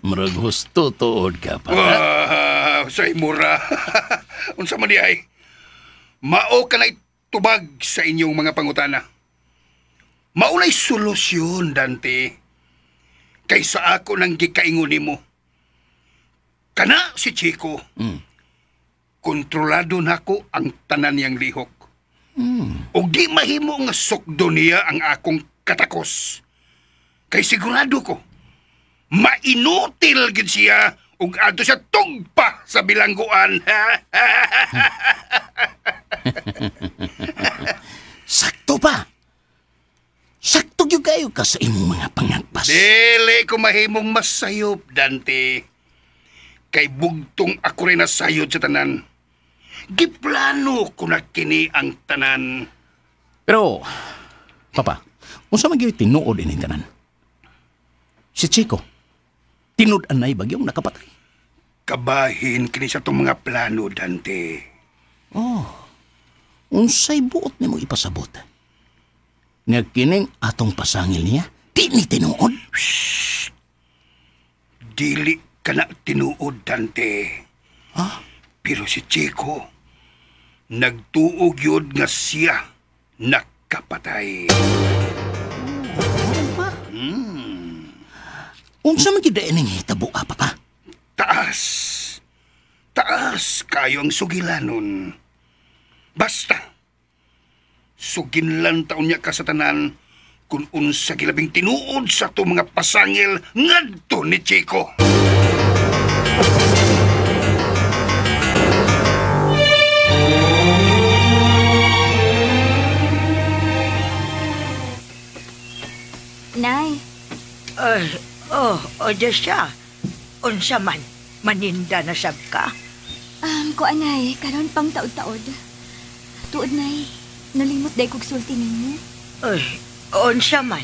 Murag husto tuod ka pa. Wow, say mura. Unsa man di ay? Mao ka na'y tubag sa inyong mga pangutana. Maunay solusyon, Dante. Kaysa ako nang gikaingon nimo. Kana si Chico. Kontrolado nako ang tanan niyang lihok. Og di mahimo nga sukdo niya ang akong katakos. Kay sigurado ko, mainutil gid siya ug adto siya tugpa sa bilangguan. Sakto pa. Sakto gyud kayo ka sa imong mga pangagpas. Dili ko mahimong masayop, Dante. Kay bugtong ako rin nasayod sa tanan. Giplano ko na kini ang tanan. Pero, Papa, unsa man gyud tinuod ining tanan? Si Chico, tinud-anay bagyong nakapatay. Kabahin kini sa itong mga plano, Dante. Oh, unsay buot nimo ipasabot? Nga kining atong pasangil niya, di ni tinuod? Shhh! Dili ka na tinuod, Dante. Ah? Pero si Chico, nagtuog yun nga siya nakapatay. Unsa man gyud ning hitabo, Papa? Taas. Taas kayo ang sugilanon. Basta, suginlan taon niya ka sa tanan kung unsa gilabing tinuod sa to mga pasangil ngadto ni Chico. Nay. Odesha. Unsa man, maninda na sab ka? Kuan, Nay, karon pang taod-taod. Tuod, Nay, nalimot day kog sulti ninyo. Ay, unsa man?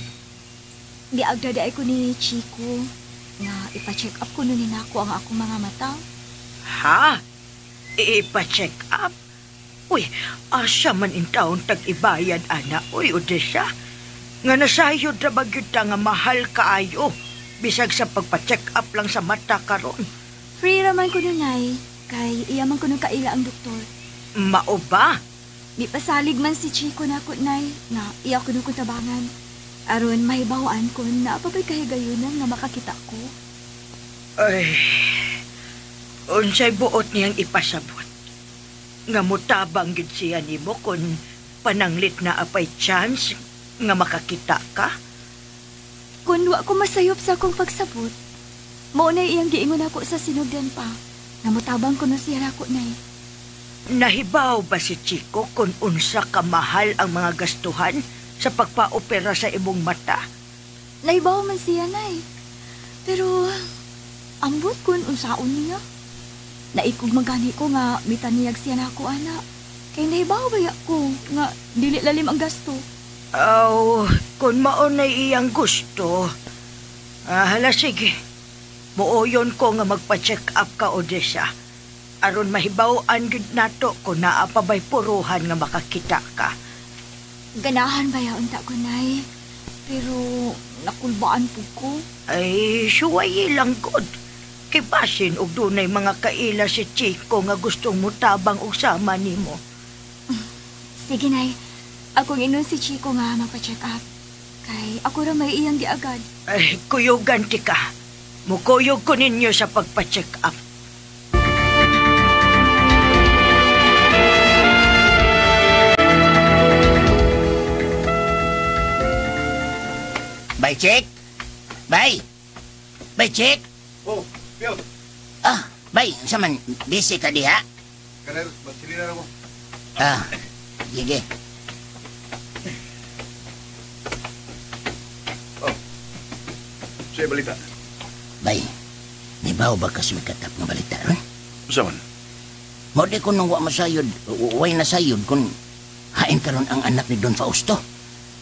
Giagda day ko ni Chico nga ipa-check up ko nun nako ang akong mga mata. Ha? Ipa-check up? Uy, asa man in taon tag-ibayad, ana? Uy, Odesha. Nga nasayod ra ba gyud ta nga mahal kaayo? Bisag sa pagpa-check up lang sa mata karon. Free raman ko nun, Nay. Kay iya man ko nun kaila ang doktor. Mao ba? Di pasalig man si Chico na ko, Nay, nga iya ko nun kong tabangan. Aron mahibawaan ko na apabay kahigayunan nga makakita ko. Ay, unsay buot niyang ipasabot? Nga mutabang gyud siya nimo kun pananglit na apay chance nga makakita ka? Kun wa ko masayop sa akong pagsabot, mao na iyang giingon ako sa sinugdan pa. Namutabang ko na siya ako, Nay. Nahibaw ba si Chico kung unsa kamahal ang mga gastuhan sa pagpa-opera sa imong mata? Nahibaw man siya, Nay. Pero ambot kun unsaon niya. Naikog magani ko nga mitaniyag siya na ako, ana. Kay nahibaw ba ko nga dili lalim ang gasto? Aw, kung maunay iyang gusto, hala sige. Muoyon ko nga magpa-check up ka, Odessa. Aron mahibaw-an gyud nato kung naa pa ba'y puruhan nga makakita ka. Ganahan ba yaon ta ko, Nay? Pero nakulbaan po ko. Ay, suwayi lang gud. Kay basin og dunay mga kaila si Chico nga gustong mutabang og sama nimo. Sige, Nay. Akong inon si Chico nga magpa-check up. Kay ako ra may iyang giagad. Ay, kuyugan ti ka. Mukuyog ko ninyo sa pagpa-check up. Bye, Chick. Bye. Bye, Chick. Oh, Piot. Ah, bye. Unsa man, busy ka diha? Kanel, magsilina na mo. Ah, sige. Oh, siya balita. Bay, nibaw ba ka sumikatap nga balita ron? Unsa man? Mao di ko nung wa masayod, way nasayod kung hain karon ang anak ni Don Fausto.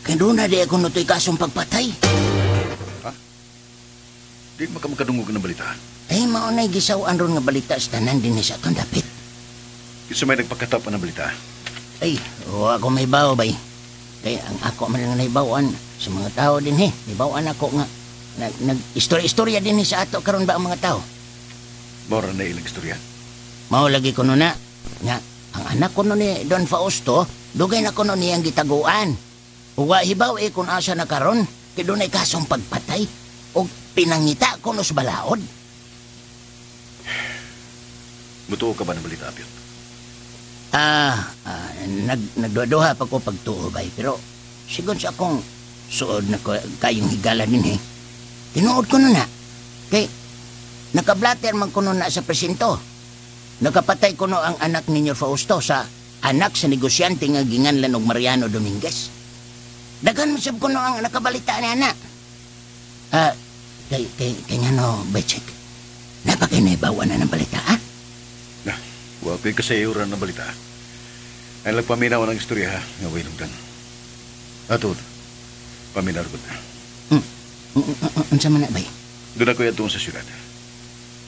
Kaya doon na di ako nutoy kasong pagpatay. Ha? Di makamakadungog ng balita. Ay, maunay gisawan ron nga balita sa tanan din sa atong dapit. Kinsa may nagpakatap ng balita? Ay, wa ako may bawo, bay. Kaya ang ako man lang naibawan sa mga tao din, he. Naibawan ako nga. Nag-istorya-istorya din sa ato karon ba ang mga tao? Mora na ilang istorya? Mao lagi ko na. Nga, ang anak ko ni Don Fausto, dugay na ko niyang gitaguan. Uwa hibaw eh kung asa na karon, kay dunay kasong pagpatay o pinangita ko no sa balaod. Mutuo ka ba ng balita, Apyot? Nagduha pa ko pagtuo, bay. Pero sigon sa akong suod na kayong higala din eh. Tinuod ko na. Kay nakablater man ko na sa presinto. Nakapatay ko no ang anak ninyo Fausto sa anak sa negosyante nga ginganlan og Mariano Dominguez. Daghan mo sab ko no ang nakabalita ni anak. Kay nga no, Bechek. Napakay naibawa na ng balita, ha? Na, wa ko'y kasayuran ng balita. Ay nagpaminaw ng istorya, ha? Nga wailong dan. Atod, paminaw ko na. Unsa man na, bay? Doon ako'y atuon sa syudad.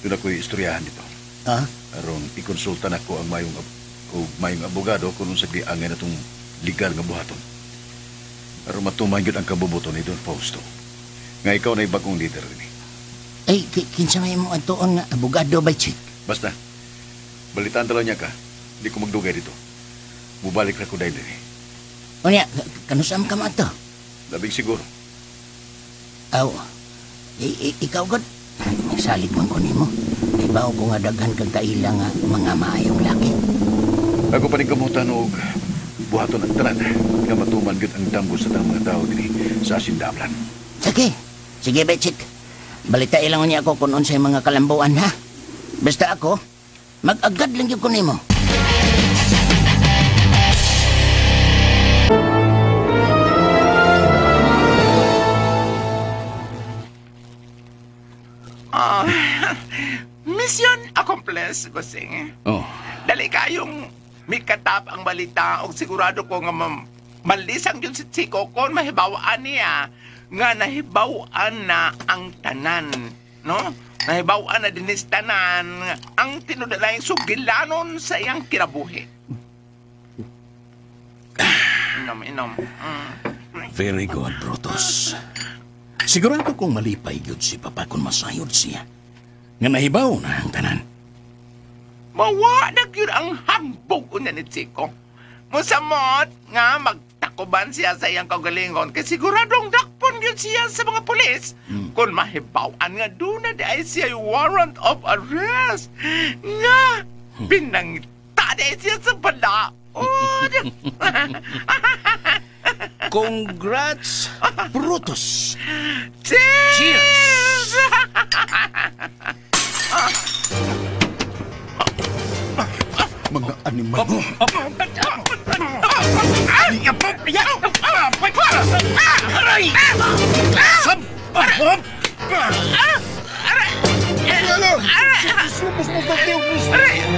Doon ako'y istoryahan dito. Ah? Aron ikonsulta na ko ang mayong abogado kung unsa giangay na itong legal nga buhaton. Aron matuman yun ang kabubuto ni Don Fausto. Nga ikaw na bagong leader rin. Ay, kinsa may mo atuon nga abogado, bay, Chick? Basta, balitaan talaw niya ka. Hindi ko magdugay dito. Mubalik na ko dahil din. O niya, kanusam ka mo ato? Labing siguro. Aw, ikaw, God, nagsalig man ko nimo. Ibaw ko nga daghan kang kaila nga mga maayong laki. Ako pa rin kamutan og buhaton ang tanan nga matuman gyud ang damgo sa tanang mga tao dinhi sa Asindamlan. Sige, sige, Bechik. Balita ilang niya ako kung unsay mga kalambuan, ha? Basta ako, mag-agad lang gyud ko nimo. Mission accomplished, bossing. Oh. Dali kayong mikatap ang balita o sigurado ko nga malisang yun si Chico kung mahibawaan niya nga nahibawaan na ang tanan, no? Nahibawaan na din is tanan ang tinudalay sugilanon sa iyang kinabuhi. Inom, inom. Very good, Brutus. Sigurado kong malipay yun si Papa kung masayod siya. Nga nahibaw na ang tanan. Mawa na gyud ang hambog unya ni Chico. Musamot nga magtakuban siya sa iyang kaugalingon kay siguradong dakpon gyud siya sa mga pulis. Kung mahibaw-an nga doon na di ay siya warrant of arrest. Nga pinangita di siya sa balaod. Congrats, Brutus! Cheers! Cheers! Mga animal mo!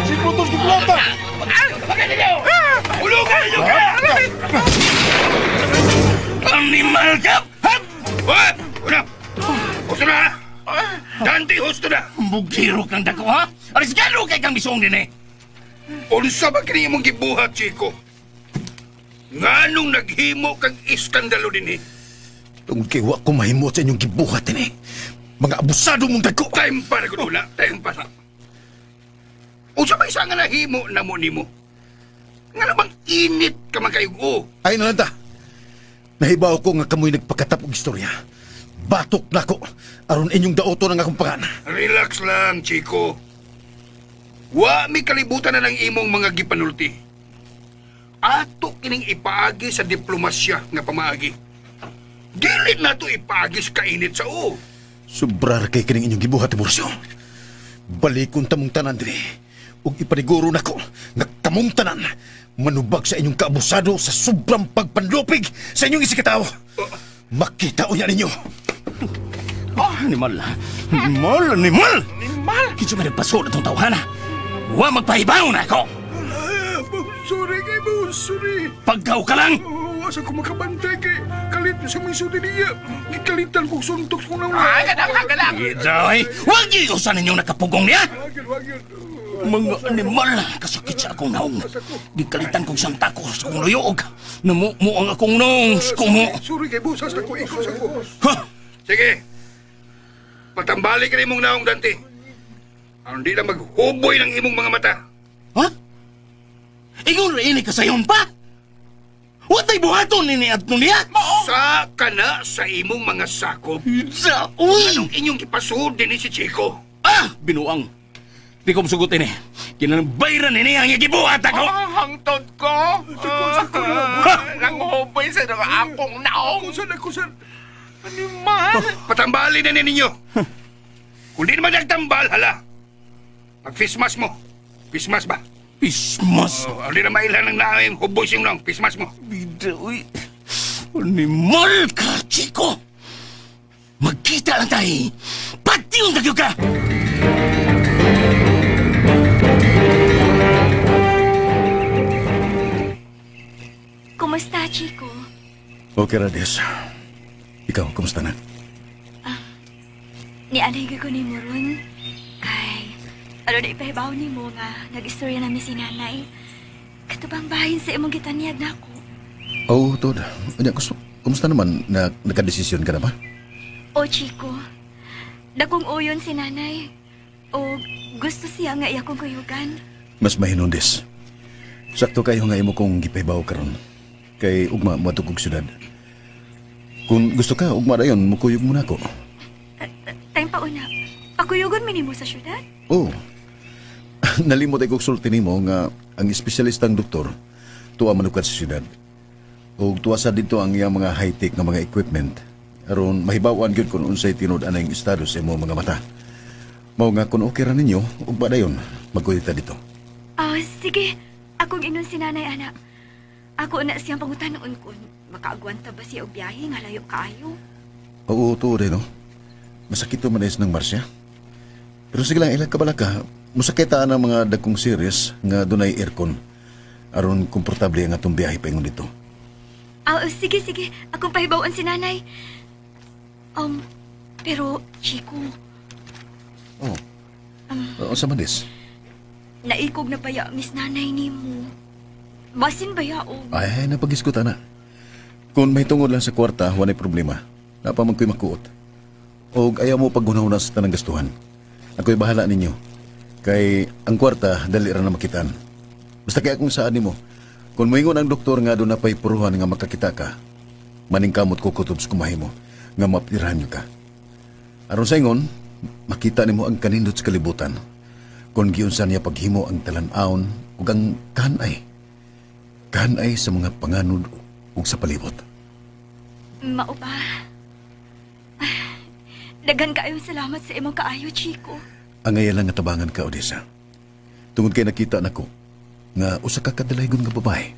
Si Brutus giplata! Hulugan ninyo ka! Animal ka! Una! Husto na! Dante, husto na! Bugiro kang dako, ha? Arisgado kay kang bisong din, eh! Unsa ba kini imong gibuhat, Chico? Nganong naghimo kag iskandalo dinhi? Tungod kay wa ko mahimot sa inyong gibuhat dinhi. Mga abusado mong dako! Time pa na gud, time pa na. Unsa ba isa nga nahimo na mo nimo? Nga namang Init ka man kayo, oh. Ay na lang ta. Nahibaw ko nga kamoy nagpakatap og istorya. Batok nako aron inyong daoton ang akong pangan. Relax lang, Chico. Wa mi kalibutan na ng imong mga gipanulti. Ato kining ipaagi sa diplomasya nga pamaagi. Dili na to ipaagi sa kainit sa o. Sobrar kay kining inyong gibuhat, Tiburcio. Balikon tamong tanan diri. Ug ipaniguro nako nga kamong tanan manubag sa inyong kaabusado sa sobrang pagpanlupig sa inyong isikataw. Makita unya ninyo. Ah, animal. Animal, animal! Animal! Kinsa may nagpaso na itong tawhana. Wa magpahibaw na ako! Sorry kay mo, sorry. Pagkaw ka lang! Oh, asa ko makabantay kay kalit sa mga sulti niya. Gikalitan kong suntok sa kunang. Ah, ganang, ganang. Idoy! Huwag niyo usan ninyong nakapugong niya! Mga animal, kasakit sa akong naong. Gikalitan kong santako sa akong luyog. Namumo ang akong naong sa kumo. Sorry kay boss, hasta ko ikaw sa ko. Sige. Patambali ka na imong naong, Dante. Aron di lang maghuboy ng imong mga mata. Ha? Ingon rin ini kasayon pa? Watay buhaton nini at niya? Sa kana sa imong mga sakop. Sa uy! Anong inyong gipasuod din ni si Chico? Ah! Binuang. Di ko musugot ini. Kinang bayran ini ang igibuhat ako! Ah, hangtod ko. Nanghuboy sa akong naong. Kusan, kusan. Animal. Patambali na ninyo. Kung di naman nagtambal, hala. Mag-fismas mo. Fismas ba? Pismas? Oh, hindi na mailan ng naong huboy siyong naong. Pismas mo. Bida, uy. Animal ka, Chico! Magkita lang tayo. Pati yung dagyo ka! Kumusta, Chico? Okay, Rades. Ikaw, kumusta na? Nianay ko ni mo ron. Kay, ano na ipahibaw ni mo nga nag-istorya namin si nanay. Katubang bahin sa imong gitanyag na ako. Oh, Tod. Unya, kumusta naman? Na, nagka-desisyon ka na ba? O, Chico. Dakong uyon si nanay. O, gusto siya nga iya kong kuyugan. Mas mahinundis. Sakto kayo nga imo kong gipahibaw karon. Kay ugma moadto kog syudad. Kung gusto ka, ugma dayon, mukuyog mo na ako. Tayong pauna. Pakuyugon minimo sa syudad? Oh. Nalimot ay kog sulti nimo nga ang espesyalistang doktor tuwa manukad sa syudad. Og tuwa sa dito ang iyang mga high-tech nga mga equipment aron mahibaw-an gyud kung unsay tinud anang estado sa imong mga mata. Mao nga kung okay ra ninyo, ugma dayon magkuyog ta dito. Ah, sige. Akong inon si nanay, anak. Ako na siyang pangutanon kung makaagwanta ba siya og biyahe nga layo kaayo. Oo, tuod eh, no? Masakit to manes ng Marsya. Pero sige lang, ilang kabala ka, musakit ang mga dagkong series nga dunay aircon. Aron komportable ang atong biyahe paingon dito. Ah, sige, sige. Akong pahibawan si nanay. Pero, Chico, Oh. Unsa man dis? naikog na baya, miss nanay nimo. Basin baya, o. Ay, napagiskuta na. Kung may tungod lang sa kwarta, walay problema. Napa man ko'y makuot. Og ayaw mo paggunahuna sa tanang gastuhan. Ako'y bahala ninyo. Kay ang kwarta, dali ra na makitaan. Basta kay akong saan nimo. Kung moingon ang doktor nga doon na pa'y puruhan nga makakita ka, maningkamot ko kutob sa kumahimo nga mapirahan nyo ka. Aron sa ingon, makita nimo ang kanindot sa kalibutan. Kung giunsa niya paghimo ang talan-aon ug ang kanay. Kanay sa mga panganod ug sa palibot. Mao ba? Daghan kaayong salamat sa imong kaayo, Chico. Ang ngayon lang nga tabangan ka, Odessa. Tungod kay nakita nako nga usa ka kadalaygon nga babae.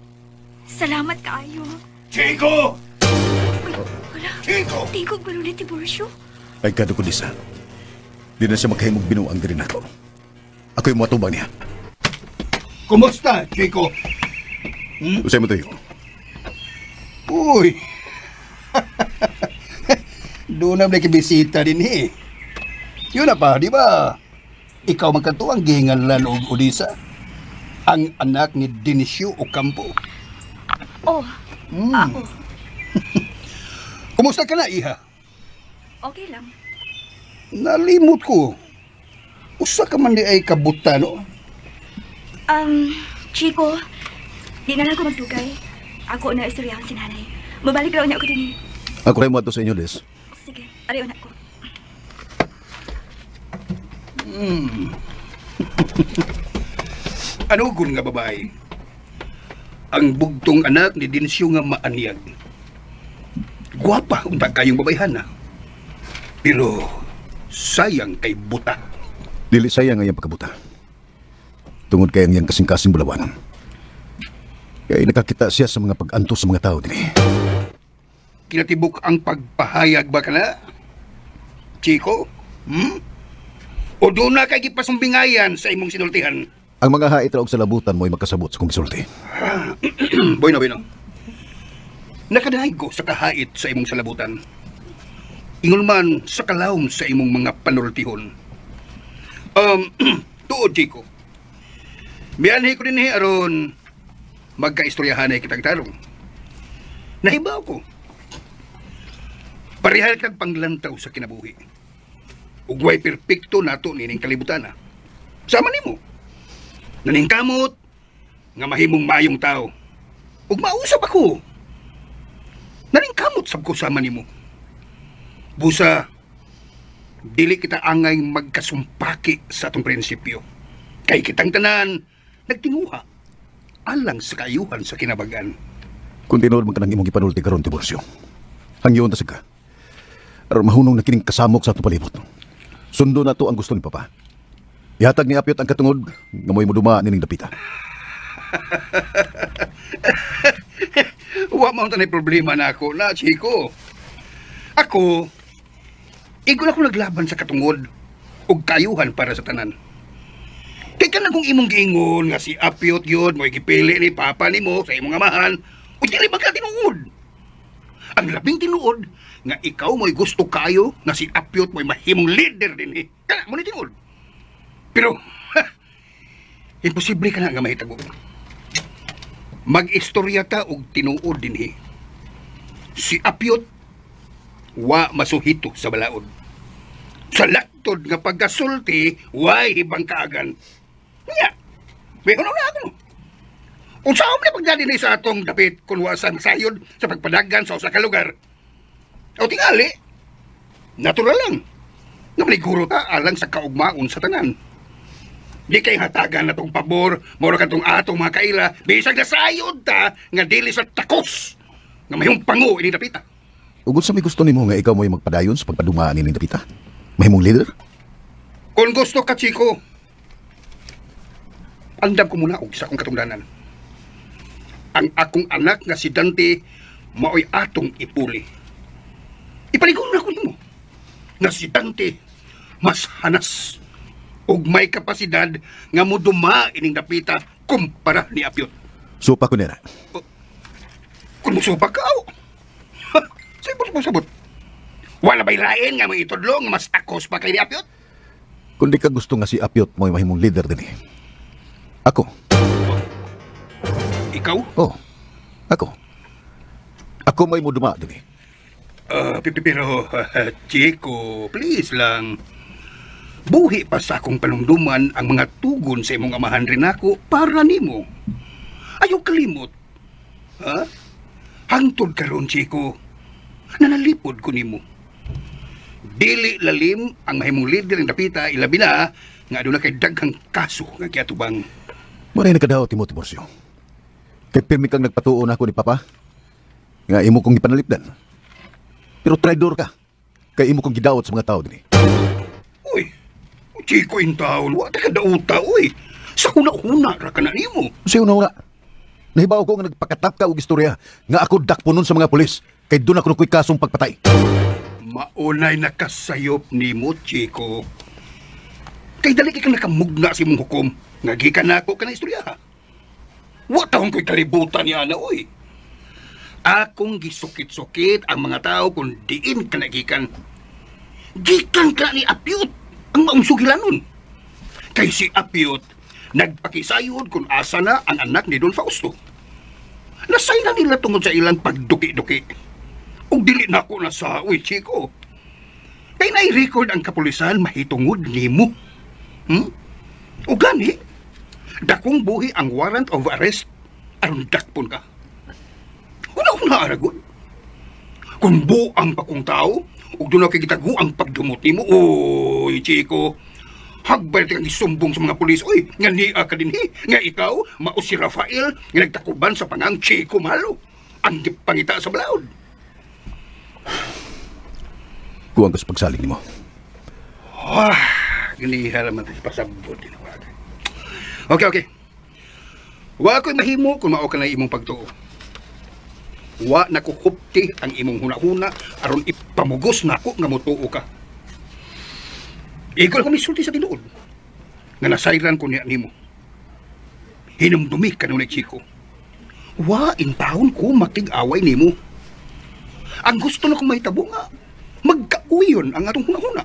Salamat kaayo. Chico! Uy, wala. Chico! Tingkog ba ni Tiburcio? Ay kado ko, Odessa. Di na siya makahimog binuang diri nako. Ako'y moatubang niya. Kumusta, Chico? Usay mo tayo. Uy! Doon na nakibisita din eh. Yun na pa, di ba? Ikaw magkatuwang gihinganlan og Odessa. Ang anak ni Dionisio Ocampo. Oh, ako. Kumusta ka na, iha? Okay lang. Nalimot ko. Usa ka man di ay kabuta, no? Chico, Di na lang ko magdugay. Ako na istoryahan si nanay. Mabalik raw niya ako din. Ako rin mo ato sa inyo, Des. Sige, ariw na ko. Ano gun nga babae? Ang bugtong anak ni Dinsyo nga maanyag. Gwapa unta kayong babayhan na. Pero sayang kay buta. Dili sayang ang iyang pagkabuta. Tungod kay ang iyang kasing-kasing bulawanan. Kay nakakita siya sa mga pag-antos sa mga tao dinhi. Kinatibuk ang pagpahayag ba kana? Chico? Hmm? O doon na kay gipasumbingayan sa imong sinultihan? Ang mga hait ra og salabutan mo'y magkasabot sa kong gisulti. Bueno, bueno. Nakadaig ko sa kahait sa imong salabutan. Ingon man sa kalawom sa imong mga panultihon. Tuod, Chico. Mianhi ko din aron magkaistoryahan ay kitang tarong. Nahibaw ko. Parehal kag panglantaw sa kinabuhi. Ugway perpekto nato nining kalibutan. Sama nimo. Naningkamot nga mahimong maayong tao. Ug mausap ako. Naningkamot sab ko sama nimo. Busa dili kita angay magkasumpaki sa atong prinsipyo. Kay kitang tanan nagtinguha alang sa kaayuhan sa kinabagan. Kung tinuod man kanang imong gipanulti karon, Tiburcio, hangyoon ta sad ka. Aron mahunong na kining kasamok sa atong palibot. Sundo na to ang gusto ni Papa. Ihatag ni Apyot ang katungod nga mo'y muduma nining dapita. Wa man tanay problema na ako na, Chico. Ako, igon ako naglaban sa katungod ug kayuhan para sa tanan. Kay kanang kung imong giingon nga si Apyot yun, mo'y gipili ni Papa nimo sa imong amahan, ug dili man ka tinuod. Ang labing tinuod nga ikaw mo'y gusto kayo nga si Apyot mo'y mahimong leader dinhi. Kana mo ni tinuod. Pero imposible ka na nga mahitabo. Mag-istorya ta og tinuod dinhi. Si Apyot wa masuhito sa balaod. Sa laktod nga pagkasulti, way ibang kaagan. Nya, may unaw na ako. Unsaon man pagdali ni sa atong dapit kung wa sa masayod sa pagpadagan sa usa ka lugar? O tingali, natural lang. Nga maliguro ta alang sa kaugmaon sa tanan. Di kay hatagan na tong pabor, mura ka tong atong mga kaila, bisag nasayod ta nga dili sa takos nga mayong pango ini dapita. Ugod sa may gusto nimo nga ikaw mo'y magpadayon sa pagpadumaan nining dapita? Mahimong leader? Kung gusto ka, Chico, andam ko muna og sa akong katungdanan. Ang akong anak nga si Dante mao'y atong ipuli. Ipaligon na ko nimo nga si Dante mas hanas ug may kapasidad nga moduma ining dapita kumpara ni Apyot. Supa ko nila. Kung musupa ka, aw. Sabot mo sabot. Wala ba'y lain nga may itudlo nga mas takos pa kay ni Apyot? Kung di ka gusto nga si Apyot mo'y mahimong leader din eh. Ako. Ikaw? Oh, ako. Ako may muduma din eh. Pero, Chico, please lang. Buhi pa sa akong panumduman ang mga tugon sa imong amahan rin ako para nimo. Ayaw kalimot. Ha? Hangtod karon, Chico. Nanalipod ko nimo. Dili lalim ang mahimong leader ng dapita, ilabi na nga aduna kay daghang kaso nga giatubang. Muna nakadaot timo, Tiburcio. Kay pirmi kang nagpatuo na ako ni Papa. Nga imo kong gipanalipdan. Pero traidor ka. Kay imo kong gidaot sa mga tao dinhi. Uy, Chico in town, wa ta ka dauta, uy. Sa una-una ra ka na nimo. Sa una-una. Nahibaw ko nga nagpakatap ka og istorya nga ako dakponon sa mga pulis kay doon ako nakoy kasong pagpatay. Maunay nakasayop nimo, Chico. Kay dali kay kang nakamugna sa imong hukom. Nga gikan nako ka na istorya. Wa taon ko'y kalibutan ni ana, uy. Akong gisukit-sukit ang mga tao kung diin ka nagikan. Gikan ka ni Apyot ang maong sugilanon. Kay si Apyot, nagpakisayod kung asa na ang anak ni Don Fausto. Nasay na nila tungod sa ilang pagduki-duki. Ug dili na ako nasa, uy, Chico. Kay nai-record ang kapulisan mahitungod nimo. O gani, dakong buhi ang warrant of arrest Aron dakpon ka. Una-una aragon. Kung buang pa kong tao, ug doon na kagitago ang pagdumot nimo. Uy, Chico. Hagbay kang isumbong sa mga pulis. Uy, nga niya ka din, eh. Nga ikaw, mao si Rafael, nga nagtakuban sa pangang Chico Malo. Ang gipangita sa balaod. Kuwang ko sa pagsalig nimo. Wah, ganiha naman sa pasabot. Okay, okay. Wa ko'y mahimo kung mao ka na imong pagtuo. Wa na ko hupti ang imong hunahuna aron ipamugos nako nga motuo ka. Igol ko misulti sa tinuod nga nasayran ko niya nimo. Hinumdumi ka nun, Chico. Wa in taon ko makig-away nimo. Ang gusto na kong mahitabo nga magkauyon ang atong hunahuna.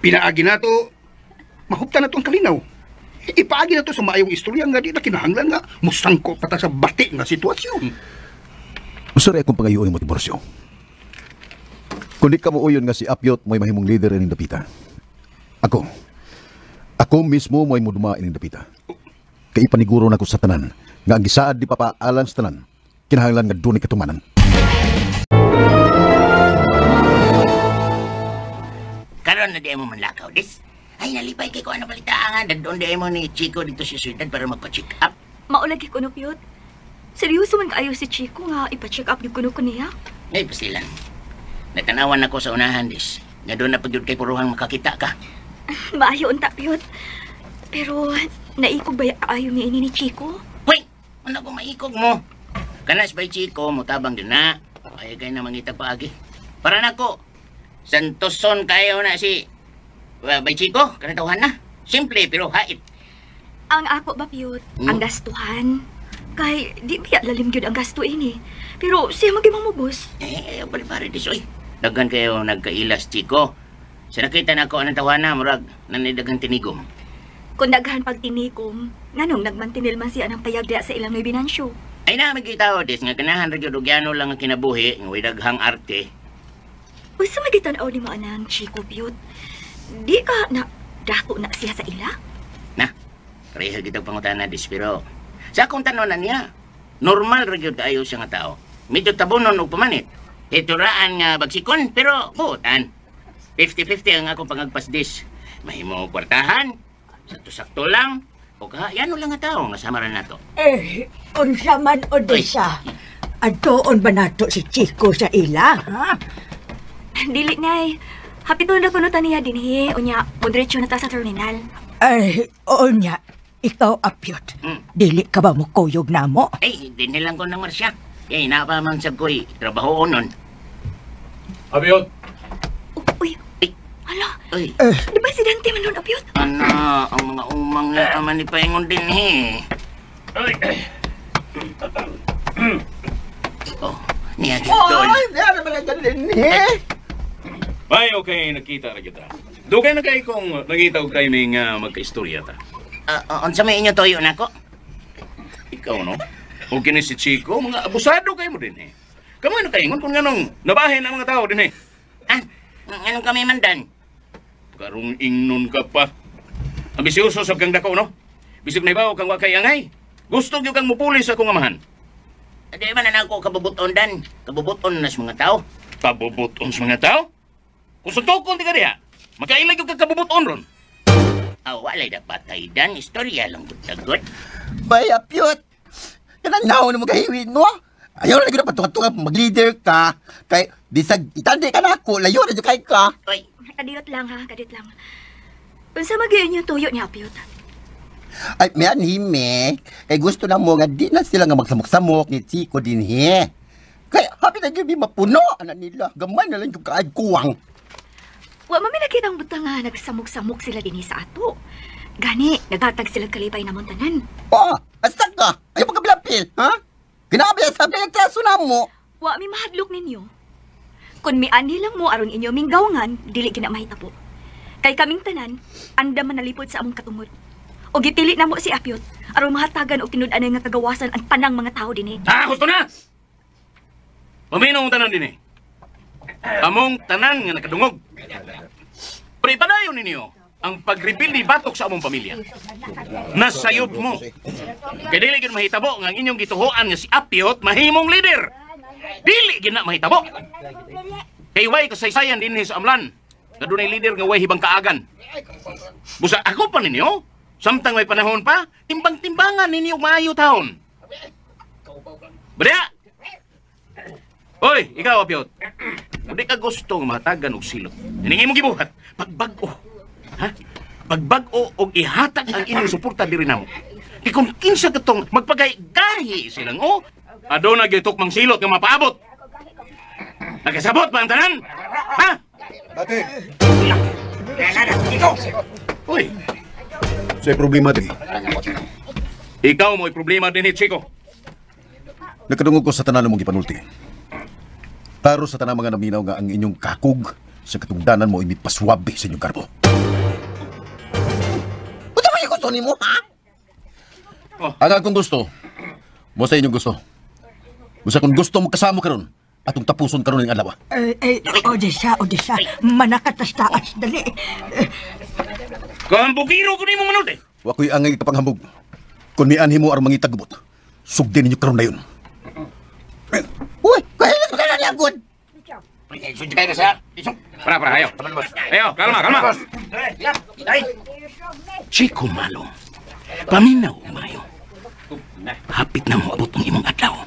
Pinaagi nato, mahupta na to ang kalinaw. Ipaagi na to sa maayong istorya nga di na kinahanglan nga musangko pa ta sa bati nga sitwasyon. Usari akong pangayuon mo, Tiburcio. Kung di ka mo uyon nga si Apyot mo'y mahimong leader ining dapita. Ako mismo mo'y muduma ining dapita. Kay ipaniguro na ko sa tanan nga ang gisaad ni Papa alang sa tanan, kinahanglan nga dunay katumanan. Karon na di mo manlakaw, dis. Ay, nalipay kay ko ano balita nga. Dadon di mo ni Chico dito sa syudad para magpa-check up. Maulagi ko no, Piyot. Seryoso man kaayo si Chico nga ipa-check up yung kuno ko niya. Ay, pasilan. Natanawan ako sa unahan, dis. Nga doon na pagyud kay puruhang makakita ka. Maayo unta, Piyot. Pero naikog ba kaayo ni ini ni Chico? Hoy! Ano kung maikog mo? Kanas bay Chico, mutabang din na. Ay, kayo na mangitag paagi. Para nako, Santoson kayo na si bay Chico, kanatawhan na. Simple pero hait. Ang ako ba, Piyot? Ang gastuhan. Kay di biya lalim gyud ang gasto ini. Pero siya magimang mubos. Eh, bali pare dis oy. Daghan kayo nagkailas, Chico. Sa nakita na ako anang tawana, murag nanidaghang tinigom. Kung daghan pag tinigom, nganong nagmantinil man siya ng payag diya sa ilang may binansyo. Ay na magkita dis nga ganahan ra gyud og yano lang ang kinabuhi nga way daghang arte. Usa magitan-aw ni mo anang Chico, Piyot. Di ka na dako na siya sa ila? Na, pareha gitag pangutana dis pero sa akong tanon na niya, normal ra gyud kaayo siya nga tao. Medyo tabonon og pamanit. Hituraan nga bagsikon pero buotan. 50-50 ang akong pangagpas dis. Mahimo kwartahan, sakto-sakto lang, o kahayano lang nga tao nga sama ra nato. Eh, unsa man Odessa. Adtoon ba nato si Chico sa ila, ha? Dili, Nay. Hapit na kuno ta niya dinhi. Unya, mudiretso na ta sa terminal. Ay, unya, ikaw, Apyot. Dili ka ba mukuyog na mo? Ay, dinhi lang ko ng marsya. Eh, napa man sa ko'y trabaho nun. Apyot! Uy, ala. Uy. Di ba si Dante man nun, Apyot? Ano, ang mga umang na naman ni Paingon din, eh. Ay! Oh, niya dito. Oy, niya naman ang din, eh. Ay, okay, nakita na kita. Dugay na kay kung nangita og timing magkaistorya ta. Unsa may inyo toyo nako? Ikaw, no? O kini si Chico, mga abusado kayo mo din, eh. Kamu na kaingon kung nganong nabahin ang mga tao din, eh. Ah, anong kami mandan? Karong ingnon ka pa. Ambisyoso sa kang dako, no? Bisig na ibaw kang wakay angay. Gusto gyud kang mupuli sa akong amahan. Di man na ako kabubuton dan. Kabubuton na sa mga tao. Kabubuton sa mga tao? Kung suntukon di ka diha, makailag yung kakabubuton ron. Ah, walay dapat ay dan. Istorya lang gud-gud. Bay, Apyot! Kananaw na mo kahiwin, no? Ayaw na gud patunga-tunga mag-leader ka. Kay, bisag, itandi ka na ako, layo na dyan kay ka. Oy. Kadiyot lang, ha? Kadiyot lang. Unsa magyun yung tuyo ni Apyot? Ay, may anime. Kay gusto na mo nga di na sila nga magsamok-samok ni Chico din he. Kay, happy na gyud mapuno anak nila. Gamay na lang yung kaad kuwang. Wa man mi nakita ang butang nga nagsamok-samok sila dinhi sa ato. Gani, naghatag sila kalipay namon tanan. Oh, asa ka? Ayaw pagkabilapil, ha? Ginabi sabi ang traso na mo. Wa mi mahadlok ninyo. Kun mianhi lang mo aron inyo minggawangan, dili gina mahitabo. Kay kaming tanan, anda man nalipod sa among katungod. O gipili namo si Apyot aron mahatagan og tinud-anay nga kagawasan ang tanang mga tawo dinhi. Ah, gusto na! Paminaw ang tanan dinhi. Among tanan nga nakadungog. Pero ipadayon ninyo Ang pagrebilde batok sa among pamilya. Nasayop mo. Kay dili gyud mahitabo nga ang inyong gituhoan nga si Apiot mahimong leader. Dili gyud na mahitabo. Kay way kasaysayan dinhi sa Amlan. Nga dunay leader nga way hibang kaagan. Busa ako pa ninyo, samtang may panahon pa, timbang-timbangan ninyo maayo taon. Bada! Oy, ikaw Apiot. Kung di ka gusto nga mahatagan og silot, ining imong gibuhat, pagbag-o. Ha? Pagbag-o og ihatag ang inyong suporta diri namo. Kay kung kinsa katong magpagay-gahi silang o, aduna gyud tukmang silot nga mapaabot. Nakasabot ba ang tanan? Ha? Dati. Uy. Sa problema diri. Ikaw mo'y problema dinhi, Chico. Nakadungog ko sa tanan mong gipanulti. Taro sa tanang mga naminaw nga ang inyong kakog sa katungdanan mo imipaswabe sa inyong garbo. Unsa man yung gusto nimo, ha? Oh. Ang akong gusto, mo sa inyong gusto. Busa kung gusto mo kasamo karon, atong tapuson karon ning adlaw. Ay, Odessa, Odessa, manakatas taas, dali. Kambugiro ko nimo manulti. Wa ko'y angay kapanghambog. Kun mianhi mo aron mangitagubot, sugdi ninyo karon dayon. Uy, kahilas ka na niya, good. Para, para, ayo. Ayo, kalma, kalma. Chico Malo, paminaw umayo. Hapit na mo abot ang imong adlaw.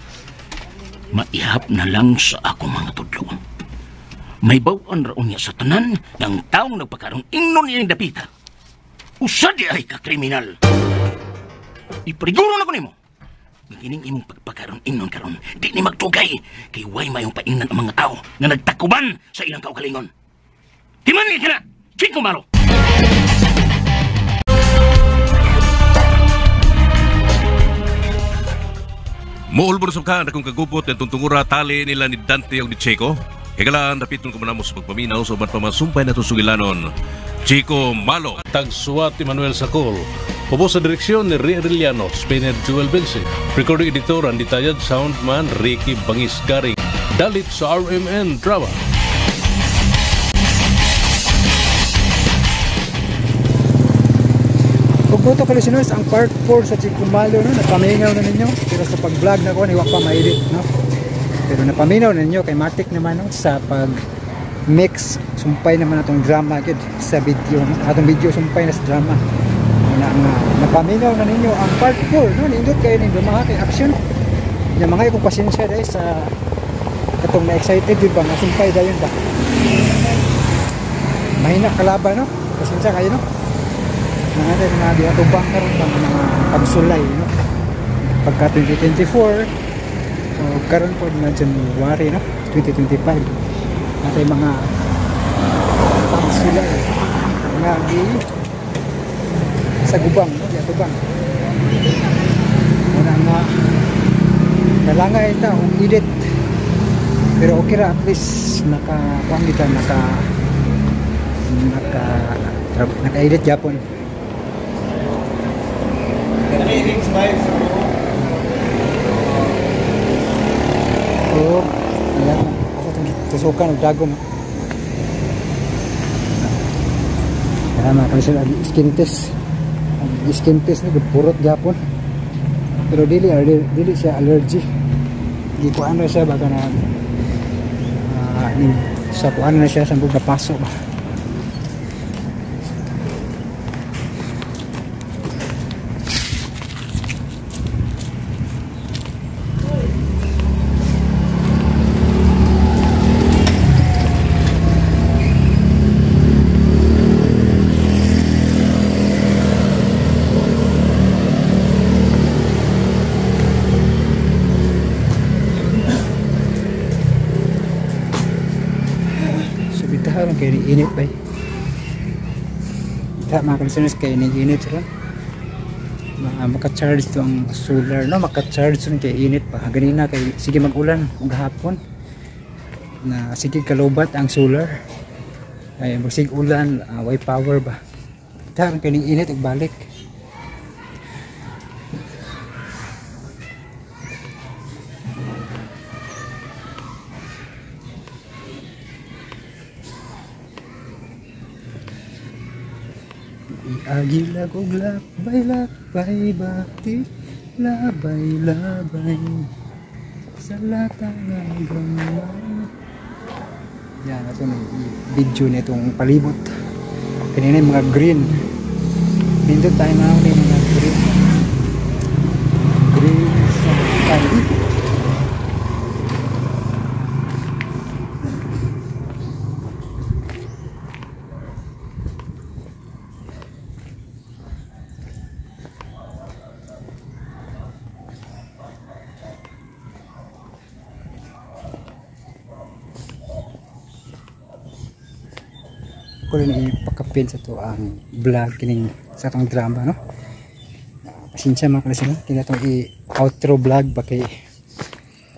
Maihap na lang sa akong mga tudlo. May bawan raon niya sa tanan ng taong nagpakaroon ingnon iyang dapita. Usa di ay ka-kriminal. Ipriguro na ko nimo. Kining imong pagpakaroon ingnon karon, di ni magtugay kay way mayong paingnan ang mga tao nga nagtakuban sa ilang kaugalingon. Timan ni kana, Chico Malo. Muulbor sa ka akong kagubot ng tungtungura tali nila ni Dante o ni Chico. Higalaan, dapiton ko manamo sa pagpaminaw sa uban pa masumpay na itong sugilanon. Chico Malo. Tagsuwat Emmanuel Sacol. Ubo sa direksyon ni Ria Arellano, Spinner Jewel Bensi. Recording editor Andy Tayad, soundman Ricky Bangis Garing. Dalit sa RMN Drama. Ug to ka-listeners, ang part 4 sa Chico Malo, no, napaminaw na ninyo. Pero sa pag-vlog na ko, niwa pa ma-edit, no? Pero napaminaw na ninyo kay matik naman, no, sa pag-mix, sumpay naman atong drama gid sa video, no? Atong video sumpay na sa drama. Una nga napaminaw na ninyo ang part 4, no? Nindot kayo ning drama kay action. Nya mga ikong pasensya dai sa katong na-excited gyud ba nga sumpay dayon ba. Mahina kalaban, no? Pasensya kayo, no? Mga mga giatubang karon bang mga pagsulay, no? Pagka 2024 o karon pod na January, no, 2025 natay mga pagsulay nga gi sa gubang, no, giatubang. Muna nga nalangay ta og edit, pero okay ra, at least naka kuan kita, naka naka naka-edit gyapon. Oh, ayan. Ako itong tusukan og dagom. Kaya mga kalisod, skin test. Skin test ni purot gyapon. Pero dili dili siya allergy. Di ko ano siya baka na sa kuan na siya sa bug napaso ba. Kay init ba? Ta mga listeners kay init sila. Maka-charge to ang solar, no, maka-charge ron kay init pa. Ganina kay sige mag-ulan ug hapon. Na sige kalobat ang solar. Ay magsig ulan, way power ba. Ta kay init ug balik. Agila og lakbay lakbay bati labay labay sa lata nga gamay. Yan, ito na video na itong palibot. Kanina yung mga green. Nindot tayo na yung mga green. Green sa palibot. Ko rin ipakapin sa to ang vlog kining sa atong drama, no. Pasensya mga kalisin, kini atong i-outro vlog ba kay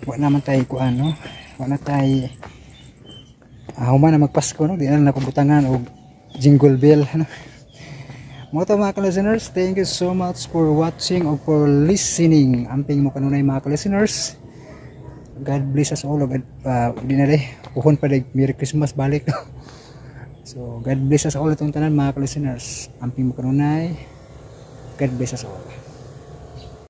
wa naman tayo kuan, no, wa na tayo human na magpasko, no, di na nakubutangan og jingle bell, no. Mo to mga ka-listeners, thank you so much for watching or for listening. Amping mo kanunay mga ka-listeners. God bless us all. Di na day puhon pa day Merry Christmas balik, no. So, God bless us all itong tanan mga ka-listeners. Amping mo kanunay. God bless us all.